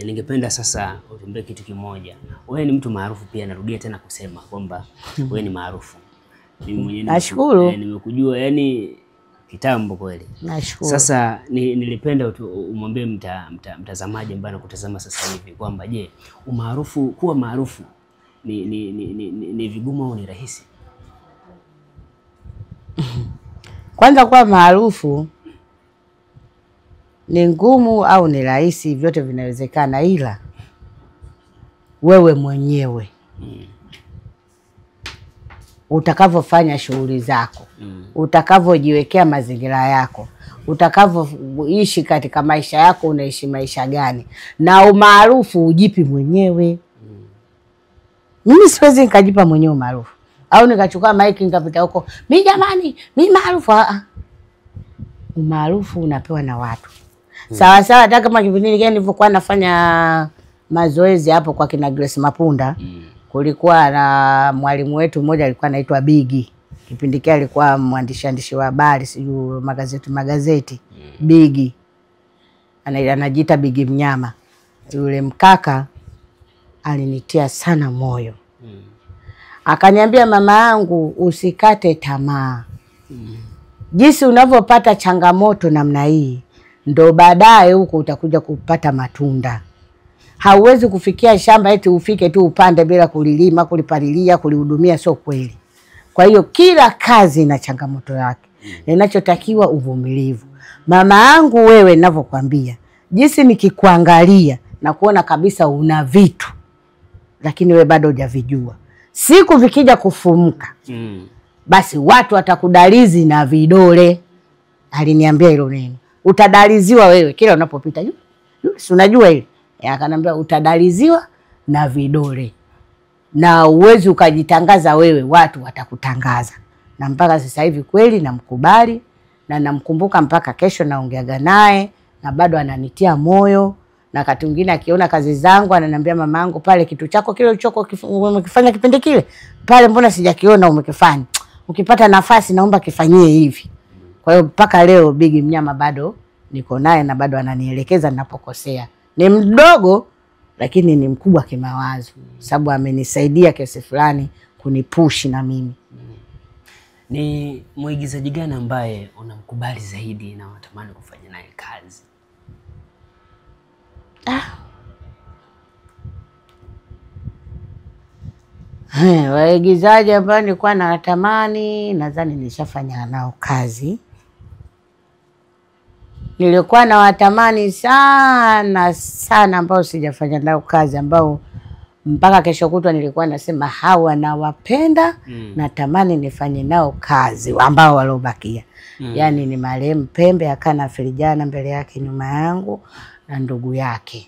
ningependa sasa utuambie kitu kimoja. Wewe ni mtu maarufu pia, narudia tena kusema kwamba wewe ni maarufu. Mimi mwenyewe nashukuru. Nimekujua yani kitambo kweli. Nashukuru. Sasa nilipenda umwambie mtazamaji ambaye anakutazama sasa hivi kwamba je, umaarufu, kuwa maarufu ni vigumu au ni rahisi? Kwanza kuwa maarufu ni ngumu au ni rahisi, vyote vinawezekana, ila wewe mwenyewe utakavyofanya shughuli zako, utakavyojiwekea mazingira yako, utakavyoishi katika maisha yako, unaishi maisha gani, na umaarufu ujipi mwenyewe. Mimi siwezi nikajipa mwenyewe umaarufu au nikachukua mic nikapita huko, mimi jamani, mimi maarufu. Umaarufu unapewa na watu. Sawa sawa, hata kama kipindi kile nilivyokuwa nafanya mazoezi hapo kwa kina Grace Mapunda, kulikuwa na mwalimu wetu mmoja alikuwa anaitwa Bigi. Kipindi kile alikuwa mwandishi wa habari, sijui magazeti. Bigi. Anajiita Bigi Mnyama. Yule mkaka alinitia sana moyo. Akaniambia, mama yangu usikate tamaa. Jinsi unavyopata changamoto namna hii ndo baadaye huko utakuja kupata matunda. Hauwezi kufikia shamba eti ufike tu upande bila kulilima, kulipalilia, kulihudumia, sio kweli. Kwa hiyo kila kazi ina changamoto yake. Ninachotakiwa uvumilivu. Mama yangu wewe ninavyokuambia, jinsi nikikuangalia na kuona kabisa una vitu lakini wewe bado hujavijua. Siku vikija kufumuka, basi watu watakudalizi na vidole. Aliniambia hilo neno. Utadaliziwa wewe kila unapopita. Si unajua ile? Akaniambia utadaliziwa na vidole. Na uwezi ukajitangaza wewe, watu watakutangaza. Na mpaka sasa hivi kweli namkubali na namkumbuka mpaka kesho, naongeaga naye na bado ananitia moyo. Na wakati mwingine akiona kazi zangu ananiambia, mamangu pale kitu chako kile ulichoko umekifanya kipindi kile pale mbona sijakiona umekifanya. Ukipata nafasi naomba kifanyie hivi. Kwa hiyo mpaka leo Bigi Mnyama bado niko naye na bado ananielekeza ninapokosea. Ni mdogo lakini ni mkubwa kimawazo, sababu amenisaidia kiasi fulani kunipush na mimi. Ni mwigizaji gani ambaye unamkubali zaidi na unatamani kufanya naye kazi? Waigizaji ambao nilikuwa natamani, nadhani nishafanya nao kazi. Nilikuwa nawatamani sana sana ambao sijafanya nao kazi, ambao mpaka kesho kutwa nilikuwa nasema hawa nawapenda, natamani nifanye nao kazi, ambao waliobakia. Yaani ni marehemu Pembe akana Firijana mbele yake nyuma yangu na ndugu yake.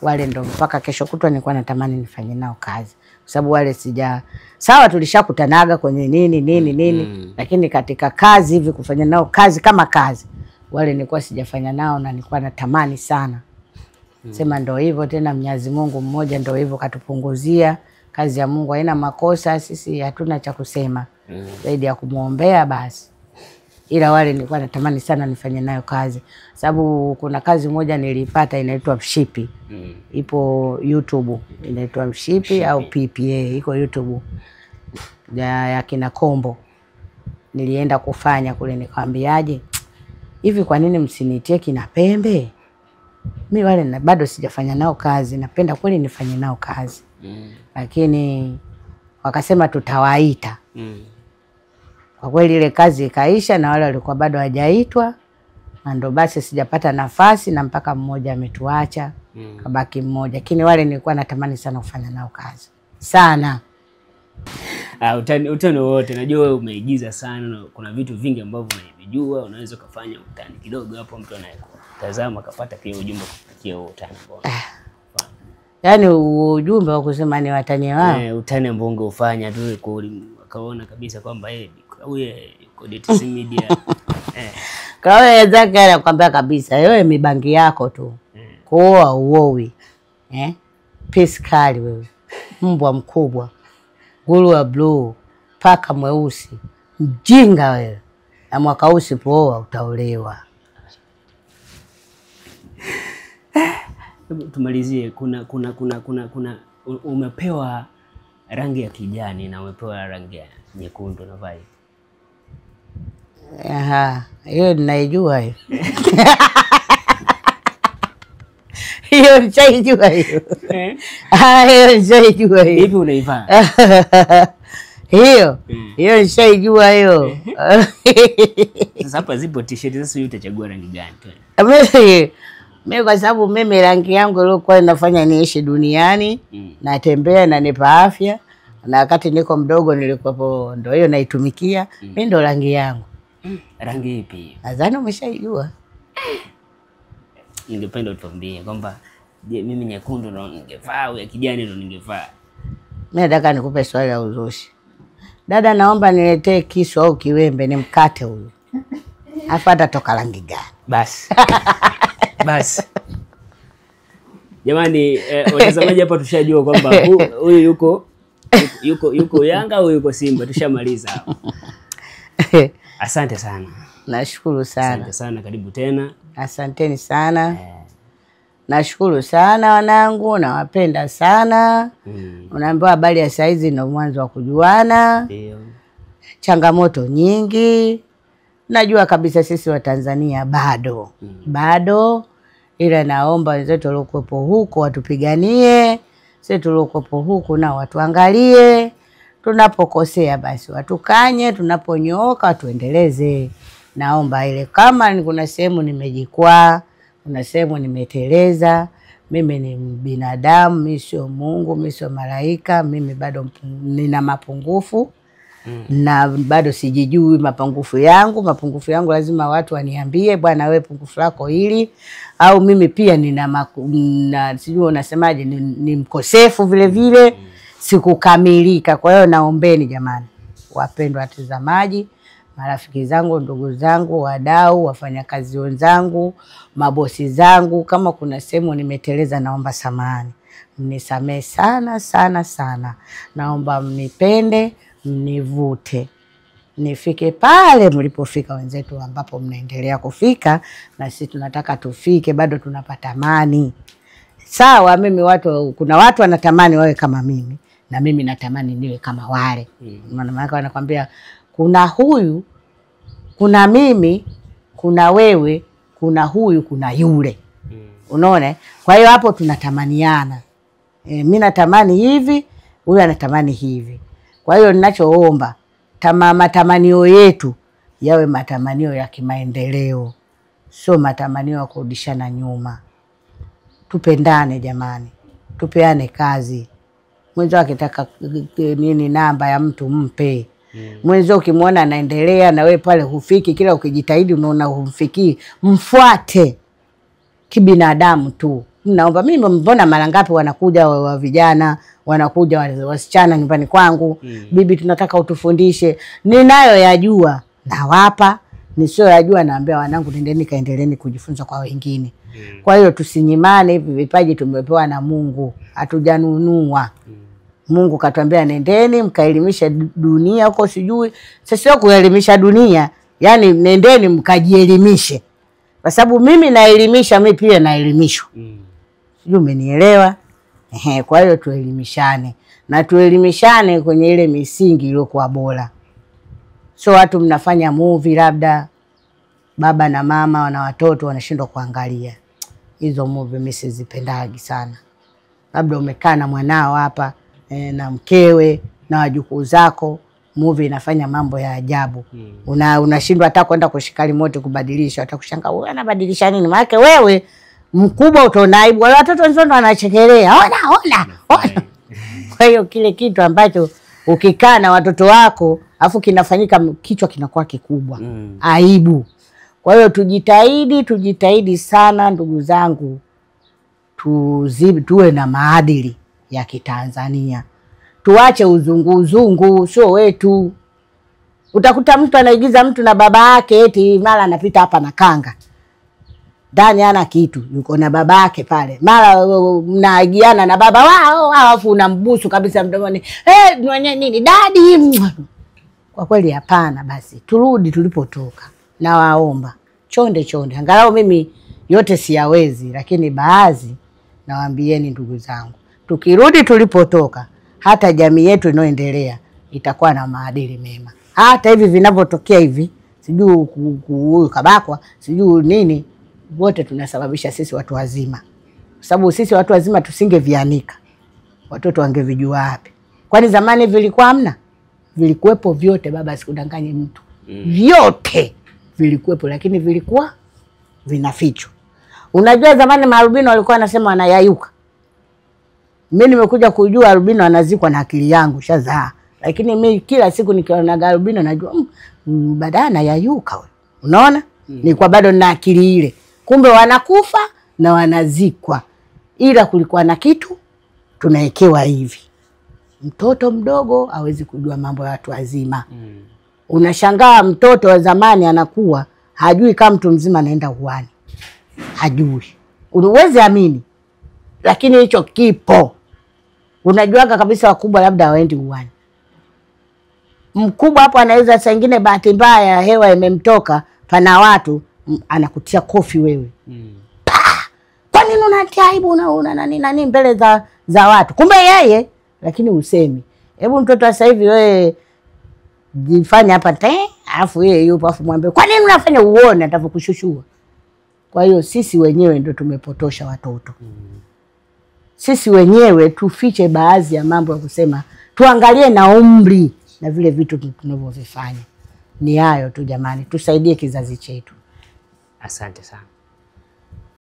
Wale ndo mpaka kesho kutwa nilikuwa natamani nifanye nao kazi. Kwa sababu wale sija, sawa tulishakutanaga kwenye nini nini nini, lakini katika kazi hivi kufanya nao kazi kama kazi, wale nilikuwa sijafanya nao na nilikuwa natamani sana. Sema ndo hivyo tena, Mwenyezi Mungu mmoja ndo hivyo katupunguzia. Kazi ya Mungu haina makosa, sisi hatuna cha kusema zaidi ya kumuombea basi. Ila wale nilikuwa natamani sana nifanye nayo kazi. Sababu kuna kazi moja nilipata inaitwa Mshipi. Ipo YouTube, inaitwa Mshipi au PPA, iko YouTube ya kina Kombo. Nilienda kufanya kule, nikamwambiaje, hivi kwa nini msinitie kina Pembe? Mimi wale na bado sijafanya nao kazi, napenda kweli nifanye nao kazi. Lakini wakasema tutawaita. Kwa kweli ile kazi ikaisha na wale walikuwa bado hawajaitwa, na ndo basi sijapata nafasi na mpaka mmoja ametuacha, kabaki mmoja. Lakini wale nilikuwa natamani sana kufanya nao kazi. Sana. Utani wote najua wewe umeigiza sana, kuna vitu vingi ambavyo unavijua, unaweza kufanya utani kidogo hapo mtu anayekutazama akapata pia ujumbe kupitia huo utani. Yaani ujumbe wa kusema ni watani wao. Utani ambao ungeufanya tu akaona kabisa kwamba yeye huyu yuko DTC Media. Kwa hiyo zake anakuambia kabisa wewe mibangi yako tu. Kuoa uowi. Peace kali wewe. Mbwa mkubwa. Nguru wa blue, paka mweusi. Mjinga wewe. Na mwaka huu usipooa utaolewa. Tumalizie, kuna umepewa rangi ya kijani na umepewa rangi ya nyekundu na vai. Aha, hiyo ninaijua hiyo. Hiyo nishaijua hiyo. Hiyo nishaijua hiyo. Ipi unaivaa? Hiyo, hiyo nishaijua hiyo. Sasa hapa zipo t-shirt, sasa hiyo utachagua rangi gani? Mimi kwa sababu mimi rangi yangu ilikuwa inafanya niishi duniani, natembea na nipa afya, na wakati niko mdogo nilikuwa ndo hiyo naitumikia. Mimi ndo rangi yangu. Rangi ipi? Nadhani umeshaijua. Ningependa utuambie kwamba je, mimi nyekundu ndo ningevaa au ya kijani ndo ningevaa? Mimi nataka nikupe swali la uzushi. Dada, naomba niletee kisu au kiwembe nimkate huyu. Afa atatoka rangi gani? Basi. Basi. Jamani, watazamaji hapa tushajua kwamba huyu yuko Yanga, huyu yuko Simba, tushamaliza hapo. Asante sana. Nashukuru sana. Asante sana, karibu tena. Asanteni sana. Nashukuru sana wanangu, nawapenda sana. Unaambiwa habari ya saizi ndio mwanzo wa kujuana. Ndio. Changamoto nyingi. Najua kabisa sisi wa Tanzania bado. Bado, ila naomba wenzetu waliokuwepo huko watupiganie, sisi tuliokuwepo huku na watuangalie. Tunapokosea basi watukanye, tunaponyooka watuendeleze. Naomba ile kama kuna sehemu nimejikwaa, kuna sehemu nimeteleza, mimi ni binadamu, mimi sio Mungu, mimi sio malaika, mimi bado nina mapungufu. Na bado sijijui mapungufu yangu. Mapungufu yangu lazima watu waniambie, bwana wewe pungufu lako hili, au mimi pia nina sijui unasemaje, ni mkosefu vile vile, sikukamilika. Kwa hiyo naombeni jamani, wapendwa watazamaji, marafiki zangu, ndugu zangu, wadau, wafanyakazi wenzangu, mabosi zangu, kama kuna sehemu nimeteleza naomba samahani, mnisamee sana sana sana. Naomba mnipende, mnivute, nifike pale mlipofika wenzetu, ambapo mnaendelea kufika, na sisi tunataka tufike, bado tunapatamani. Sawa, mimi watu, kuna watu wanatamani wawe kama mimi, na mimi natamani niwe kama wale. Maana wanakuambia kuna huyu, kuna mimi, kuna wewe, kuna huyu, kuna yule. Unaona? Kwa hiyo hapo tunatamaniana. Mimi natamani hivi, huyu anatamani hivi. Kwa hiyo ninachoomba, matamanio yetu yawe matamanio ya kimaendeleo, sio matamanio ya kurudishana nyuma. Tupendane jamani, tupeane kazi. Mwenzo akitaka nini namba ya mtu mpe. Mwenzo ukimwona anaendelea na wewe pale hufiki, kila ukijitahidi unaona humfikii, mfuate kibinadamu tu. Naomba mimi, mbona mara ngapi wanakuja wa vijana, wanakuja wasichana nyumbani kwangu, bibi tunataka utufundishe. Ninayo yajua nawapa, nisio yajua naambia wanangu nendeni kaendeleeni kujifunza kwa wengine. Kwa hiyo tusinyimane, hivi vipaji tumepewa na Mungu, hatujanunua. Mungu katuambia nendeni mkaelimisha dunia huko, sijui. Sasa sio kuelimisha dunia, yani nendeni mkajielimishe. Kwa sababu mimi naelimisha, mimi pia naelimishwa. Sijui umenielewa? Ehe, kwa hiyo tuelimishane. Na tuelimishane kwenye ile misingi iliyokuwa bora. So watu mnafanya movie labda baba na mama na watoto wanashindwa kuangalia. Hizo movie mimi sizipendagi sana. Labda umekaa na mwanao hapa na mkewe na wajukuu zako, movie inafanya mambo ya ajabu. Unashindwa hata kwenda kushika remote kubadilisha, utakushangaa wewe anabadilisha nini? Maana wewe mkubwa utaona aibu, wale watoto wenzao wanachekelea. Ona ona ona. Kwa hiyo kile kitu ambacho ukikaa na watoto wako afu kinafanyika, kichwa kinakuwa kikubwa. Aibu. Kwa hiyo tujitahidi, tujitahidi sana ndugu zangu, tuwe na maadili ya Kitanzania. Tuache uzungu uzungu, sio wetu. Utakuta mtu anaigiza mtu na baba yake, eti mara anapita hapa na kanga, ndani hana kitu, yuko na baba yake pale. Mara mnaagiana na baba wao, alafu unambusu kabisa mdomoni. Eh, nini dadi? Kwa kweli hapana. Basi turudi tulipotoka. Nawaomba chonde chonde, angalau mimi yote siyawezi, lakini baadhi nawaambieni ndugu zangu, tukirudi tulipotoka, hata jamii yetu inayoendelea itakuwa na maadili mema. Hata hivi vinavyotokea hivi, sijui huyu kabakwa, sijui nini, wote tunasababisha sisi watu wazima. Kwa sababu sisi watu wazima tusingevianika, watoto wangevijua wapi? Kwani zamani vilikuwa hamna? Vilikuwepo vyote baba, sikudanganye mtu. Vyote vilikuwepo, lakini vilikuwa vinafichwa. Unajua zamani maalbino walikuwa wanasema wanayayuka. Mimi nimekuja kujua albino anazikwa na akili yangu shazaa. Lakini mimi kila siku nikiona albino najua baadaye anayayuka huyo. Unaona? Nilikuwa bado nina akili ile. Kumbe wanakufa na wanazikwa. Ila kulikuwa na kitu tunaekewa hivi. Mtoto mdogo hawezi kujua mambo ya watu wazima. Unashangaa mtoto wa zamani anakuwa hajui kama mtu mzima anaenda uani. Hajui. Uwezi amini. Lakini hicho kipo. Unajuaga kabisa wakubwa labda hawaendi uwani. Mkubwa hapo anaweza saa nyingine bahati mbaya hewa imemtoka, pana watu anakutia kofi wewe. Kwa nini unatia aibu una nani nani mbele za watu? Kumbe yeye, lakini usemi. Hebu mtoto sasa hivi wewe jifanya hapa alafu yeye yupo afu mwambie kwa nini unafanya, uone atavyokushushua. Kwa hiyo sisi wenyewe ndio tumepotosha watoto. Sisi wenyewe tufiche baadhi ya mambo ya kusema, tuangalie na umri na vile vitu tunavyovifanya. Ni hayo tu jamani, tusaidie kizazi chetu. Asante sana.